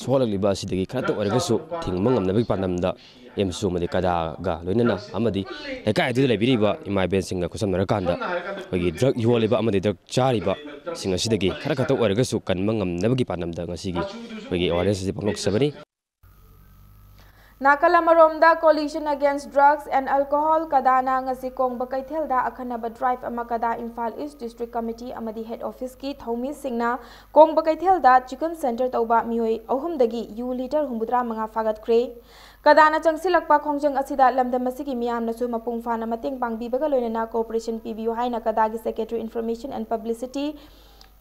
ꯁꯣꯛꯍꯜꯂꯛꯂꯤꯕ ꯑꯁꯤꯗꯒꯤ ꯈꯔꯇ ꯑꯣꯏꯔꯒꯁꯨ ꯊꯤꯡꯕ ꯉꯝꯅꯕꯒꯤ ꯄꯥꯟꯗꯝꯗ ꯑꯦꯝꯁꯨ ꯑꯃꯗꯤ ꯀꯗꯥꯒ ꯂꯣꯏꯅꯅ ꯑꯃꯗꯤ ꯂꯩꯀꯥꯏ ꯑꯗꯨꯗ ꯂꯩꯕꯤꯔꯤꯕ ꯏꯃꯥ ꯏꯕꯦꯟꯁꯤꯡꯒ ꯈꯨꯠꯁꯝꯅꯔꯀꯥꯟꯗ ꯑꯩꯈꯣꯏꯒꯤ ꯗ꯭ꯔꯒ ꯌꯣꯜꯂꯤꯕ ꯑꯃꯗꯤ ꯗ꯭ꯔꯒ ꯆꯥꯔꯤꯕꯁꯤꯡ ꯑꯁꯤꯗꯒꯤ ꯈꯔ ꯈꯛꯇ ꯑꯣꯏꯔꯒꯁꯨ ꯀꯟꯕ ꯉꯝꯅꯕꯒꯤ ꯄꯥꯟꯗꯝꯗ ꯉꯁꯤꯒꯤ ꯑꯩꯈꯣꯏꯒꯤ ꯑꯦꯋꯥꯔꯅꯦꯁ ꯑꯁꯤ ꯄꯥꯡꯊꯣꯛꯆꯕꯅꯤ꯫ ꯅꯥꯀꯜ ꯑꯃꯔꯣꯝꯗ, Coalition Against Drugs and Alcohol, ꯀꯗꯥꯅ ꯉꯁꯤ ꯀꯣꯡꯕ ꯀꯩꯊꯦꯜꯗ ꯑꯈꯟꯅꯕ ꯗ꯭ꯔꯥꯏꯚ ꯑꯃ ꯀꯗꯥ ꯏꯝꯐꯥꯜ ꯏꯁ ꯗꯤꯁꯇ꯭ꯔꯤꯛ ꯀꯃꯤꯇꯤ ꯑꯃꯗꯤ ꯍꯦꯗ ꯑꯣꯐꯤꯁꯀꯤ ꯊꯧꯃꯤꯁꯤꯡꯅ ꯀꯣꯡꯕ ꯀꯩꯊꯦꯜꯗ ꯆꯤꯀꯟ ꯁꯦꯟꯇꯔ ꯇꯧꯕ ꯃꯤꯑꯣꯏ ꯑꯍꯨꯝꯗꯒꯤ ꯌꯨ ꯂꯤꯇꯔ ꯍꯨꯝꯐꯨꯇꯔꯥ ꯃꯉꯥ ꯐꯥꯒꯠꯈ꯭ꯔꯦ꯫ ꯀꯗꯥꯅ ꯆꯪꯁꯤꯜꯂꯛꯄ ꯈꯣꯡꯖꯪ ꯑꯁꯤꯗ ꯂꯝꯗꯝ ꯑꯁꯤꯒꯤ ꯃꯤꯌꯥꯝꯅꯁꯨ ꯃꯄꯨꯡ ꯐꯥꯅ ꯃꯇꯦꯡ ꯄꯥꯡꯕꯤꯕꯒ ꯂꯣꯏꯅꯅ cooperation ꯄꯤꯕꯤꯌꯨ ꯍꯥꯏꯅ ꯀꯗꯥꯒꯤ Secretary Information and Publicity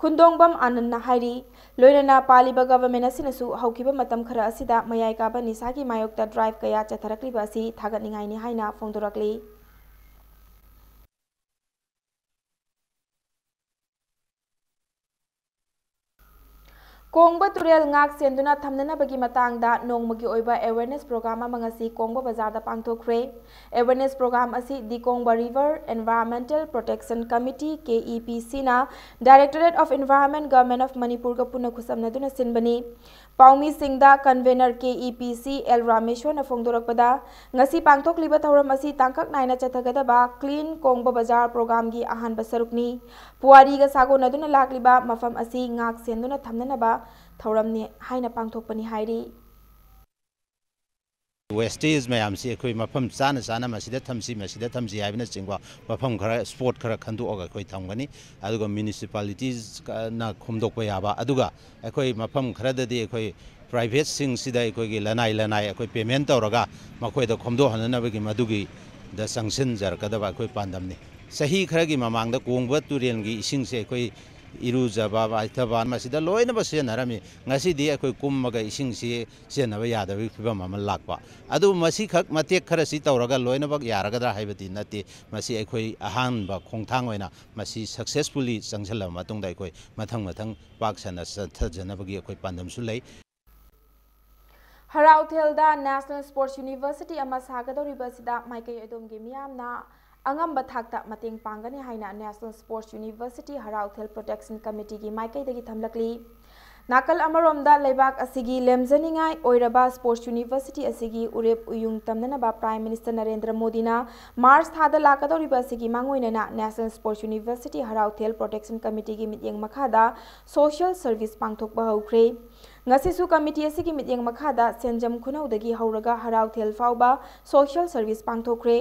ꯈꯨꯟꯗꯣꯡꯕꯝ ꯑꯥꯅꯟꯅ ꯍꯥꯏꯔꯤ꯫ ꯂꯣꯏꯅꯅ ꯄꯥꯜꯂꯤꯕ government ꯑꯁꯤꯅꯁꯨ ꯍꯧꯈꯤꯕ ꯃꯇꯝ ꯈꯔ ꯑꯁꯤꯗ ꯃꯌꯥꯏ ꯀꯥꯕ ꯅꯤꯁꯥꯒꯤ ꯃꯥꯌꯣꯛꯇ drive ꯀꯌꯥ ꯆꯠꯊꯔꯛꯂꯤꯕ ꯑꯁꯤ ꯊꯥꯒꯠꯅꯤꯡꯉꯥꯏꯅꯤ ꯍꯥꯏꯅ ꯐꯣꯡꯗꯣꯔꯛꯂꯤ꯫ ꯀꯣꯡꯕ ꯇꯨꯔꯦꯜ ꯉꯥꯛ ꯁꯦꯟꯗꯨꯅ ꯊꯝꯅꯅꯕꯒꯤ ꯃꯇꯥꯡꯗ ꯅꯣꯡꯃꯒꯤ ꯑꯣꯏꯕ awareness program ꯑꯃ ꯉꯁꯤ ꯀꯣꯡꯕ ꯕꯖꯥꯔꯗ ꯄꯥꯡꯊꯣꯛꯈ꯭ꯔꯦ꯫ Awareness program ꯑꯁꯤ ꯗꯤ ꯀꯣꯡꯕ River Environmental Protection Committee, K E P C ꯅ Directorate of Environment, Government of ꯃꯅꯤꯄꯨꯔꯒ ꯄꯨꯟꯅ ꯈꯨꯠꯁꯝꯅꯗꯨꯅ ꯁꯤꯟꯕꯅꯤ꯫ ꯄꯥꯎꯃꯤꯁꯤꯡꯗ convener K E P C L ꯔꯥꯃꯦꯁꯣꯔꯅ ꯐꯣꯡꯗꯣꯔꯛꯄꯗ, ꯉꯁꯤ ꯄꯥꯡꯊꯣꯛꯂꯤꯕ ꯊꯧꯔꯝ ꯑꯁꯤ ꯇꯥꯡꯀꯛ ꯅꯥꯏꯅ ꯆꯠꯊꯒꯗꯕ Clean ꯀꯣꯡꯕ ꯕꯖꯥꯔ programꯒꯤ ꯑꯍꯥꯟꯕ ꯁꯔꯨꯛꯅꯤ꯫ ꯄꯨꯋꯥꯔꯤꯒ ꯁꯥꯒꯣꯟꯅꯗꯨꯅ ꯂꯥꯛꯂꯤꯕ ꯃꯐꯝ ꯑꯁꯤ ꯉꯥꯛ ꯁꯦꯟꯗꯨꯅ ꯊꯝꯅꯅꯕ ꯊꯧꯔꯝꯅꯤ ꯍꯥꯏꯅ ꯄꯥꯡꯊꯣꯛꯄꯅꯤ ꯍꯥꯏꯔꯤ꯫ Wastage ꯃꯌꯥꯝꯁꯤ ꯑꯩꯈꯣꯏ ꯃꯐꯝ ꯆꯥꯅ ꯆꯥꯅ ꯃꯁꯤꯗ ꯊꯝꯁꯤ, ꯃꯁꯤꯗ ꯊꯝꯁꯤ ꯍꯥꯏꯕꯅꯆꯤꯡꯕ ꯃꯐꯝ ꯈꯔ, spot ꯈꯔ ꯈꯟꯗꯣꯛꯑꯒ ꯑꯩꯈꯣꯏ ꯊꯝꯒꯅꯤ꯫ ꯑꯗꯨꯒ municipalitiesꯅ ꯈꯣꯝꯗꯣꯛꯄ ꯌꯥꯕ, ꯑꯗꯨꯒ ꯑꯩꯈꯣꯏ ꯃꯐꯝ ꯈꯔꯗꯗꯤ ꯑꯩꯈꯣꯏ privateꯁꯤꯡꯁꯤꯗ ꯑꯩꯈꯣꯏꯒꯤ ꯂꯅꯥꯏ ꯂꯅꯥꯏ ꯑꯩꯈꯣꯏ payment ꯇꯧꯔꯒ ꯃꯈꯣꯏꯗ ꯈꯣꯝꯗꯣꯛꯍꯟꯅꯅꯕꯒꯤ ꯃꯗꯨꯒꯤꯗ ꯆꯪꯁꯤꯟꯖꯔꯛꯀꯗꯕ ꯑꯩꯈꯣꯏ ꯄꯥꯟꯗꯝꯅꯤ꯫ ꯆꯍꯤ ꯈꯔꯒꯤ ꯃꯃꯥꯡꯗ ꯀꯣꯡꯕ ꯇꯨꯔꯦꯜꯒꯤ ꯏꯁꯤꯡꯁꯦ ꯑꯩꯈꯣꯏ ꯏꯔꯨꯖꯕ, ꯃꯥꯏꯊꯕ, ꯃꯁꯤꯗ ꯂꯣꯏꯅꯃꯛ ꯁꯤꯖꯤꯟꯅꯔꯝꯃꯤ꯫ ꯉꯁꯤꯗꯤ ꯑꯩꯈꯣꯏ ꯀꯨꯝꯃꯒ ꯏꯁꯤꯡꯁꯤ ꯁꯤꯖꯤꯟꯅꯕ ꯌꯥꯗꯕꯒꯤ ꯐꯤꯕꯝ ꯑꯃ ꯂꯥꯛꯄ꯫ ꯑꯗꯨꯕꯨ ꯃꯁꯤꯈꯛ ꯃꯇꯦꯛ ꯈꯔꯁꯤ ꯇꯧꯔꯒ ꯂꯣꯏꯅꯃꯛ ꯌꯥꯔꯒꯗ꯭ꯔꯥ ꯍꯥꯏꯕꯗꯤ ꯅꯠꯇꯦ꯫ ꯃꯁꯤ ꯑꯩꯈꯣꯏ ꯑꯍꯥꯟꯕ ꯈꯣꯡꯊꯥꯡ ꯑꯣꯏꯅ ꯃꯁꯤ successfully ꯆꯪꯁꯤꯜꯂꯕ ꯃꯇꯨꯡꯗ ꯑꯩꯈꯣꯏ ꯃꯊꯪ ꯃꯊꯪ ꯄꯥꯛ ꯁꯟꯅ ꯆꯠꯊꯖꯅꯕꯒꯤ ꯑꯩꯈꯣꯏ ꯄꯥꯟꯗꯝꯁꯨ ꯂꯩ꯫ ꯍꯔꯥꯎꯊꯦꯜꯗ National Sports University ꯑꯃ ꯁꯥꯒꯗꯧꯔꯤꯕ ꯑꯁꯤꯗ ꯃꯥꯏꯀꯩ ꯑꯗꯣꯝꯒꯤ ꯃꯤꯌꯥꯝꯅ ꯑꯉꯝꯕ ꯊꯥꯛꯇ ꯃꯇꯦꯡ ꯄꯥꯡꯒꯅꯤ ꯍꯥꯏꯅ National Sports University ꯍꯔꯥꯎꯊꯦꯜ Protection Committeeꯒꯤ ꯃꯥꯏꯀꯩꯗꯒꯤ ꯊꯝꯂꯛꯂꯤ꯫ ꯅꯥꯀꯜ ꯑꯃꯔꯣꯝꯗ, ꯂꯩꯕꯥꯛ ꯑꯁꯤꯒꯤ ꯂꯦꯝꯖꯅꯤꯡꯉꯥꯏ ꯑꯣꯏꯔꯕ Sports University ꯑꯁꯤꯒꯤ ꯎꯔꯦꯞ ꯎꯌꯨꯡ ꯇꯝꯅꯅꯕ Prime Minister ꯅꯔꯦꯟꯗ꯭ꯔ ꯃꯣꯗꯤꯅ March ꯊꯥꯗ ꯂꯥꯛꯀꯗꯧꯔꯤꯕ ꯑꯁꯤꯒꯤ ꯃꯥꯡꯑꯣꯏꯅꯅ National Sports University ꯍꯔꯥꯎꯊꯦꯜ Protection Committeeꯒꯤ ꯃꯤꯠꯌꯦꯡ ꯃꯈꯥꯗ social service ꯄꯥꯡꯊꯣꯛꯄ ꯍꯧꯈ꯭ꯔꯦ꯫ ꯉꯁꯤꯁꯨ committee ꯑꯁꯤꯒꯤ ꯃꯤꯠꯌꯦꯡ ꯃꯈꯥꯗ ꯁꯦꯟꯖꯝ ꯈꯨꯅꯧꯗꯒꯤ ꯍꯧꯔꯒ ꯍꯔꯥꯎꯊꯦꯜ ꯐꯥꯎꯕ social service ꯄꯥꯡꯊꯣꯛꯈ꯭ꯔꯦ꯫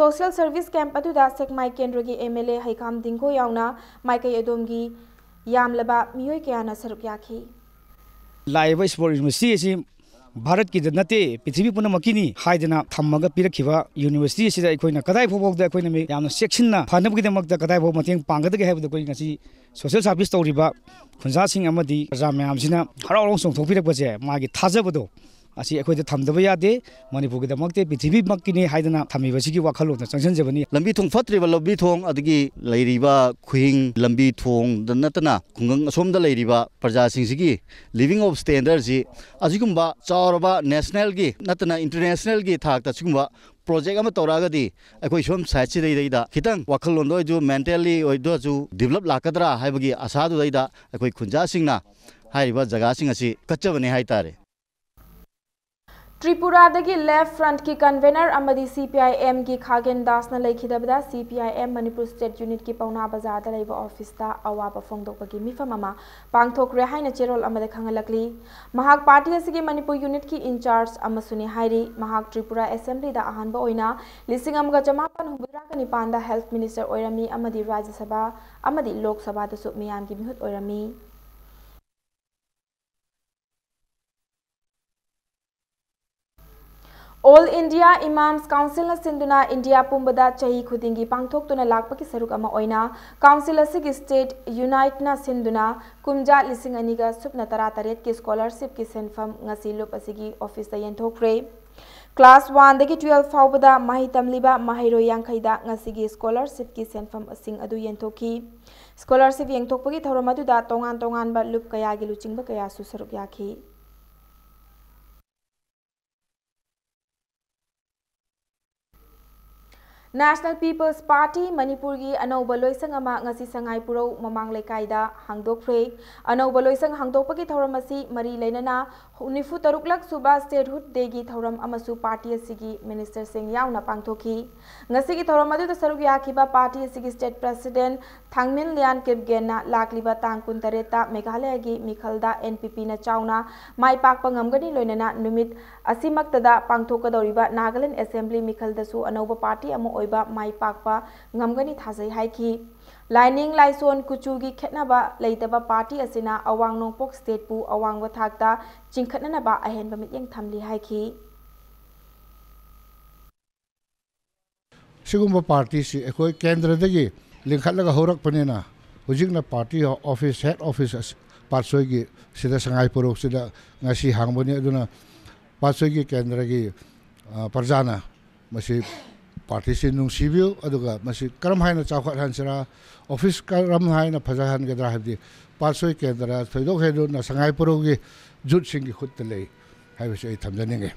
Social service camp ꯑꯗꯨꯗ ꯁꯦꯛꯃꯥꯏ ꯀꯦꯟꯗ꯭ꯔꯒꯤ MLA ꯍꯩꯈꯥꯝ ꯗꯤꯡꯒꯣ ꯌꯥꯎꯅ ꯃꯥꯏꯀꯩ ꯑꯗꯣꯝꯒꯤ ꯌꯥꯝꯂꯕ ꯃꯤꯑꯣꯏ ꯀꯌꯥꯅ ꯁꯔꯨꯛ ꯌꯥꯈꯤ꯫ ꯂꯥꯛꯏꯕ Sports University ꯑꯁꯤ ꯚꯥꯔꯠꯀꯤꯗ ꯅꯠꯇꯦ, ꯄ꯭ꯔꯤꯊꯤꯕꯤ ꯄꯨꯝꯅꯃꯛꯀꯤꯅꯤ ꯍꯥꯏꯗꯅ ꯊꯝꯃꯒ ꯄꯤꯔꯛꯈꯤꯕ university ꯑꯁꯤꯗ ꯑꯩꯈꯣꯏꯅ ꯀꯗꯥꯏ ꯐꯥꯎꯕꯗ ꯑꯩꯈꯣꯏꯅ ꯃꯤ ꯌꯥꯝꯅ ꯆꯦꯛꯁꯤꯟꯅ ꯐꯅꯕꯒꯤꯗꯃꯛꯇ ꯀꯗꯥꯏ ꯐꯥꯎꯕ ꯃꯇꯦꯡ ꯄꯥꯡꯒꯗꯒꯦ ꯍꯥꯏꯕꯗꯨ ꯑꯩꯈꯣꯏ ꯉꯁꯤ social service ꯇꯧꯔꯤꯕ ꯈꯨꯟꯖꯥꯁꯤꯡ ꯑꯃꯗꯤ ꯄ꯭ꯔꯖꯥ ꯃꯌꯥꯝꯁꯤꯅ ꯍꯔꯥꯎ ꯍꯔꯥꯎ ꯆꯣꯡꯊꯣꯛꯄꯤꯔꯛꯄꯁꯦ, ꯃꯥꯒꯤ ꯊꯥꯖꯕꯗꯣ ꯑꯁꯤ ꯑꯩꯈꯣꯏꯗ ꯊꯝꯗꯕ ꯌꯥꯗꯦ꯫ ꯃꯅꯤꯄꯨꯔꯒꯤꯗꯃꯛꯇ, ꯄ꯭ꯔꯤꯊꯤꯕꯤꯃꯛꯀꯤꯅꯤ ꯍꯥꯏꯗꯅ ꯊꯝꯃꯤꯕꯁꯤꯒꯤ ꯋꯥꯈꯜꯂꯣꯟꯗ ꯆꯪꯁꯤꯟꯖꯕꯅꯤ꯫ ꯂꯝꯕꯤ ꯊꯣꯡ ꯐꯠꯇ꯭ꯔꯤꯕ ꯂꯝꯕꯤ ꯊꯣꯡ, ꯑꯗꯒꯤ ꯂꯩꯔꯤꯕ ꯈꯨꯍꯤꯡ ꯂꯝꯕꯤ ꯊꯣꯡꯗ ꯅꯠꯇꯅ ꯈꯨꯡꯒꯪ ꯑꯁꯣꯝꯗ ꯂꯩꯔꯤꯕ ꯄ꯭ꯔꯖꯥꯁꯤꯡꯁꯤꯒꯤ living of standardꯁꯤ ꯑꯁꯤꯒꯨꯝꯕ ꯆꯥꯎꯔꯕ nationalꯒꯤ ꯅꯠꯇꯅ internationalꯒꯤ ꯊꯥꯛꯇ ꯁꯤꯒꯨꯝꯕ project ꯑꯃ ꯇꯧꯔꯛꯑꯒꯗꯤ ꯑꯩꯈꯣꯏ ꯁꯣꯝ sideꯁꯤꯗꯩꯗ ꯈꯤꯇꯪ ꯋꯥꯈꯜꯂꯣꯟꯗ ꯑꯣꯏꯔꯁꯨ, mentally ꯑꯣꯏꯔꯁꯨ develop ꯂꯥꯛꯀꯗ꯭ꯔꯥ ꯍꯥꯏꯕꯒꯤ ꯑꯁꯥꯗꯨꯗꯩꯗ ꯑꯩꯈꯣꯏ ꯈꯨꯟꯖꯥꯁꯤꯡꯅ ꯍꯥꯏꯔꯤꯕ ꯖꯒꯥꯁꯤꯡ ꯑꯁꯤ ꯀꯠꯆꯕꯅꯦ ꯍꯥꯏꯇꯥꯔꯦ꯫ ꯇ꯭ꯔꯤꯄꯨꯔꯥꯗꯒꯤ Left Frontꯀꯤ convener ꯑꯃꯗꯤ CPIMꯒꯤ ꯈꯥꯒꯦꯟ ꯗꯥꯁꯅ ꯂꯩꯈꯤꯗꯕꯗ, CPIM ꯃꯅꯤꯄꯨꯔ State Unitꯀꯤ ꯄꯥꯎꯅꯥ ꯕꯖꯥꯔꯗ ꯂꯩꯕ officeꯇ ꯑꯋꯥꯕ ꯐꯣꯡꯗꯣꯛꯄꯒꯤ ꯃꯤꯐꯝ ꯑꯃ ꯄꯥꯡꯊꯣꯛꯈ꯭ꯔꯦ ꯍꯥꯏꯅ ꯆꯦꯔꯣꯜ ꯑꯃꯗ ꯈꯪꯍꯜꯂꯛꯂꯤ꯫ ꯃꯍꯥꯛ party ꯑꯁꯤꯒꯤ ꯃꯅꯤꯄꯨꯔ unitꯀꯤ in-charge ꯑꯃꯁꯨꯅꯤ ꯍꯥꯏꯔꯤ꯫ ꯃꯍꯥꯛ ꯇ꯭ꯔꯤꯄꯨꯔꯥ Assemblyꯗ ꯑꯍꯥꯟꯕ ꯑꯣꯏꯅ ꯂꯤꯁꯤꯡ ꯑꯃꯒ ꯆꯃꯥꯄꯟ ꯍꯨꯝꯐꯨꯇꯔꯥꯒ ꯅꯤꯄꯥꯟꯗ health minister ꯑꯣꯏꯔꯝꯃꯤ ꯑꯃꯗꯤ ꯔꯥꯖ꯭ꯌ ꯁꯚꯥ ꯑꯃꯗꯤ ꯂꯣꯛ ꯁꯚꯥꯗꯁꯨ ꯃꯤꯌꯥꯝꯒꯤ ꯃꯤꯍꯨꯠ ꯑꯣꯏꯔꯝꯃꯤ꯫ All India Imams Councilꯅ ꯁꯤꯟꯗꯨꯅ ꯏꯟꯗꯤꯌꯥ ꯄꯨꯝꯕꯗ ꯆꯍꯤ ꯈꯨꯗꯤꯡꯒꯤ ꯄꯥꯡꯊꯣꯛꯇꯨꯅ ꯂꯥꯛꯄꯒꯤ ꯁꯔꯨꯛ ꯑꯃ ꯑꯣꯏꯅ council ꯑꯁꯤꯒꯤ state unitꯅ ꯁꯤꯟꯗꯨꯅ ꯀꯨꯝꯖꯥ ꯂꯤꯁꯤꯡ ꯑꯅꯤꯒ ꯁꯨꯞꯅ ꯇꯔꯥꯇꯔꯦꯠꯀꯤ scholarshipꯀꯤ ꯁꯦꯟꯐꯝ ꯉꯁꯤ ꯂꯨꯞ ꯑꯁꯤꯒꯤ officeꯇ ꯌꯦꯟꯊꯣꯛꯈ꯭ꯔꯦ꯫ Class oneꯗꯒꯤ twelve ꯐꯥꯎꯕꯗ ꯃꯍꯩ ꯇꯝꯂꯤꯕ ꯃꯍꯩꯔꯣꯏ ꯌꯥꯡꯈꯩꯗ ꯉꯁꯤꯒꯤ scholarshipꯀꯤ ꯁꯦꯟꯐꯝꯁꯤꯡ ꯑꯗꯨ ꯌꯦꯟꯊꯣꯛꯈꯤ꯫ Scholarship ꯌꯦꯟꯊꯣꯛꯄꯒꯤ ꯊꯧꯔꯝ ꯑꯗꯨꯗ ꯇꯣꯉꯥꯟ ꯇꯣꯉꯥꯟꯕ ꯂꯨꯞ ꯀꯌꯥꯒꯤ ꯂꯨꯆꯤꯡꯕ ꯀꯌꯥꯁꯨ ꯁꯔꯨꯛ ꯌꯥꯈꯤ꯫ National People's Party ꯃꯅꯤꯄꯨꯔꯒꯤ ꯑꯅꯧꯕ ꯂꯣꯏꯁꯪ ꯑꯃ ꯉꯁꯤ ꯁꯉꯥꯏꯄꯨꯔꯧ ꯃꯃꯥꯡ ꯂꯩꯀꯥꯏꯗ ꯍꯥꯡꯗꯣꯛꯈ꯭ꯔꯦ꯫ ꯑꯅꯧꯕ ꯂꯣꯏꯁꯪ ꯍꯥꯡꯗꯣꯛꯄꯒꯤ ꯊꯧꯔꯝ ꯑꯁꯤ ꯃꯔꯤ ꯂꯩꯅꯅ ꯅꯤꯐꯨ ꯇꯔꯨꯛꯂꯛ ꯁꯨꯕ Statehood Dayꯒꯤ ꯊꯧꯔꯝ ꯑꯃꯁꯨ party ꯑꯁꯤꯒꯤ ministerꯁꯤꯡ ꯌꯥꯎꯅ ꯄꯥꯡꯊꯣꯛꯈꯤ꯫ ꯉꯁꯤꯒꯤ ꯊꯧꯔꯝ ꯑꯗꯨꯗ ꯁꯔꯨꯛ ꯌꯥꯈꯤꯕ party ꯑꯁꯤꯒꯤ state president ꯊꯥꯡꯃꯤꯟ ꯂꯤꯌꯥꯟ ꯀꯤꯞꯒꯦꯟꯅ ꯂꯥꯛꯂꯤꯕ ꯇꯥꯡ ꯀꯨꯟꯇꯔꯦꯠꯇ ꯃꯦꯘꯥꯂꯌꯒꯤ ꯃꯤꯈꯜꯗ NPPꯅ ꯆꯥꯎꯅ ꯃꯥꯏ ꯄꯥꯛꯄ ꯉꯝꯒꯅꯤ, ꯂꯣꯏꯅꯅ ꯅꯨꯃꯤꯠ ꯑꯁꯤꯃꯛꯇꯗ ꯄꯥꯡꯊꯣꯛꯀꯗꯧꯔꯤꯕ Nagaland Assembly ꯃꯤꯈꯜꯗꯁꯨ ꯑꯅꯧꯕ party ꯑꯃ ꯑꯣꯏꯕ ꯃꯥꯏ ꯄꯥꯛꯄ ꯉꯝꯒꯅꯤ ꯊꯥꯖꯩ ꯍꯥꯏꯈꯤ꯫ ꯂꯥꯏꯅꯤꯡ ꯂꯥꯏꯁꯣꯟ ꯀꯨꯆꯨꯒꯤ ꯈꯦꯠꯅꯕ ꯂꯩꯇꯕ party ꯑꯁꯤꯅ ꯑꯋꯥꯡ ꯅꯣꯡꯄꯣꯛ stateꯄꯨ ꯑꯋꯥꯡꯕ ꯊꯥꯛꯇ ꯆꯤꯡꯈꯠꯅꯅꯕ ꯑꯍꯦꯟꯕ ꯃꯤꯠꯌꯦꯡ ꯊꯝꯂꯤ ꯍꯥꯏꯈꯤ꯫ ꯁꯤꯒꯨꯝꯕ partyꯁꯤ ꯑꯩꯈꯣꯏ ꯀꯦꯟꯗ꯭ꯔꯗꯒꯤ ꯂꯤꯡꯈꯠꯂꯒ ꯍꯧꯔꯛꯄꯅꯤꯅ ꯍꯧꯖꯤꯛꯅ party office, head office ꯑꯁꯤ ꯄꯥꯠꯁꯣꯏꯒꯤ ꯁꯤꯗ ꯁꯉꯥꯏ ꯄꯨꯔꯧꯁꯤꯗ ꯉꯁꯤ ꯍꯥꯡꯕꯅꯤ꯫ ꯑꯗꯨꯅ ꯄꯥꯠꯁꯣꯏꯒꯤ ꯀꯦꯟꯗ꯭ꯔꯒꯤ, ꯑ, ꯄ꯭ꯔꯖꯥꯅ ꯃꯁꯤ partyꯁꯤ ꯅꯨꯡꯁꯤꯕꯤꯌꯨ, ꯑꯗꯨꯒ ꯃꯁꯤ ꯀꯔꯝ ꯍꯥꯏꯅ ꯆꯥꯎꯈꯠꯍꯟꯁꯤꯔꯥ, office ꯀꯔꯝ ꯍꯥꯏꯅ ꯐꯖꯍꯟꯒꯗ꯭ꯔꯥ ꯍꯥꯏꯕꯗꯤ ꯄꯥꯠꯁꯣꯏ ꯀꯦꯟꯗ꯭ꯔ ꯊꯣꯏꯗꯣꯛ ꯍꯦꯟꯗꯣꯛꯅ ꯁꯉꯥꯏ ꯄꯨꯔꯧꯒꯤ youthꯁꯤꯡꯒꯤ ꯈꯨꯠꯇ ꯂꯩ ꯍꯥꯏꯕꯁꯤ ꯑꯩ ꯊꯝꯖꯅꯤꯡꯉꯤ꯫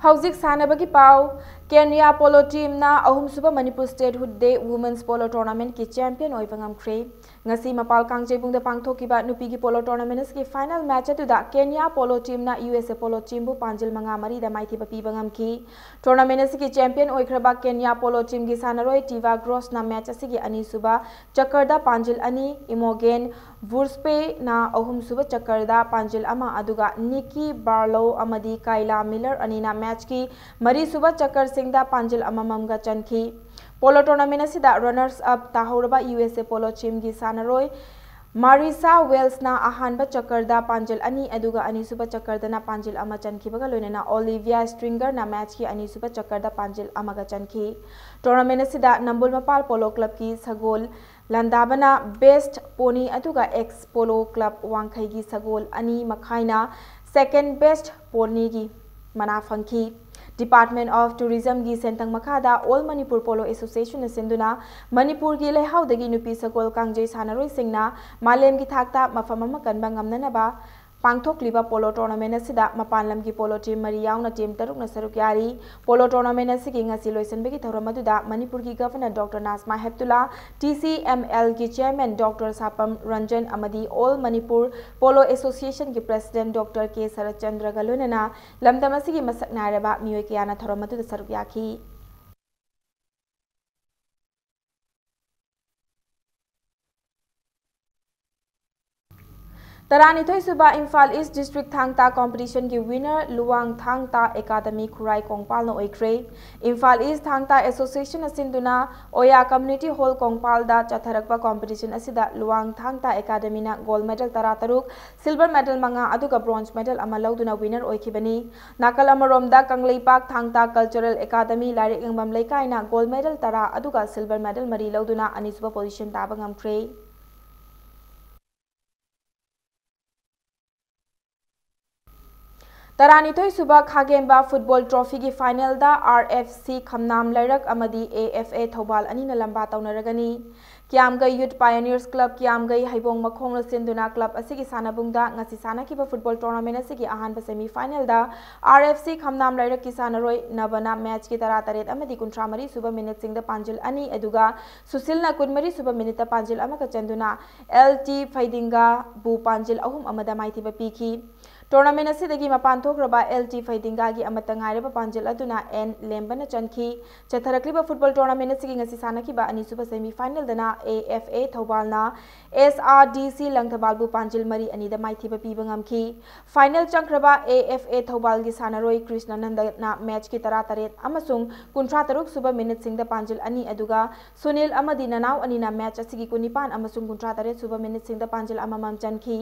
ꯍꯧꯖꯤꯛ ꯁꯥꯟꯅꯕꯒꯤ ꯄꯥꯎ꯫ ꯀꯦꯟꯌꯥ polo teamꯅ ꯑꯍꯨꯝꯁꯨꯕ Manipur Statehood Day Women's Polo Tournamentꯀꯤ champion ꯑꯣꯏꯕ ꯉꯝꯈ꯭ꯔꯦ꯫ ꯉꯁꯤ ꯃꯄꯥꯜ ꯀꯥꯡꯖꯩꯕꯨꯡꯗ ꯄꯥꯡꯊꯣꯛꯈꯤꯕ ꯅꯨꯄꯤꯒꯤ polo tournament ꯑꯁꯤꯒꯤ final match ꯑꯗꯨꯗ ꯀꯦꯟꯌꯥ polo teamꯅ USA polo teamꯕꯨ ꯄꯥꯟꯖꯤꯜ ꯃꯉꯥ ꯃꯔꯤꯗ ꯃꯥꯏꯊꯤꯕ ꯄꯤꯕ ꯉꯝꯈꯤ꯫ Tournament ꯑꯁꯤꯒꯤ champion ꯑꯣꯏꯈ꯭ꯔꯕ ꯀꯦꯟꯌꯥ polo teamꯒꯤ ꯁꯥꯟꯅꯔꯣꯏ ꯇꯤꯚꯥ ꯒ꯭ꯔꯣꯁꯅ match ꯑꯁꯤꯒꯤ ꯑꯅꯤꯁꯨꯕ ꯆꯀꯔꯗ ꯄꯥꯟꯖꯤꯜ ꯑꯅꯤ, ꯏꯃꯣꯒꯦꯟ ꯚꯨꯔꯁꯄꯦꯅ ꯑꯍꯨꯝꯁꯨꯕ ꯆꯀꯔꯗ ꯄꯥꯟꯖꯤꯜ ꯑꯃ, ꯑꯗꯨꯒ ꯅꯤꯀꯤ ꯕꯥꯔꯂꯣ ꯑꯃꯗꯤ ꯀꯥꯏꯂꯥ ꯃꯤꯂꯔ ꯑꯅꯤꯅ matchꯀꯤ ꯃꯔꯤꯁꯨꯕ ꯆꯀꯔꯁꯤꯡꯗ ꯄꯥꯟꯖꯤꯜ ꯑꯃꯃꯝꯒ ꯆꯟꯈꯤ꯫ Polo tournament ꯑꯁꯤꯗ runners up ꯇꯥꯍꯧꯔꯕ USA polo teamꯒꯤ ꯁꯥꯟꯅꯔꯣꯏ ꯃꯥꯔꯤꯁꯥ ꯋꯦꯜꯁꯅ ꯑꯍꯥꯟꯕ ꯆꯀꯔꯗ ꯄꯥꯟꯖꯤꯜ ꯑꯅꯤ, ꯑꯗꯨꯒ ꯑꯅꯤꯁꯨꯕ ꯆꯀꯔꯗꯅ ꯄꯥꯟꯖꯤꯜ ꯑꯃ ꯆꯟꯈꯤꯕꯒ ꯂꯣꯏꯅꯅ ꯑꯣꯂꯤꯚꯤꯌꯥ ꯁ꯭ꯇ꯭ꯔꯤꯡꯒꯔꯅ matchꯀꯤ ꯑꯅꯤꯁꯨꯕ ꯆꯀꯔꯗ ꯄꯥꯟꯖꯤꯜ ꯑꯃꯒ ꯆꯟꯈꯤ꯫ Tournament ꯑꯁꯤꯗ ꯅꯝꯕꯨꯜ ꯃꯄꯥꯜ polo clubꯀꯤ ꯁꯒꯣꯜ ꯂꯥꯟꯗꯥꯕꯅ best pony, ꯑꯗꯨꯒ Ex Polo Club ꯋꯥꯡꯈꯩꯒꯤ ꯁꯒꯣꯜ ꯑꯅꯤ ꯃꯈꯥꯏꯅ second best ponyꯒꯤ ꯃꯅꯥ ꯐꯪꯈꯤ꯫ Department of Tourismꯒꯤ ꯁꯦꯟꯊꯪ ꯃꯈꯥꯗ All Manipur Polo Associationꯅ ꯁꯤꯟꯗꯨꯅ ꯃꯅꯤꯄꯨꯔꯒꯤ ꯂꯩꯍꯥꯎꯗꯒꯤ ꯅꯨꯄꯤ ꯁꯒꯣꯜ ꯀꯥꯡꯖꯩ ꯁꯥꯟꯅꯔꯣꯏꯁꯤꯡꯅ ꯃꯥꯂꯦꯝꯒꯤ ꯊꯥꯛꯇ ꯃꯐꯝ ꯑꯃ ꯀꯟꯕ ꯉꯝꯅꯅꯕ ꯄꯥꯡꯊꯣꯛꯂꯤꯕ ꯄꯣꯂꯣ ꯇꯣꯔꯅꯥꯃꯦꯟ ꯑꯁꯤꯗ ꯃꯄꯥꯟ ꯂꯝꯒꯤ ꯄꯣꯂꯣ ꯇꯤꯝ ꯃꯔꯤ ꯌꯥꯎꯅ ꯇꯤꯝ ꯇꯔꯨꯛꯅ ꯁꯔꯨꯛ ꯌꯥꯔꯤ꯫ ꯄꯣꯂꯣ ꯇꯣꯔꯅꯥꯃꯦꯟ ꯑꯁꯤꯒꯤ ꯉꯁꯤ ꯂꯣꯏꯁꯤꯟꯕꯒꯤ ꯊꯧꯔꯝ ꯑꯗꯨꯗ ꯃꯅꯤꯄꯨꯔꯒꯤ governor doctor Najma Heptulla, T C M ꯑꯦꯜꯒꯤ ꯆꯤꯌꯔꯃꯦꯟ ꯗꯣꯛꯇꯔ ꯁꯥꯄꯝ ꯔꯟꯖꯟ ꯑꯃꯗꯤ ꯑꯣꯜ ꯃꯅꯤꯄꯨꯔ ꯄꯣꯂꯣ ꯑꯦꯁꯣꯁꯤꯌꯦꯁꯟꯒꯤ ꯄ꯭ꯔꯦꯁꯤꯗꯦꯟꯠ ꯗꯣꯛꯇꯔ ꯀꯦ ꯁꯔꯠꯆꯟꯗ꯭ꯔꯒ ꯂꯣꯏꯅꯅ ꯂꯝꯗꯝ ꯑꯁꯤꯒꯤ ꯃꯁꯛ ꯅꯥꯏꯔꯕ ꯃꯤꯑꯣꯏ ꯀꯌꯥꯅ ꯊꯧꯔꯝ ꯑꯗꯨꯗ ꯁꯔꯨꯛ ꯌꯥꯈꯤ꯫ ꯇꯔꯥꯅꯤꯊꯣꯏ ꯁꯨꯕ ꯏꯝꯐꯥꯜ ꯏꯁ ꯗꯤꯁꯇ꯭ꯔꯤꯛ ꯊꯥꯡ ꯇꯥ ꯀꯣꯝꯄꯤꯇꯤꯁꯟꯒꯤ ꯋꯤꯅꯔ ꯂꯨꯋꯥꯡ ꯊꯥꯡ ꯇꯥ ꯑꯦꯀꯥꯗꯃꯤ ꯈꯨꯔꯥꯏ ꯀꯣꯡꯄꯥꯜꯅ ꯑꯣꯏꯈ꯭ꯔꯦ꯫ ꯏꯝꯐꯥꯜ ꯏꯁ ꯊꯥꯡ ꯇꯥ ꯑꯦꯁꯣꯁꯤꯌꯦꯁꯟꯅ ꯁꯤꯟꯗꯨꯅ ꯑꯣꯌꯥ ꯀꯝꯃ꯭ꯌꯨꯅꯤꯇꯤ ꯍꯣꯜ ꯀꯣꯡꯄꯥꯜꯗ ꯆꯠꯊꯔꯛꯄ ꯀꯣꯝꯄꯤꯇꯤꯁꯟ ꯑꯁꯤꯗ ꯂꯨꯋꯥꯡ ꯊꯥꯡ ꯇꯥ ꯑꯦꯀꯥꯗꯃꯤꯅ ꯒꯣꯜꯗ ꯃꯦꯗꯜ ꯇꯔꯥ ꯇꯔꯨꯛ, ꯁꯤꯜꯚꯔ ꯃꯦꯗꯜ ꯃꯉꯥ ꯑꯗꯨꯒ ꯕ꯭ꯔꯣꯟꯖ ꯃꯦꯗꯜ ꯑꯃ ꯂꯧꯗꯨꯅ ꯋꯤꯅꯔ ꯑꯣꯏꯈꯤꯕꯅꯤ꯫ ꯅꯥꯀꯜ ꯑꯃꯔꯣꯝꯗ ꯀꯪꯂꯩꯄꯥꯛ ꯊꯥꯡ ꯇꯥ ꯀꯜꯆꯔꯦꯜ ꯑꯦꯀꯥꯗꯃꯤ ꯂꯥꯏꯔꯤꯛ ꯌꯦꯡꯐꯝ ꯂꯩꯀꯥꯏꯅ ꯒꯣꯜꯗ ꯃꯦꯗꯜ ꯇꯔꯥ ꯑꯗꯨꯒ ꯁꯤꯜꯚꯔ ꯃꯦꯗꯜ ꯃꯔꯤ ꯂꯧꯗꯨꯅ ꯑꯅꯤꯁꯨꯕ ꯄꯣꯖꯤꯁꯟ ꯇꯥꯕ ꯉꯝꯈ꯭ꯔꯦ꯫ ꯇꯔꯥꯅꯤꯊꯣꯏ ꯁꯨꯕ ꯈꯥꯒꯦꯝꯕ ꯐꯨꯠꯕꯣꯜ ꯇ꯭ꯔꯣꯐꯤꯒꯤ ꯐꯥꯏꯅꯦꯜꯗ ꯑꯥꯔ ꯑꯦꯐ ꯁꯤ ꯈꯝꯅꯥꯝ ꯂꯩꯔꯛ ꯑꯃꯗꯤ ꯑꯦ ꯑꯦꯐ ꯑꯦ ꯊꯧꯕꯥꯜ ꯑꯅꯤꯅ ꯂꯝꯕꯥ ꯇꯧꯅꯔꯒꯅꯤ꯫ ꯀꯤꯌꯥꯝꯒꯩ ꯌꯨꯠ ꯄꯥꯏꯑꯣꯅꯤꯌꯔꯁ ꯀ꯭ꯂꯕ ꯀꯤꯌꯥꯝꯒꯩ ꯍꯩꯕꯣꯡ ꯃꯈꯣꯡꯅ ꯁꯤꯟꯗꯨꯅ ꯀ꯭ꯂꯕ ꯑꯁꯤꯒꯤ ꯁꯥꯟꯅꯕꯨꯡꯗ ꯉꯁꯤ ꯁꯥꯟꯅꯈꯤꯕ ꯐꯨꯠꯕꯣꯜ ꯇꯣꯔꯅꯥꯃꯦꯟ ꯑꯁꯤꯒꯤ ꯑꯍꯥꯟꯕ ꯁꯦꯃꯤ ꯐꯥꯏꯅꯦꯜꯗ ꯑꯥꯔ ꯑꯦꯐ ꯁꯤ ꯈꯝꯅꯥꯝ ꯂꯩꯔꯛꯀꯤ ꯁꯥꯟꯅꯔꯣꯏ ꯅꯕꯅ ꯃꯦꯆꯀꯤ ꯇꯔꯥ ꯇꯔꯦꯠ ꯑꯃꯗꯤ ꯀꯨꯟꯊ꯭ꯔꯥ ꯃꯔꯤ ꯁꯨꯕ ꯃꯤꯅꯤꯠꯁꯤꯡꯗ ꯄꯥꯟꯖꯤꯜ ꯑꯅꯤ ꯑꯗꯨꯒ ꯁꯨꯁꯤꯜꯅ ꯀꯨꯟ ꯃꯔꯤ ꯁꯨꯕ ꯃꯤꯅꯤꯠꯇ ꯄꯥꯟꯖꯤꯜ ꯑꯃꯒ ꯆꯟꯗꯨꯅ ꯑꯦꯜ ꯇꯤ ꯐꯩꯗꯤꯡꯒꯥꯕꯨ ꯄꯥꯟꯖꯤꯜ ꯑꯍꯨꯝ ꯑꯃꯗ ꯃꯥꯏꯊꯤꯕ ꯄꯤꯈꯤ꯫ ꯇꯣꯔꯅꯥꯃꯦꯟ ꯑꯁꯤꯗꯒꯤ ꯃꯄꯥꯟ ꯊꯣꯛꯈ꯭ꯔꯕ ꯑꯦꯜ ꯇꯤ ꯐꯩꯗꯤꯡꯒꯥꯒꯤ ꯑꯃꯠꯇ ꯉꯥꯏꯔꯕ ꯄꯥꯟꯖꯤꯜ ꯑꯗꯨꯅ ꯑꯦꯟ ꯂꯦꯝꯕꯅ ꯆꯟꯈꯤ꯫ ꯆꯠꯊꯔꯛꯂꯤꯕ ꯐꯨꯠꯕꯣꯜ ꯇꯣꯔꯅꯥꯃꯦꯟ ꯑꯁꯤꯒꯤ ꯉꯁꯤ ꯁꯥꯟꯅꯈꯤꯕ ꯑꯅꯤꯁꯨꯕ semi ꯐꯥꯏꯅꯦꯜꯗꯅ A F A ꯊꯧꯕꯥꯜꯅ S R D ꯁꯤ ꯂꯪꯊꯕꯥꯜꯕꯨ ꯄꯥꯟꯖꯤꯜ ꯃꯔꯤ ꯑꯅꯤꯗ ꯃꯥꯏꯊꯤꯕ ꯄꯤꯕ ꯉꯝꯈꯤ꯫ ꯐꯥꯏꯅꯦꯜ ꯆꯪꯈ꯭ꯔꯕ ꯑꯦ ꯑꯦꯐ ꯑꯦ ꯊꯧꯕꯥꯜꯒꯤ ꯁꯥꯟꯅꯔꯣꯏ ꯀ꯭ꯔꯤꯁꯅꯥꯅꯟꯗꯅ ꯃꯦꯆꯀꯤ ꯇꯔꯥ ꯇꯔꯦꯠ ꯑꯃꯁꯨꯡ ꯀꯨꯟꯊ꯭ꯔꯥ ꯇꯔꯨꯛ ꯁꯨꯕ ꯃꯤꯅꯤꯠꯁꯤꯡꯗ ꯄꯥꯟꯖꯤꯜ ꯑꯅꯤ ꯑꯗꯨꯒ ꯁꯨꯅꯤꯜ ꯑꯃꯗꯤ ꯅꯅꯥꯎ ꯑꯅꯤꯅ ꯃꯦꯆ ꯑꯁꯤꯒꯤ ꯀꯨꯟꯅꯤꯄꯥꯟ ꯑꯃꯁꯨꯡ ꯀꯨꯟꯊ꯭ꯔꯥ ꯇꯔꯦꯠ ꯁꯨꯕ ꯃꯤꯅꯤꯠꯁꯤꯡꯗ ꯄꯥꯟꯖꯤꯜ ꯑꯃꯃꯝ ꯆꯟꯈꯤ꯫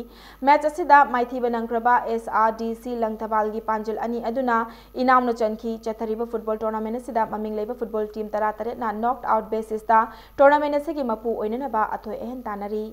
ꯃꯦꯆ ꯑꯁꯤꯗ ꯃꯥꯏꯊꯤꯕ ꯅꯪꯈ꯭ꯔꯕ ꯑꯦꯁ ꯑꯥꯔ ꯗꯤ ꯁꯤ ꯂꯪꯊꯕꯥꯜꯒꯤ ꯄꯥꯟꯖꯤꯜ ꯑꯅꯤ ꯑꯗꯨꯅ ꯏꯅꯥꯎꯅ ꯆꯟꯈꯤ꯫ ꯆꯠꯊꯔꯤꯕ ꯐꯨꯠꯕꯣꯜ ꯇꯣꯔꯅꯥꯃꯦꯟ ꯑꯁꯤꯗ ꯃꯃꯤꯡ ꯂꯩꯕ ꯐꯨꯠꯕꯣꯜ ꯇꯤꯝ ꯇꯔꯥ ꯇꯔꯦꯠꯅ ꯅꯣꯛ ꯑꯥꯎꯠ ꯕꯦꯁꯤꯁꯇ ꯇꯣꯔꯅꯥꯃꯦꯟ ꯑꯁꯤꯒꯤ ꯃꯄꯨ ꯑꯣꯏꯅꯅꯕ ꯑꯊꯣꯏ ꯑꯍꯦꯟ ꯇꯥꯟꯅꯔꯤ꯫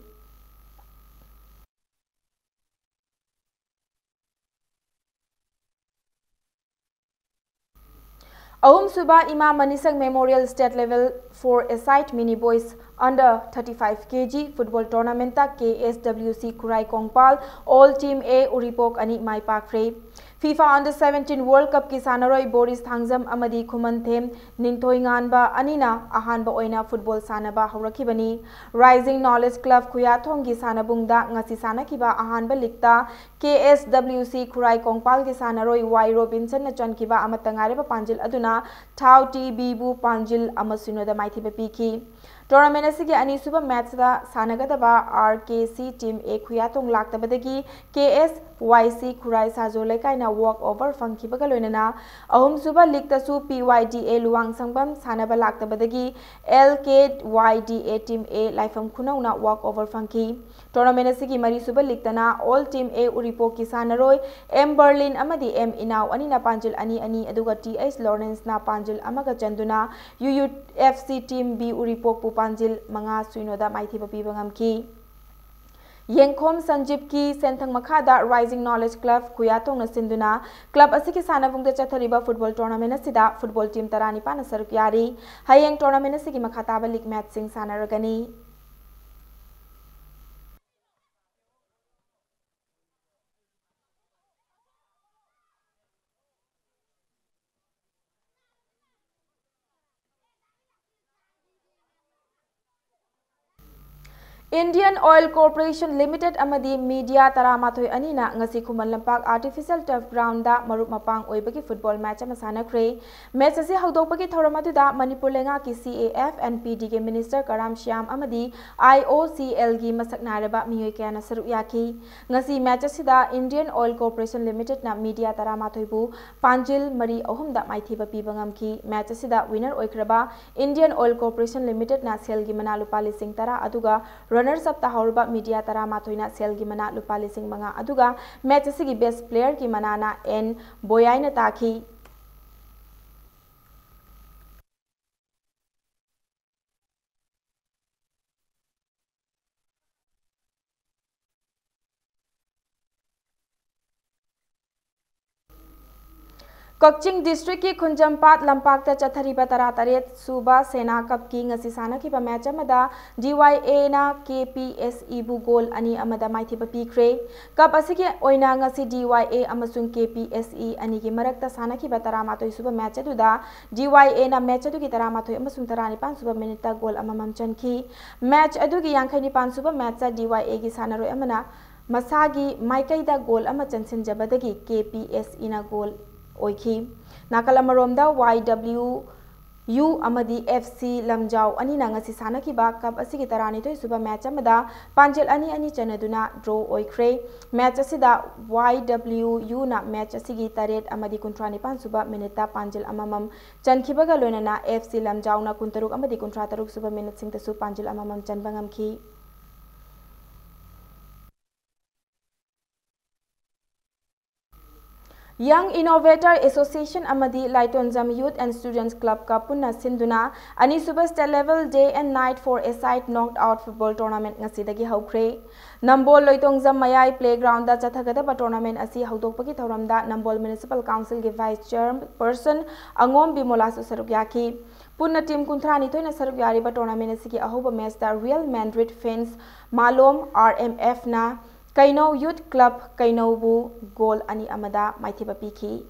ꯑꯍꯨꯝꯁꯨꯕ ꯏꯃꯥ ꯃꯅꯤꯁꯪ Memorial State Level for Aside Mini Boys Under thirty-five K G Football Tournamentꯇ K S W C Khurai Kongpal All Team A ꯎꯔꯤꯄꯣꯛ ꯑꯅꯤ ꯃꯥꯏ ꯄꯥꯛꯈ꯭ꯔꯦ꯫ FIFA Under seventeen World Cupꯀꯤ ꯁꯥꯟꯅꯔꯣꯏ ꯕꯣꯔꯤꯁ ꯊꯥꯡꯖꯝ ꯑꯃꯗꯤ ꯈꯨꯃꯟꯊꯦꯝ ꯅꯤꯡꯊꯣꯏꯉꯥꯟꯕ ꯑꯅꯤꯅ ꯑꯍꯥꯟꯕ ꯑꯣꯏꯅ ꯐꯨꯠꯕꯣꯜ ꯁꯥꯟꯅꯕ ꯍꯧꯔꯛꯈꯤꯕꯅꯤ꯫ Rising Knowledge Club ꯈꯨꯌꯥꯊꯣꯡꯒꯤ ꯁꯥꯟꯅꯕꯨꯡꯗ ꯉꯁꯤ ꯁꯥꯟꯅꯈꯤꯕ ꯑꯍꯥꯟꯕ ꯂꯤꯛꯇ K S W C ꯈꯨꯔꯥꯏ ꯀꯣꯡꯄꯥꯜꯒꯤ ꯁꯥꯟꯅꯔꯣꯏ ꯋꯥꯏ ꯔꯣꯕꯤꯟꯁꯟꯅ ꯆꯟꯈꯤꯕ ꯑꯃꯠꯇ ꯉꯥꯏꯔꯕ ꯄꯥꯟꯖꯤꯜ ꯑꯗꯨꯅ ꯊꯥꯎ ꯇꯤ ꯕꯤꯕꯨ ꯄꯥꯟꯖꯤꯜ ꯑꯃ ꯁꯤꯅꯣꯗ ꯃꯥꯏꯊꯤꯕ ꯄꯤꯈꯤ꯫ Tournament ꯑꯁꯤꯒꯤ ꯑꯅꯤꯁꯨꯕ ꯃꯦꯠꯆꯇ ꯁꯥꯟꯅꯒꯗꯕ R K C Team A Khuyathong ꯂꯥꯛꯇꯕꯗꯒꯤ K S Y C Khurai ꯁꯥꯖꯣ ꯂꯩꯀꯥꯏꯅ walk over ꯐꯪꯈꯤꯕꯒ ꯂꯣꯏꯅꯅ ꯑꯍꯨꯝꯁꯨꯕ ꯂꯤꯛꯇꯁꯨ P Y D A ꯂꯨꯋꯥꯡꯁꯪꯕꯝ ꯁꯥꯟꯅꯕ ꯂꯥꯛꯇꯕꯗꯒꯤ L K Y D A Team A ꯂꯥꯏꯐꯝ ꯈꯨꯅꯧꯅ walk over ꯐꯪꯈꯤ꯫ Tournament ꯑꯁꯤꯒꯤ ꯃꯔꯤꯁꯨꯕ ꯂꯤꯛꯇꯅ All Team A ꯎꯔꯤꯄꯣꯛꯀꯤ ꯁꯥꯟꯅꯔꯣꯏ M Berlin ꯑꯃꯗꯤ M ꯏꯅꯥꯎ ꯑꯅꯤꯅ ꯄꯥꯟꯖꯤꯜ ꯑꯅꯤ ꯑꯅꯤ ꯑꯗꯨꯒ T H Lawrenceꯅ ꯄꯥꯟꯖꯤꯜ ꯑꯃꯒ ꯆꯟꯗꯨꯅ U U F C Team B ꯎꯔꯤꯄꯣꯛꯄꯨ ꯄꯥꯟꯖꯤꯜ ꯃꯉꯥ ꯁꯤꯅꯣꯗ ꯃꯥꯏꯊꯤꯕ ꯄꯤꯕ ꯉꯝꯈꯤ꯫ ꯌꯦꯡꯈꯣꯝ ꯁꯟꯖꯤꯞꯀꯤ ꯁꯦꯟꯊꯪ ꯃꯈꯥꯗ Rising Knowledge Club ꯈꯨꯌꯥꯊꯣꯡꯅ ꯁꯤꯟꯗꯨꯅ club ꯑꯁꯤꯒꯤ ꯁꯥꯟꯅꯕꯨꯡꯗ ꯆꯠꯊꯔꯤꯕ football tournament ꯑꯁꯤꯗ football team ꯇꯔꯥꯅꯤꯄꯥꯟꯅ ꯁꯔꯨꯛ ꯌꯥꯔꯤ꯫ ꯍꯌꯦꯡ tournament ꯑꯁꯤꯒꯤ ꯃꯈꯥ ꯇꯥꯕ league matchꯁꯤꯡ ꯁꯥꯟꯅꯔꯒꯅꯤ꯫ Indian Oil Corporation Limited ꯑꯃꯗꯤ Media ꯇꯔꯥꯃꯥꯊꯣꯏ ꯑꯅꯤꯅ ꯉꯁꯤ ꯈꯨꯃꯟ ꯂꯝꯄꯥꯛ Artificial Turf Groundꯗ ꯃꯔꯨꯞ ꯃꯄꯥꯡ ꯑꯣꯏꯕꯒꯤ football match ꯑꯃ ꯁꯥꯟꯅꯈ꯭ꯔꯦ꯫ Match ꯑꯁꯤ ꯍꯧꯗꯣꯛꯄꯒꯤ ꯊꯧꯔꯝ ꯑꯗꯨꯗ ꯃꯅꯤꯄꯨꯔ ꯂꯩꯉꯥꯛꯀꯤ C A F and P Dꯒꯤ minister ꯀꯔꯥꯝ ꯁ꯭ꯌꯥꯝ ꯑꯃꯗꯤ I O C Lꯒꯤ ꯃꯁꯛ ꯅꯥꯏꯔꯕ ꯃꯤꯑꯣꯏ ꯀꯌꯥꯅ ꯁꯔꯨꯛ ꯌꯥꯈꯤ꯫ ꯉꯁꯤ match ꯑꯁꯤꯗ Indian Oil Corporation Limitedꯅ Media ꯇꯔꯥꯃꯥꯊꯣꯏꯕꯨ ꯄꯥꯟꯖꯤꯜ ꯃꯔꯤ ꯑꯍꯨꯝꯗ ꯃꯥꯏꯊꯤꯕ ꯄꯤꯕ ꯉꯝꯈꯤ꯫ Match ꯑꯁꯤꯗ winner ꯑꯣꯏꯈ꯭ꯔꯕ Indian Oil Corporation Limitedꯅ ꯁꯦꯜꯒꯤ ꯃꯅꯥ ꯂꯨꯄꯥ ꯂꯤꯁꯤꯡ ꯇꯔꯥ ꯑꯗꯨꯒ runners up ꯇꯥꯍꯧꯔꯕ Media ꯇꯔꯥꯃꯥꯊꯣꯏꯅ ꯁꯦꯜꯒꯤ ꯃꯅꯥ ꯂꯨꯄꯥ ꯂꯤꯁꯤꯡ ꯃꯉꯥ ꯑꯗꯨꯒ match ꯑꯁꯤꯒꯤ best playerꯒꯤ ꯃꯅꯥꯅ N ꯕꯣꯌꯥꯏꯅ ꯇꯥꯈꯤ꯫ ꯀꯛꯆꯤꯡ district ꯀꯤ ꯈꯨꯟꯖꯝꯄꯥꯠ ꯂꯝꯄꯥꯛꯇ ꯆꯠꯊꯔꯤꯕ ꯇꯔꯥꯇꯔꯦꯠ ꯁꯨꯕ ꯁꯦꯅꯥ cup ꯀꯤ ꯉꯁꯤ ꯁꯥꯟꯅꯈꯤꯕ match ꯑꯃꯗ D Y A ꯅ K P S E ꯕꯨ goal ꯑꯅꯤ ꯑꯃꯗ ꯃꯥꯏꯊꯤꯕ ꯄꯤꯈ꯭ꯔꯦ꯫ Cup ꯑꯁꯤꯒꯤ ꯑꯣꯏꯅ ꯉꯁꯤ D Y A ꯑꯃꯁꯨꯡ K P S E ꯑꯅꯤꯒꯤ ꯃꯔꯛꯇ ꯁꯥꯟꯅꯈꯤꯕ ꯇꯔꯥꯃꯥꯊꯣꯏ ꯁꯨꯕ match ꯑꯗꯨꯗ D Y A ꯅ match ꯑꯗꯨꯒꯤ ꯇꯔꯥꯃꯥꯊꯣꯏ ꯑꯃꯁꯨꯡ ꯇꯔꯥꯅꯤꯄꯥꯟ ꯁꯨꯕ minute ꯇ goal ꯑꯃꯃꯝ ꯆꯟꯈꯤ꯫ Match ꯑꯗꯨꯒꯤ ꯌꯥꯡꯈꯩ ꯅꯤꯄꯥꯟ ꯁꯨꯕ match ꯇ D Y A ꯒꯤ ꯁꯥꯟꯅꯔꯣꯏ ꯑꯃꯅ ꯃꯁꯥꯒꯤ ꯃꯥꯏꯀꯩꯗ goal ꯑꯃ ꯆꯟꯁꯤꯟꯖꯕꯗꯒꯤ K P S E ꯅ goal ꯑꯣꯏꯈꯤ꯫ ꯅꯥꯀꯜ ꯑꯃꯔꯣꯝꯗ Y W U ꯑꯃꯗꯤ F C ꯂꯝꯖꯥꯎ ꯑꯅꯤꯅ ꯉꯁꯤ ꯁꯥꯟꯅꯈꯤꯕ cup ꯑꯁꯤꯒꯤ ꯇꯔꯥꯅꯤꯊꯣꯏ ꯁꯨꯕ match ꯑꯃꯗ ꯄꯥꯟꯖꯜ ꯑꯅꯤ ꯑꯅꯤ ꯆꯟꯅꯗꯨꯅ draw ꯑꯣꯏꯈ꯭ꯔꯦ꯫ Match ꯑꯁꯤꯗ Y W U ꯅ match ꯑꯁꯤꯒꯤ ꯇꯔꯦꯠ ꯑꯃꯗꯤ ꯀꯨꯟꯊ꯭ꯔꯥ ꯅꯤꯄꯥꯟ ꯁꯨꯕ minute ꯇ ꯄꯥꯟꯖꯜ ꯑꯃꯃꯝ ꯆꯟꯈꯤꯕꯒ ꯂꯣꯏꯅꯅ F C ꯂꯝꯖꯥꯎꯅ ꯀꯨꯟꯇꯔꯨꯛ ꯑꯃꯗꯤ ꯀꯨꯟꯊ꯭ꯔꯥ ꯇꯔꯨꯛ ꯁꯨꯕ minute ꯁꯤꯡꯗꯁꯨ ꯄꯥꯟꯖꯜ ꯑꯃꯃꯝ ꯆꯟꯕ ꯉꯝꯈꯤ꯫ Young Innovator Association ꯑꯃꯗꯤ ꯂꯥꯏꯇꯣꯟꯖꯝ Youth and Students Club ꯀ ꯄꯨꯟꯅ ꯁꯤꯟꯗꯨꯅ ꯑꯅꯤꯁꯨꯕ state level Day and Night Four-a-side knockout football tournament ꯉꯁꯤꯗꯒꯤ ꯍꯧꯈ꯭ꯔꯦ꯫ ꯅꯝꯕꯣꯜ ꯂꯣꯏꯇꯣꯡꯖꯝ ꯃꯌꯥꯏ playground ꯗ ꯆꯠꯊꯒꯗꯕ tournament ꯑꯁꯤ ꯍꯧꯗꯣꯛꯄꯒꯤ ꯊꯧꯔꯝꯗ ꯅꯝꯕꯣꯜ Municipal Council ꯒꯤ Vice Chairperson ꯑꯉꯣꯝ ꯕꯤꯃꯣꯂꯥꯁꯨ ꯁꯔꯨꯛ ꯌꯥꯈꯤ꯫ ꯄꯨꯟꯅ team ꯀꯨꯟꯊ꯭ꯔꯥ ꯅꯤꯊꯣꯏꯅ ꯁꯔꯨꯛ ꯌꯥꯔꯤꯕ tournament ꯑꯁꯤꯒꯤ ꯑꯍꯧꯕ match ꯇ Real Madrid fans ꯃꯥꯂꯣꯝ R M F ꯅ ꯀꯩꯅꯧ Youth Club ꯀꯩꯅꯧꯕꯨ goal ꯑꯅꯤ ꯑꯃꯗ ꯃꯥꯏꯊꯤꯕ ꯄꯤꯈꯤ꯫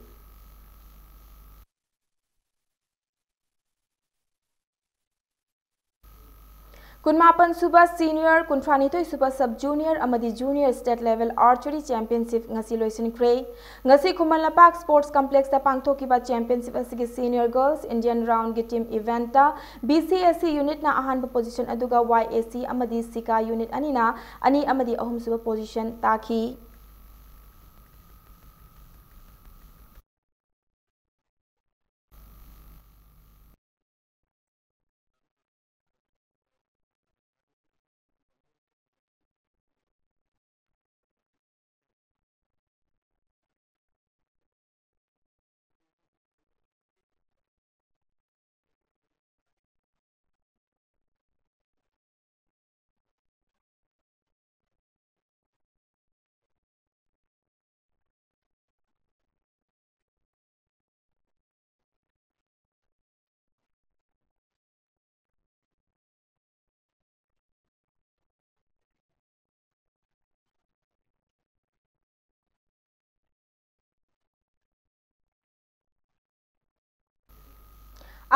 ꯀꯨꯟꯃꯥꯄꯟ ꯁꯨꯕ senior, ꯀꯨꯟꯊ꯭ꯔꯥ ꯅꯤꯊꯣꯏ ꯁꯨꯕ sub junior ꯑꯃꯗꯤ junior state level archery championship ꯉꯁꯤ ꯂꯣꯏꯁꯤꯟꯈ꯭ꯔꯦ꯫ ꯉꯁꯤ ꯈꯨꯃꯟ ꯂꯝꯄꯥꯛ Sports Complex ꯇ ꯄꯥꯡꯊꯣꯛꯈꯤꯕ championship ꯑꯁꯤꯒꯤ senior girls Indian round ꯒꯤ team event ꯇ B C S C unit ꯅ ꯑꯍꯥꯟꯕ position ꯑꯗꯨꯒ Y A C ꯑꯃꯗꯤ ꯁꯤꯀꯥ unit ꯑꯅꯤꯅ ꯑꯅꯤ ꯑꯃꯗꯤ ꯑꯍꯨꯝꯁꯨꯕ position ꯇꯥꯈꯤ꯫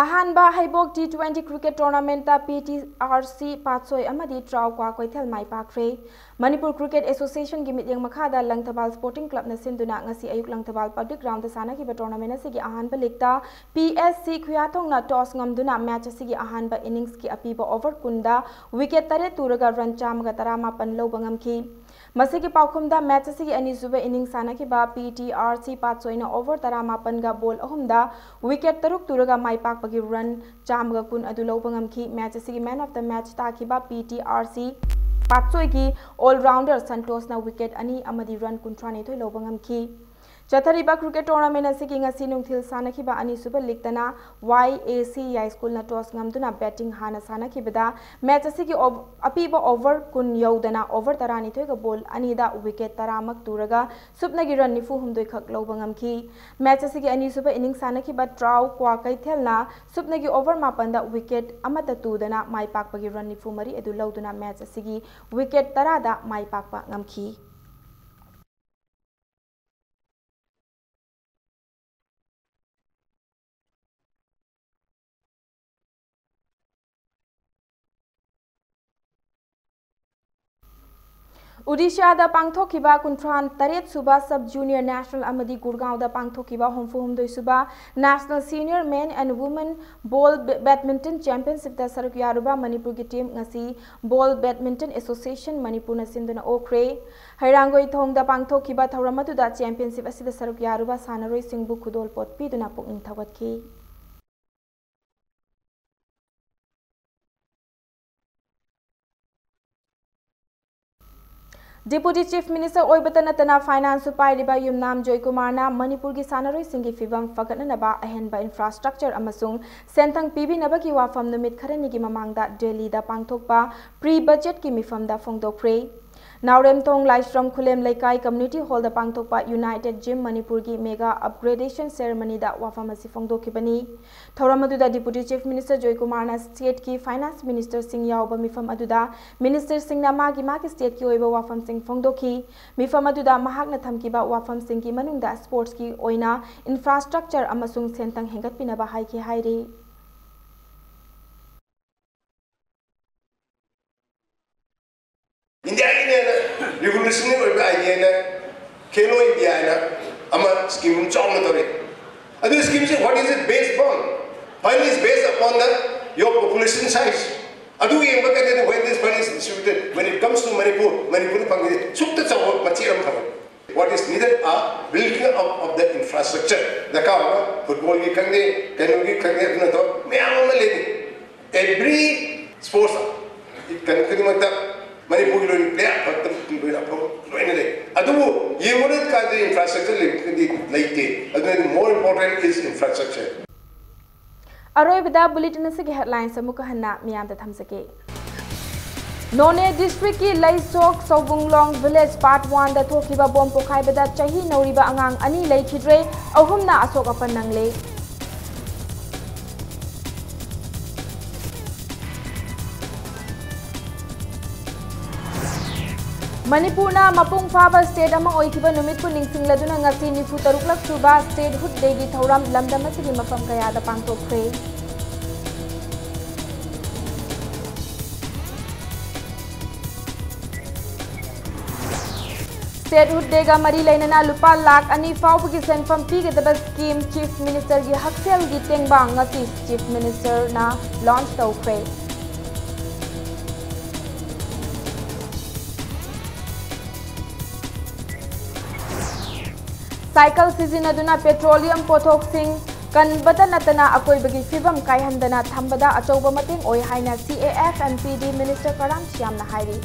ꯑꯍꯥꯟꯕ ꯍꯩꯕꯣꯛ T twenty cricket tournamentꯇ P T R C ꯄꯥꯠꯁꯣꯏ ꯑꯃꯗꯤ ꯇ꯭ꯔꯥꯎ ꯀ꯭ꯋꯥꯀꯩꯊꯦꯜ ꯃꯥꯏ ꯄꯥꯛꯈ꯭ꯔꯦ꯫ ꯃꯅꯤꯄꯨꯔ Cricket Associationꯒꯤ ꯃꯤꯠꯌꯦꯡ ꯃꯈꯥꯗ ꯂꯪꯊꯕꯥꯜ Sporting Clubꯅ ꯁꯤꯟꯗꯨꯅ ꯉꯁꯤ ꯑꯌꯨꯛ ꯂꯪꯊꯕꯥꯜ Public Groundꯗ ꯁꯥꯟꯅꯈꯤꯕ tournament ꯑꯁꯤꯒꯤ ꯑꯍꯥꯟꯕ legꯇ P S C ꯈꯨꯌꯥꯊꯣꯡꯅ toss ꯉꯝꯗꯨꯅ match ꯑꯁꯤꯒꯤ ꯑꯍꯥꯟꯕ inningsꯀꯤ ꯑꯄꯤꯕ over ꯀꯨꯟꯗ wicket ꯇꯔꯦꯠ ꯇꯨꯔꯒ run ꯆꯥꯝꯃꯒ ꯇꯔꯥꯃꯥꯄꯟ ꯂꯧꯕ ꯉꯝꯈꯤ꯫ ꯃꯁꯤꯒꯤ ꯄꯥꯎꯈꯨꯝꯗ match ꯑꯁꯤꯒꯤ ꯑꯅꯤꯁꯨꯕ innings ꯁꯥꯟꯅꯈꯤꯕ P T R C ꯄꯥꯠꯁꯣꯏꯅ over ꯇꯔꯥꯃꯥꯄꯟꯒ ball ꯑꯍꯨꯝꯗ wicket ꯇꯔꯨꯛ ꯇꯨꯔꯒ ꯃꯥꯏ ꯄꯥꯛꯄꯒꯤ run ꯆꯥꯝꯃꯒ ꯀꯨꯟ ꯑꯗꯨ ꯂꯧꯕ ꯉꯝꯈꯤ꯫ Match ꯑꯁꯤꯒꯤ man of the match ꯇꯥꯈꯤꯕ P T R C ꯄꯥꯠꯁꯣꯏꯒꯤ all-rounder ꯁꯟꯇꯣꯁꯅ wicket ꯑꯅꯤ ꯑꯃꯗꯤ run ꯀꯨꯟꯊ꯭ꯔꯥꯅꯤꯊꯣꯏ ꯂꯧꯕ ꯉꯝꯈꯤ꯫ ꯆꯠꯊꯔꯤꯕ cricket tournament ꯑꯁꯤꯒꯤ ꯉꯁꯤ ꯅꯨꯡꯊꯤꯜ ꯁꯥꯟꯅꯈꯤꯕ ꯑꯅꯤꯁꯨꯕ legꯇꯅ Y A C ꯌꯥꯏꯁ꯭ꯀꯨꯜꯅ toss ꯉꯝꯗꯨꯅ batting ꯍꯥꯟꯅ ꯁꯥꯟꯅꯈꯤꯕꯗ match ꯑꯁꯤꯒꯤ ov-, ꯑꯄꯤꯕ over ꯀꯨꯟ ꯌꯧꯗꯅ over ꯇꯔꯥꯅꯤꯊꯣꯏꯒ ball ꯑꯅꯤꯗ wicket ꯇꯔꯥꯃꯛ ꯇꯨꯔꯒ ꯁꯨꯞꯅꯒꯤ run ꯅꯤꯐꯨ ꯍꯨꯝꯗꯣꯏ ꯈꯛ ꯂꯧꯕ ꯉꯝꯈꯤ꯫ Match ꯑꯁꯤꯒꯤ ꯑꯅꯤꯁꯨꯕ innings ꯁꯥꯟꯅꯈꯤꯕ ꯇ꯭ꯔꯥꯎ ꯀ꯭ꯋꯥꯀꯩꯊꯦꯜꯅ ꯁꯨꯞꯅꯒꯤ over ꯃꯥꯄꯟꯗ wicket ꯑꯃꯠꯇ ꯇꯨꯗꯅ ꯃꯥꯏ ꯄꯥꯛꯄꯒꯤ run ꯅꯤꯐꯨ ꯃꯔꯤ ꯑꯗꯨ ꯂꯧꯗꯨꯅ match ꯑꯁꯤꯒꯤ wicket ꯇꯔꯥꯗ ꯃꯥꯏ ꯄꯥꯛꯄ ꯉꯝꯈꯤ꯫ ꯑꯣꯗꯤꯁꯥꯗ ꯄꯥꯡꯊꯣꯛꯈꯤꯕ ꯀꯨꯟꯊ꯭ꯔꯥ ꯇꯔꯦꯠ ꯁꯨꯕ Sub Junior National ꯑꯃꯗꯤ ꯒꯨꯔꯒꯥꯎꯗ ꯄꯥꯡꯊꯣꯛꯈꯤꯕ ꯍꯨꯝꯐꯨ ꯍꯨꯝꯗꯣꯏ ꯁꯨꯕ National Senior Men and Women Ball Badminton Championshipꯇ ꯁꯔꯨꯛ ꯌꯥꯔꯨꯕ ꯃꯅꯤꯄꯨꯔꯒꯤ team ꯉꯁꯤ Ball Badminton Association ꯃꯅꯤꯄꯨꯔꯅ ꯁꯤꯟꯗꯨꯅ ꯑꯣꯛꯈ꯭ꯔꯦ꯫ ꯍꯩꯔꯥꯡꯒꯣꯏꯊꯣꯡꯗ ꯄꯥꯡꯊꯣꯛꯈꯤꯕ ꯊꯧꯔꯝ ꯑꯗꯨꯗ championship ꯑꯁꯤꯗ ꯁꯔꯨꯛ ꯌꯥꯔꯨꯕ ꯁꯥꯟꯅꯔꯣꯏꯁꯤꯡꯕꯨ ꯈꯨꯗꯣꯜꯄꯣꯠ ꯄꯤꯗꯨꯅ ꯄꯨꯛꯅꯤꯡ ꯊꯧꯒꯠꯈꯤ꯫ Deputy Chief Minister ꯑꯣꯏꯕꯇ ꯅꯠꯇꯅ finance ꯁꯨ ꯄꯥꯏꯔꯤꯕ ꯌꯨꯝꯅꯥꯝ ꯖꯣꯏꯀꯨꯃꯥꯔꯅ ꯃꯅꯤꯄꯨꯔꯒꯤ ꯁꯥꯟꯅꯔꯣꯏꯁꯤꯡꯒꯤ ꯐꯤꯚꯝ ꯐꯒꯠꯅꯅꯕ ꯑꯍꯦꯟꯕ infrastructure ꯑꯃꯁꯨꯡ ꯁꯦꯟꯊꯪ ꯄꯤꯕꯤꯅꯕꯒꯤ ꯋꯥꯐꯝ ꯅꯨꯃꯤꯠ ꯈꯔꯅꯤꯒꯤ ꯃꯃꯥꯡꯗ ꯗꯦꯜꯂꯤꯗ ꯄꯥꯡꯊꯣꯛꯄ pre budget ꯀꯤ ꯃꯤꯐꯝꯗ ꯐꯣꯡꯗꯣꯛꯈ꯭ꯔꯦ꯫ ꯅꯥꯎꯔꯦꯝꯊꯣꯡ ꯂꯥꯏꯁ꯭ꯔꯝ ꯈꯨꯂꯦꯝ ꯂꯩꯀꯥꯏ community hall ꯗ ꯄꯥꯡꯊꯣꯛꯄ United Gym ꯃꯅꯤꯄꯨꯔꯒꯤ mega upgradation ceremony ꯗ ꯋꯥꯐꯝ ꯑꯁꯤ ꯐꯣꯡꯗꯣꯛꯈꯤꯕꯅꯤ꯫ ꯊꯧꯔꯝ ꯑꯗꯨꯗ Deputy Chief Minister ꯖꯣꯏꯀꯨꯃꯥꯔꯅ state ꯀꯤ finance minister ꯁꯤꯡ ꯌꯥꯎꯕ ꯃꯤꯐꯝ ꯑꯗꯨꯗ minister ꯁꯤꯡꯅ ꯃꯥꯒꯤ ꯃꯥꯒꯤ state ꯀꯤ ꯑꯣꯏꯕ ꯋꯥꯐꯝꯁꯤꯡ ꯐꯣꯡꯗꯣꯛꯈꯤ꯫ ꯃꯤꯐꯝ ꯑꯗꯨꯗ ꯃꯍꯥꯛꯅ ꯊꯝꯈꯤꯕ ꯋꯥꯐꯝꯁꯤꯡꯒꯤ ꯃꯅꯨꯡꯗ sports ꯀꯤ ꯑꯣꯏꯅ infrastructure ꯑꯃꯁꯨꯡ ꯁꯦꯟꯊꯪ ꯍꯦꯟꯒꯠꯄꯤꯅꯕ ꯍꯥꯏꯈꯤ ꯍꯥꯏꯔꯤ꯫ Scheme ꯑꯃ ꯆꯥꯎꯅ ꯇꯧꯔꯤ꯫ ꯑꯗꯨ scheme say what is it based upon? Fund is based upon the your population size. ꯑꯗꯨ ꯌꯦꯡꯕ ꯀꯥꯟꯗꯗꯤ when this fund is distributed, when it comes to Manipur, ꯃꯅꯤꯄꯨꯔꯗ ꯐꯪꯉꯤꯁꯦ ꯁꯨꯛꯇ ꯆꯥꯎꯕ ꯃꯆꯦꯠ ꯑꯃꯈꯛ꯫ What is needed are building up of the infrastructure. ꯗꯔꯀꯥꯔ ꯑꯣꯏꯕ football ꯒꯤ ꯈꯪꯗꯦ, ꯀꯩꯅꯣꯒꯤ ꯈꯪꯗꯦ, ꯑꯗꯨꯅ ꯇꯧ ꯃꯌꯥꯝ ꯑꯃ ꯂꯩꯔꯤ꯫ Every sports ꯀꯩꯅꯣ ꯈꯨꯗꯤꯡꯃꯛꯇ ꯃꯅꯤꯄꯨꯔꯒꯤ ꯂꯣꯏꯅ player ꯑꯐꯕ ꯂꯣꯏꯅ ꯑꯐꯕ ꯂꯣꯏꯅ ꯂꯩ꯫ ꯑꯗꯨꯕꯨ ꯌꯦꯡꯉꯨꯔ ꯀꯥꯟꯗ infrastructure ꯂꯩꯕꯗꯤ ꯂꯩꯇꯦ꯫ ꯑꯗꯨꯅ more important is infrastructure. ꯑꯔꯣꯏꯕꯗ bulletin ꯑꯁꯤꯒꯤ headlines ꯑꯃꯨꯛꯀ ꯍꯟꯅ ꯃꯤꯌꯥꯝꯗ ꯊꯝꯖꯒꯦ꯫ ꯅꯣꯅꯦ district ꯀꯤ ꯂꯩꯁꯣꯛ ꯁꯧꯕꯨꯡꯂꯣꯡ village part one ꯗ ꯊꯣꯛꯈꯤꯕ bomb ꯄꯣꯈꯥꯏꯕꯗ ꯆꯍꯤ ꯅꯧꯔꯤꯕ ꯑꯉꯥꯡ ꯑꯅꯤ ꯂꯩꯈꯤꯗ꯭ꯔꯦ, ꯑꯍꯨꯝꯅ ꯑꯁꯣꯛ ꯑꯄꯟ ꯅꯪꯂꯦ꯫ ꯃꯅꯤꯄꯨꯔꯅ ꯃꯄꯨꯡ ꯐꯥꯕ state ꯑꯃ ꯑꯣꯏꯈꯤꯕ ꯅꯨꯃꯤꯠꯄꯨ ꯅꯤꯡꯁꯤꯡꯂꯗꯨꯅ ꯉꯁꯤ ꯅꯤꯐꯨ ꯇꯔꯨꯛꯂꯛ ꯁꯨꯕ Statehood Day ꯒꯤ ꯊꯧꯔꯝ ꯂꯝꯗꯝ ꯑꯁꯤꯒꯤ ꯃꯐꯝ ꯀꯌꯥꯗ ꯄꯥꯡꯊꯣꯛꯈ꯭ꯔꯦ꯫ Statehood Day ꯒ ꯃꯔꯤ ꯂꯩꯅꯅ ꯂꯨꯄꯥ ꯂꯥꯈ ꯑꯅꯤ ꯐꯥꯎꯕꯒꯤ ꯁꯦꯟꯐꯝ ꯄꯤꯒꯗꯕ scheme Chief Minister ꯒꯤ ꯍꯛꯁꯦꯜꯒꯤ ꯇꯦꯡꯕꯥꯡ ꯉꯁꯤ Chief Minister ꯅ launch ꯇꯧꯈ꯭ꯔꯦ꯫ Cycle ꯁꯤꯖꯤꯟꯅꯗꯨꯅ petroleum ꯄꯣꯠꯊꯣꯛꯁꯤꯡ ꯀꯟꯕꯇ ꯅꯠꯇꯅ ꯑꯀꯣꯏꯕꯒꯤ ꯐꯤꯕꯝ ꯀꯥꯏꯍꯟꯗꯅ ꯊꯝꯕꯗ ꯑꯆꯧꯕ ꯃꯇꯦꯡ ꯑꯣꯏ ꯍꯥꯏꯅ C A F and P D Minister ꯀꯔꯥꯝ ꯁ꯭ꯌꯥꯝꯅ ꯍꯥꯏꯔꯤ꯫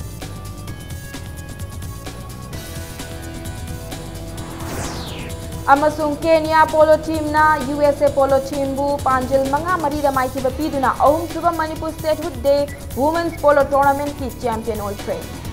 ꯑꯃꯁꯨꯡ Kenya polo team ꯅ U S A polo team ꯕꯨ ꯄꯥꯟꯖꯤꯜ ꯃꯉꯥ ꯃꯔꯤꯗ ꯃꯥꯏꯊꯤꯕ ꯄꯤꯗꯨꯅ ꯑꯍꯨꯝꯁꯨꯕ Manipur Statehood Day Women's Polo Tournament ꯀꯤ champion ꯑꯣꯏꯈ꯭ꯔꯦ꯫